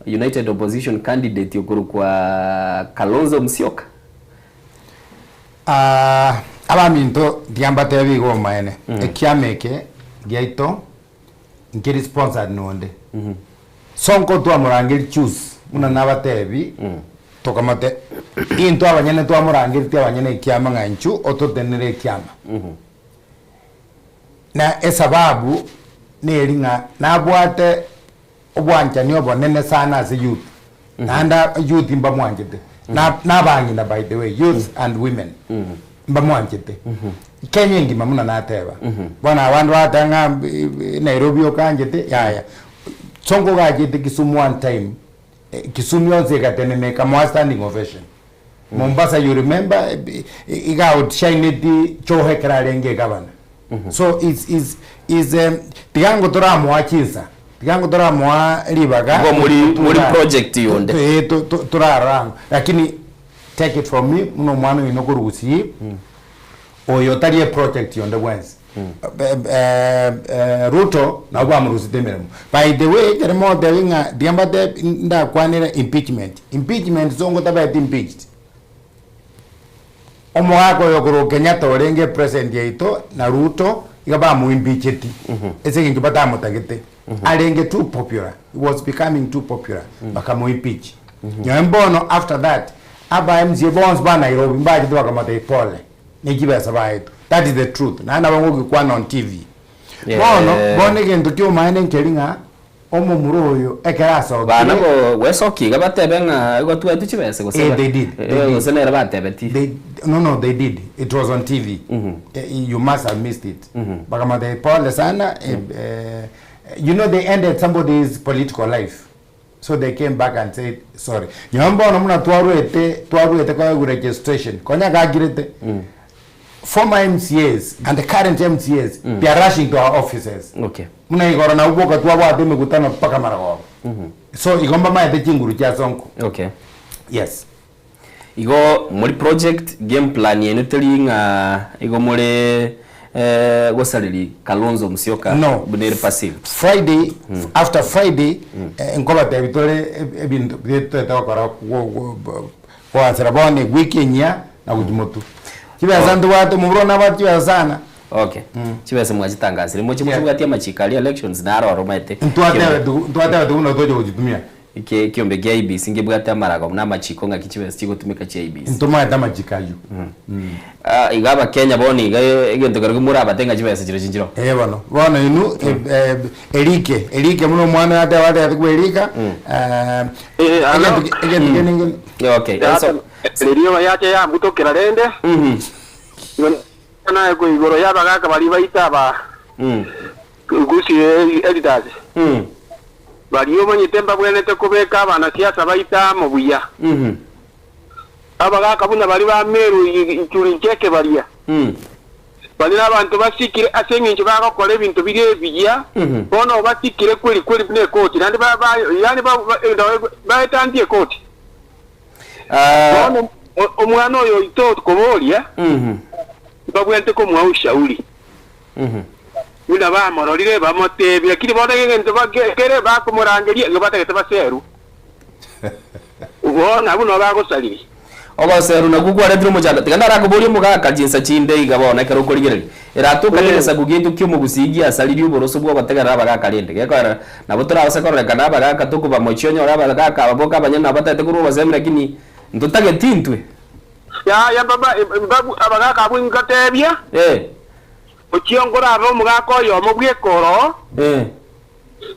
United Opposition candidate okorokwa Kalonzo Musyoka. Abaminto tiga mbatebie igo omaene, ekiama eke giaito nkeri sponsored nonde. Sonko twamorangeria choose buna nabatebi tokamote intwe abanyene twamorangeretie abanyene ekiama ng'a inchu ototenenere ekiama. Na esababu neri ng'a nabwate obwanchani obonene sana ase youth naende youth mbamwanchete na nabang'ina by the way youth and women mbamwanchete Kenya engima buna nateba bono abande bagoteba ng'a Nairobi okanchete yaya Sonko gachete Kisumu one time Kisumu yonsi egatenena ekamoa standing ovation Mombasa you remember iga outshined Joho ekero arenge egavana so is is is tiga ngo toramoa chinsa tiga ngo toramoa ribaga Igo muri muri project yonde. Eh, torarora ang'o lakini take it from me buna omwana oino korwa Gusii oyo tari eproject yonde bwensi Ruto nabo bamorusete emeremo by the way ekero mogotebi ng'a tiga mbatebi ndakwanere impeachment, impeachment songo tabeti impeached. Omogaka oyo korwa Kenyatta orenge epresident yaito na Ruto iga bamoimpeacheti ase eng'encho batamotagete arenge too popular, he was becoming too popular bakamoimpeach. Nonye mbono after that aba MCA bonsi ba Nairobi mbachete bakamotebia pole. ne chibesa baetwe that is the truth naende nabo ngogikwana on TV bono bono egento kiomaene nkeri ng'a omomura oyo ekero asokire Bana go gwesokia iga batebe ng'a igo twaetwe chibesa gose Eh, ba- they did, they eh, did. gose nere batebetie. They, no no they did it was on TV Eh, you must have missed it bakamotebia pole sana eh, eh, you know they ended somebody's political life. So they came back and said sorry. Nyowe mbono buna twarwete twarwete koegwa registration konya gakirete former MCAs and the current MCAs they are rushing to our offices. Okay. Buna igoro nabwo boka twabwate emekutano mpaka marogoba. So igo mbamaete chinguru chia Sonko. Okay. Yes. Igo muri project game plan yenu teri ng'a igo more eh, gosareri Kalonzo Musyoka No. buna ere passive. Friday after Friday eh, nkobatebi tore eb- ebinto biria toete gokora go- go- bo- goasera bono ewiki enyia na gochia motwe. Chibesa ntobwate omobura one abwate chibesa sana. Okay. Chibesa mwachitangasire moche mochibwatie amachiko aria elections naro oro omanyete. Ntwatebe ntwatebe buna tocha gochitumia. Eke ekiombe kia IEBC ngebwate amarago na amachiko ng'aki chibesa chigotumeka chia IEBC. Ntomaete amachiko ayio. Ah, iga abakenya bono iga egento keria morabate ng'a chibesa chirochio nchiroo. Eh bono, bono inwe erike, erike buna omwana oyo ateba atebete kwa erika, egento egento kende nkeri. Okay, enso. Riria yacha yambutokera rende, igo naye igoro y'abagaaka baria baito aba Gusii Elders, baria omanyete mbabwenerete kobeka abanasiasa baito amo buya. Abagaaka buna baria ba Meru Ichuri Ncheke baria, baria nabanto basikire ase engencho bagokora ebinto biria ebiya, bono basikire kweli kweli buna ekoti, naende ba ba yaani ba baetantie ekoti. Bono omwana oyo oito koboria, mbabwenerete komoa ushauri. Buna bamororire, bamoteebia, Lakini bono egento kere bakomorangeria, igo batagete baserwe. Bono abwo nabo bagosariria. Ogoserwa nakwo kwaretire omochando. Tiga ndarakoborie omogaka chinsa chinde iga bono ekero okorigereria. Eratoka negesaku giaito ki'omogusii giasaririe oboroso bw'ogotegerera abagaka rende. Gekorera nabo torabase kororekana abagaka tokobamochia onyore abagaka aba boka abanyene nabo batagete korwa obosemi lakini ntotageti intwe. Yaya baba, mbabu abagaka abwo ingoteebia, Eh. Ochia nkorabe omogaka oyomo bw'ekoroo, Eh.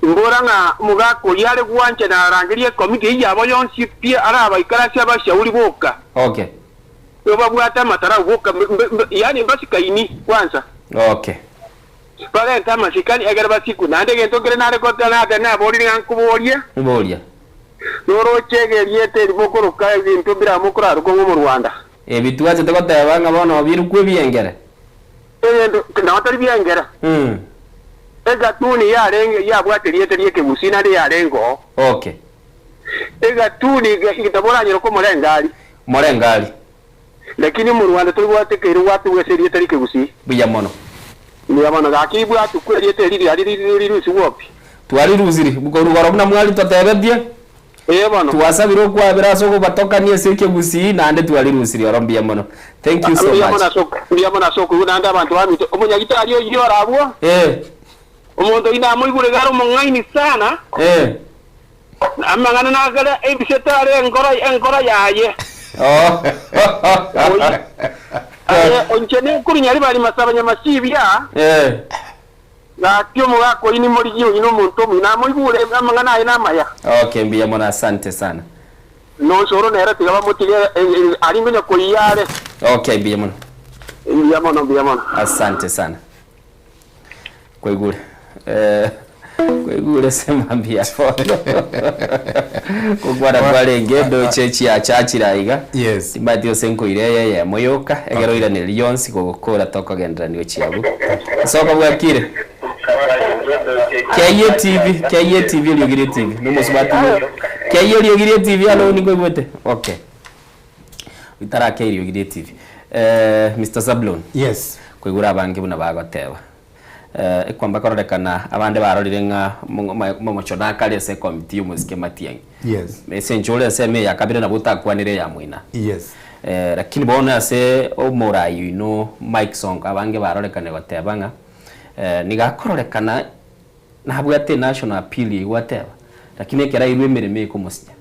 mbora ng'a omogaka oyio are gwancha narangerie ekomiti eyio yabo yonsi pi arabaikare ase abashauri boka. Okay. Nigo babwate amatarau boka, mb, mb, mb, yaani mbasikaini kwansa. Okay. Barente amasikani egere basikwe. Naende egento nkere nare goteba nate naborire ng'a nkoborie. Boria. Noroche erieta eri mokoroka ebinto mbiraba mokoraroka ng'a omorwanda. Ebi twachete goteba ng'a bono birukwe ebiengere. Egento nao tari biengere. Egatuni yarenge yabwate erieta ri'ekegusii naende yarenge oo. Okay. Egatuni iga taboranyare komorengari. Morengari. Lakini omorwanda toribwate keire gwatugwa ase erieta ri'ekegusii. Buya mono. Mbuya mono gaki ibwatukwe erieta eri riari rirusigwe pi. Twarirusiri korwa igoro buna mwari totebetie. Ee bono. Twasabire okwabera ase okobatokania ase ekegusii naende twarirusirie oro mbuya mono. Thank you so Mbuya mono much. ase mbuya mono ase okoigwa naende abanto baminto. Omonyagitari oyio ore abwo. Eh. Omonto oyio namoigure iga are omong'aini sana. Eh. Amang'ana nakare ebisete are enkoro enkoro yaye. Oh. Oyio aye inche nenkurunya ribari masaba nyamasibia. Eh. Gaki omogaka oyio nimorigie oyio nomonto omuya namoigure amang'ana aye namaya. Okay, mbuya mono asante sana. Nosoro nere tiga bamotige aria ngonya koyia are. Okay, mbuya mono. Mbuya mono mbuya mono. Asante sana. Kwaigure. Eh, kwaigure sema mbuya mono. Gokwana kwarenge ndoche chiachachire aiga. Yes. Timanyeti gose nkoira eye eyemo yoka, egere oiranerie yonsi gogokora tokogenderania gochia abwo. Soka bwakire. Keyie TV, keyie TV eriogi rie TV. Nomosubati keyie eriogi rie TV alo nigo oigwete. Okay. Itarakei eriogi rie TV. Eh, Mr. Zablon. Yes. Koigure abange buna bagoteba. Eh, ekwamba kororekana abande barorire ng'a momocho nakare ase ekomiti y'omosike Matiang'i. Yes. Ase enchoro ore ensemo eye ya kabere nabo otakwanire eya moina. Yes. Eh, lakini bono ase omorai oino Mike Sonko abange barorekane goteba ng'a eh, nigo akororekana nabwate enational appeal eywo ateba, lakini ekero airwe emeremo ekomosinya.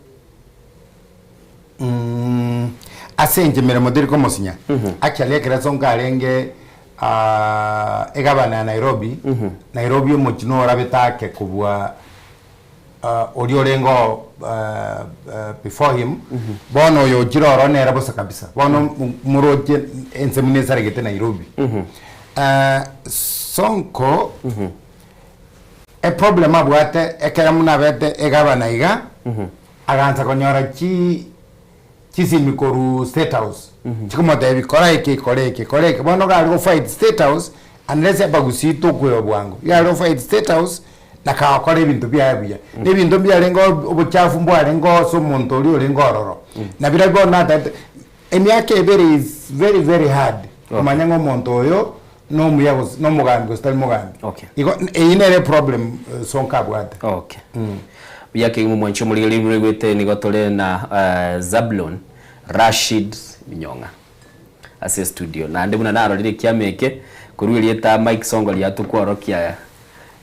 Mm, ase inche emeremo teri komosinya. Actually ekero Sonko arenge ah, egavana ya Nairobi, Nairobi omochie norabete ake kobua oria orenge oo before him, bono oyo ochire ororo nere bosa kabisa, bono moroche ensemo nesaregete Nairobi. Sonko, eproblem abwate ekero buna abete egavana iga. Agansa konyora chi chisimi korwa State House chikomotebia kora eke kora eke kora eke. Bono iga are go fight State House unless abagusii tokweba bwango. Iga are go fight State House na kagokora ebinto biaye buya. Na ebinto mbiarenge obochafu mbwarenge ase omonto oria orenge ororo. Na biria bono natagete emiaka ebere is very very hard komanya ng'a omonto oyo nomuya gose nomogambi gose tari mogambi. Okay. Igo eyio nere eproblem Sonko abwate. Okay. Buya kegima omwanchi omorigereria buna oigwete nigo tore na Zablon Rashid Minyong'a ase estudio. Naende buna narorire ekiama eke korwa erieta Mike Sonko riatokworokia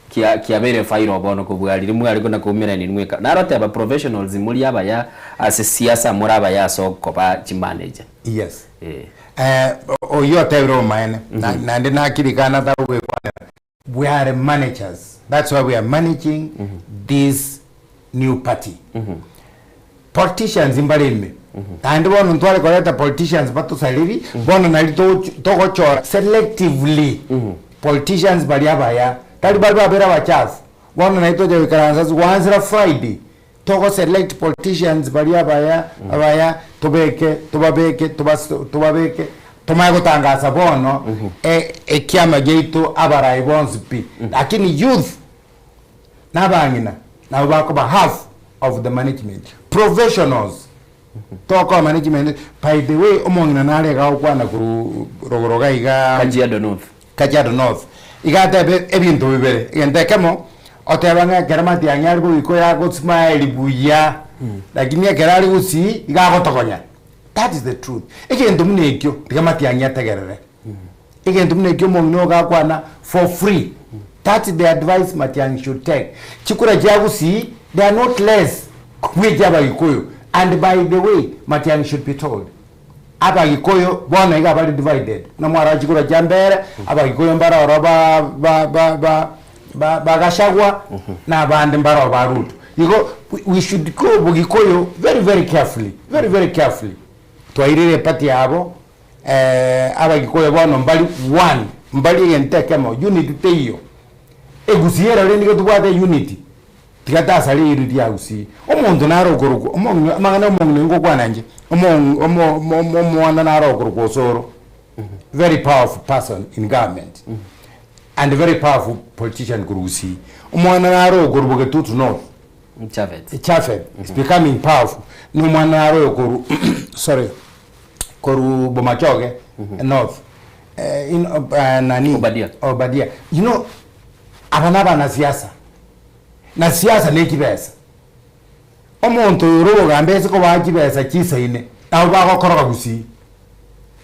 kia kiabeire efairo bono kobua riria mware kona koumerania inwe eka. Naroteba professionals muri abaya ase siasa more abaya ase okoba chimanager. Yes. Eh. Eh, oyio otebire obomaene, na- naende nakirikana tagogwekwanera. We are managers, that's why we are managing this new party. Politicians mbare ime, naende bono ntware koreta politicians batosareri, bono nari togoch- togochora selectively politicians baria abaya, tari baria babere abachafu. Bono nari tocha goikaransa ase goansera Friday, togo select politicians baria abaya abaya tobeke tobabeke tobas tobabeke tomanye gotangasa bono e- ekiama giaito abarai bonsi pi. Lakini youth na abang'ina nabo bakoba half of the management. Professionals tokoa management by the way omong'ina nare iga agokwana korwa rogoro iga igaa Kajiado North. Kajiado North. Iga atebe ebinto bibere, egento ekemo, oteba ng'a ekero Matiang'i are goika oyo agosmile buya, lakini ekero are gosii iga agotogonya. That is the truth. Egento buna ekio, tiga Matiang'i ategerere. Egento buna ekio omong'ina oyo gakwana for free. That's the advice Matiang'i should take. Chikura chia gusii, they are not less kobua echia abagikuyu. And by the way, Matiang'i should be told. Abagikuyu bono iga bare divided, buna mwarora chikura chia mbere, Abagikuyu mbare oro ba ba ba ba ba ba Gachagua, na abande mbare oro ba Ruto. Igo we should go Bogikuyu very very carefully, very very carefully. Twairire eparty yabo, Abagikuyu bono mbari one, mbari egento ekemo, unity teiyo. Egusii ero rende iga tobwate unity. Tiga tasare eri ria gusii. Omonto nare okorokwa omong'ina amang'ana omong'ina ngokwana inche, omong omo omo omwana nare okorokwa Osoro, very powerful person in government and very powerful politician korwa Gusii. Omwana nare okorwa Bogetutu North, Japhet. Japhet is becoming powerful. Na omwana nare oyo korwa sorry, korwa Bomachoge North, in nani Obadia. Obadia. You know, aba na abanasiasa. Na siasa ne chibesa. Omonto oyo ore obogambi ase kobaa chibesa chisaine, nabo bagokoroga gusii.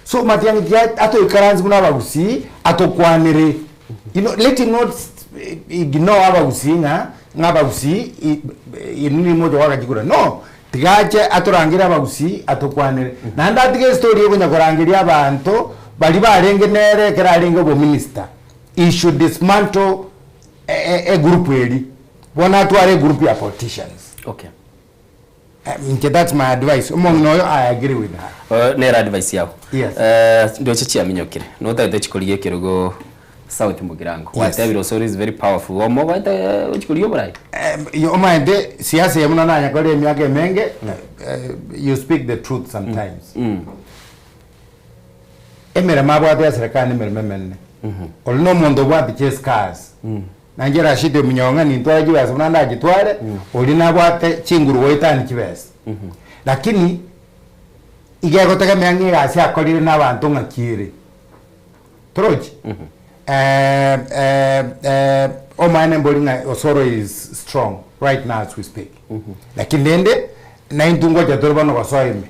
So Matiang'i tiga atoikaranse buna abagusii, atokwanere. You know, let him not ignore abagusii ng'a ng'a abagusii inwe nimoche goaka chikura. No, tiga ache atorangere abagusii atokwanere. Naende atige estory ya okonya korangeria abanto baria barenge nere ekero arenge obominister. He should dismantle egroup eri bono atware egroup ya politicians. Okay. Inche that's my advice omong'ina oyo I agree with her. Nere advice yago. Yes. Ndoche chiaminyokire notagete chikorigia ekerogo South Mugirango. Yes. Gwatebire Osoro is very powerful. Omo obaete gochikorigia oborai? Omanyete siasa eye buna nanyakora emiaka emenge you speak the truth sometimes. Emeremo abwate ya serikali nemeremo emenene. Ore nomonto obwate chiscars. Nainche Rashid ominyonga nintware chibesa buna ndachitware, oria nabwate chinguru goetania chibesa. Lakini iga egotegemea ng'a egasi akorire na abanto ng'aki ere. Torochi? Omaene mbori ng'a Osoro is strong right now as we speak. Lakini rende naintwe ngocha tore bono gosoa ime.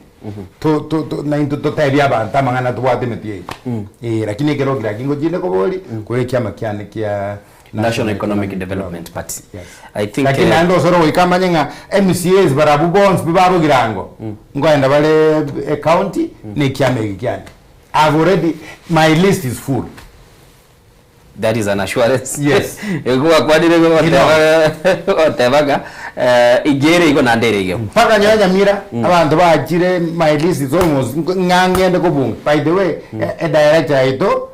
To to to naintwe totebie abanto amang'ana tobwate emetwe yaito. Eh, lakini ekero kera ki ngochinde koboria, kore ekiama kiane kia National Economic Development Party. I think Lakini naende osoro goika amanye ng'a MCAs barabwo bonsi pi babogirango, nkoenda bare ecounty na ekiama eke kiane. I've already, my list is full. That is an assurance. Yes. Gwakwanire goteba ng'a ingere igo naende ere igo. Mpaka nyowe Nyamira abanto bachire my list is almost ng'a ng'ende kobunga. By the way, e director yaito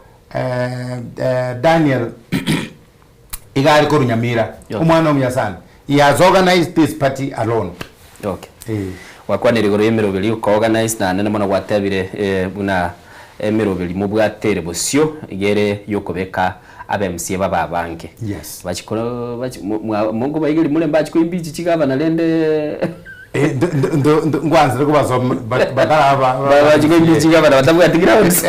Daniel iga are korwa Nyamira, omwana omuya sana. He has organized this party alone. Okay. Gwakwanire igoro y'emeroberi okoorganize naende mono gwatebire eh, buna emeroberi mobwate ere bosio iga ere yokobeka abe MCA babe abange. Yes. Bachikoro bachi mo- mwa- monkobaigeri more mbachi koimpeach chigavana rende Ngwansire kobasoma bataraba Bachi koimpeach chigavana batabwati grounds.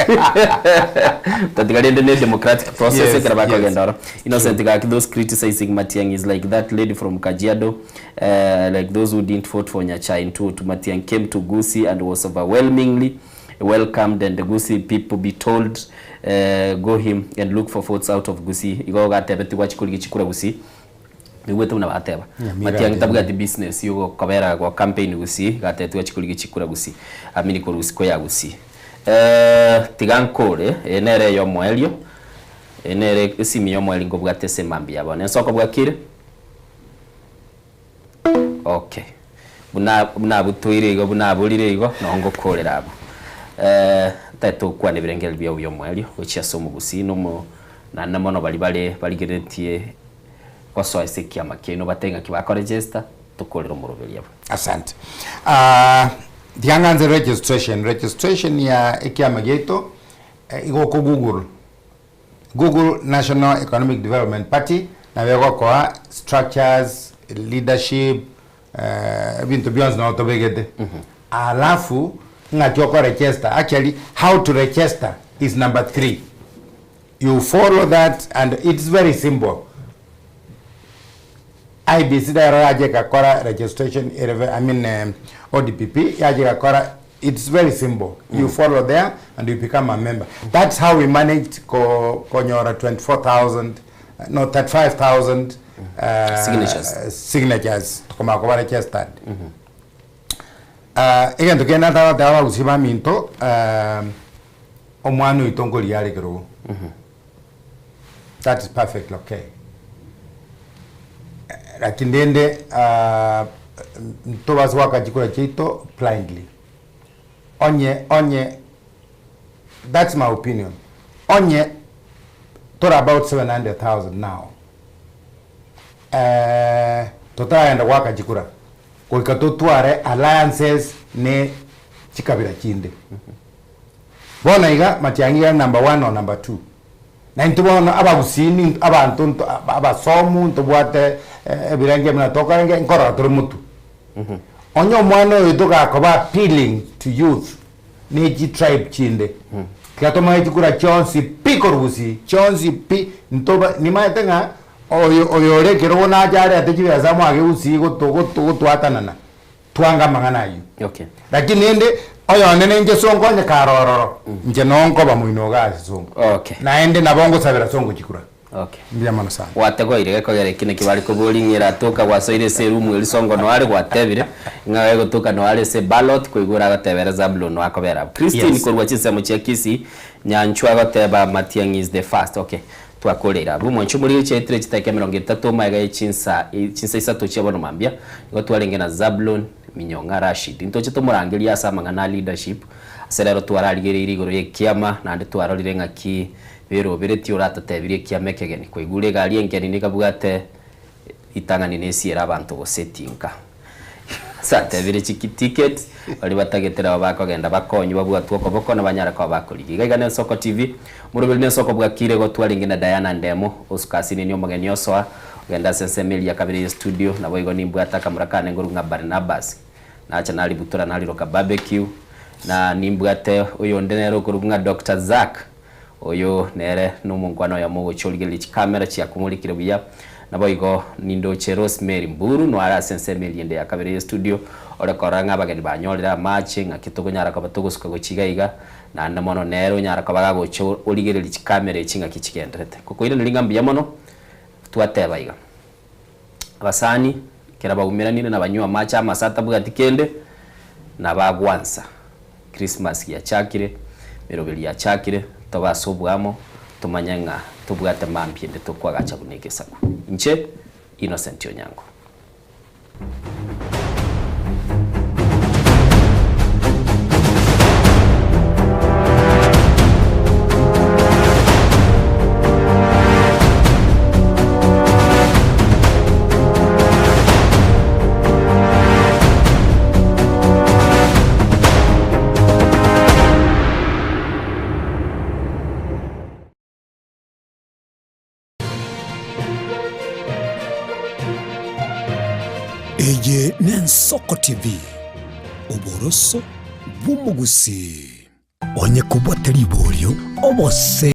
Tatiga rende ne democratic process ekero bakogenda oro. Innocent gaki those criticizing Matiang'i is like that lady from Kajiado like those who didn't vote for Nyachae in 2002 Matiang'i came to Gusii and was overwhelmingly welcomed and the Gusii people be told go him and look for votes out of Gusii igo gatebeti gwachi korigia chikura Gusii Nigwete buna bateba. Nyamira Matiang'i atebire. tabwati business yogokobera gwa campaign Gusii, gatebeti gwachi korigia chikura Gusii. Amini korwa isiko ya Gusii. Eh, tiga nkore, eye nere eyomoerio, eye nere esimi yomoerio nkobwate ase emambia ya bono. Ensoko bwakire? Okay. Buna buna abutoire igo, buna aborire igo, noo ngokorera abwo. Eh, ntagete gokwana ebirengererio biao biomoerio gochia ase omogusii na omo naende mono baria bare barigereretie gosoa ase ekiama kiaino batebe ng'aki bakoregister, tokorere omoroberi abwo. Asante. Ah, tiga ng'anze registration. Registration ya ekiama giaito, eh, igo oko google, google National Economic Development Party, nabo egokoa structures, leadership, eh, ebinto bionsi nabo tobegete. Alafu, ng'aki okoregister, actually how to register is number three. You follow that and it's very simple. IEBC rero yacha egakora registration ere ve I mean eh, ODPP yacha egakora it's very simple. You follow there and you become a member. That's how we managed ko konyora 24,000 no 35,000 uh, Signatures. signatures tokomanya koba registered. Uh, egento kende natagoteba abagusii baminto uh, Omwana oito nkoria are kerogo. That is perfectly okay. Lakini rende ah, ntobase goaka chikura chiaito blindly. Onye onye that's my opinion. Onye tore about 700,000 now eh, totaragenda goaka chikura goika totware alliances ne chikabira chinde. Bono iga matiang'i iga number one or number two. Na intwe bono abagusii ni abanto nto abasomu ntobwate ebirenge buna tokorenge nkorora tore motwe. Onye omwana oyo togakoba appealing to youth ne chitribe chinde, tiga tomoe chikura chionsi pi korwa gusii, chionsi pi ntoba nimaete ng'a oyo oyore ekerogo nache arete chibesa mwake gusii goto goto gotwatanana. Twanga amang'ana ayio. Okay. Lakini rende oyonde ninche sonko onye kare ororo, inche noo nkoba moino iga ase sonko. Okay. Naende nabo ngosabera sonko chikura. Okay. Mbuya mono sana. Gwategoire gekogera eki naki bare koboria ng'a eratoka gwasoire ase eroom eria songo noare gwatebire ng'a egotoka noare ase ballot koigwa oragotebere Zablon akobera abwo. Christine Yes. korwa chinsemo chia Kisii, Nyanchwa agoteba Matiang'i is the first. Okay. Twakoreire abwo omonche omoriri chiaetire chidakika emerongo etato omaiga ye chinsa chinsa isato chia bono mambia, nigo twarenge na Zablon Minyong'a Rashid. Ntoche tomorangerie ase amang'ana a leadership, ase rero twararigereirie igoro y'ekiama naende twarorire ng'aki beroberetie oratotebirie ekiama ekegeni. Kwaigure egari engeni nikabwate ritang'ani nesiere abanto gose etinka. Ase atebire chiki ticket, baria batagete nabo bakogenda bakonywe babwatwe okoboko na banyare koba bakorigia. Iga iga nensoko TV, omoroberi nensoko bwakire igo twarenge na Diana Ndemo, osuka asinini omogeni osoa, ogende ase ensemo eria ya kabere ye studio, naboigo nimbwate akamura kane nkorwa ng'a Barnabas, nacha naributora nariroka barbecue, na nimbwate oyonde nere okorokwa ng'a Doctor Zack, Oyo nere nomonkwana oyomo ogochia origereria chikamera chiakomorikire buya. Naboigo nindoche Rosemary Mburu noare ase ensemo eria ende ya kabere ye studio, ore korora ng'a abageni banyorire amache, ng'aki tokonyara koba togosuka gochia iga iga, naende mono nere onyara koba gagocha origereria chikamera echi ng'aki chigenderete. Ngokoiraneria ng'a mbuya mono, twateba iga. Abasani, ekero baumeranire na banywe amache amasa atabwati kende, na bagwansa. Christmas yachakire, emeroberi yachakire, tobe ase oboamo, tomanye ng'a tobwate mambia ende tokoagacha buna egesaku. Inche, Innocent Onyango. Eye n'Ensoko TV, oboroso bw'omogusii. Onye kobwate riborio, obose.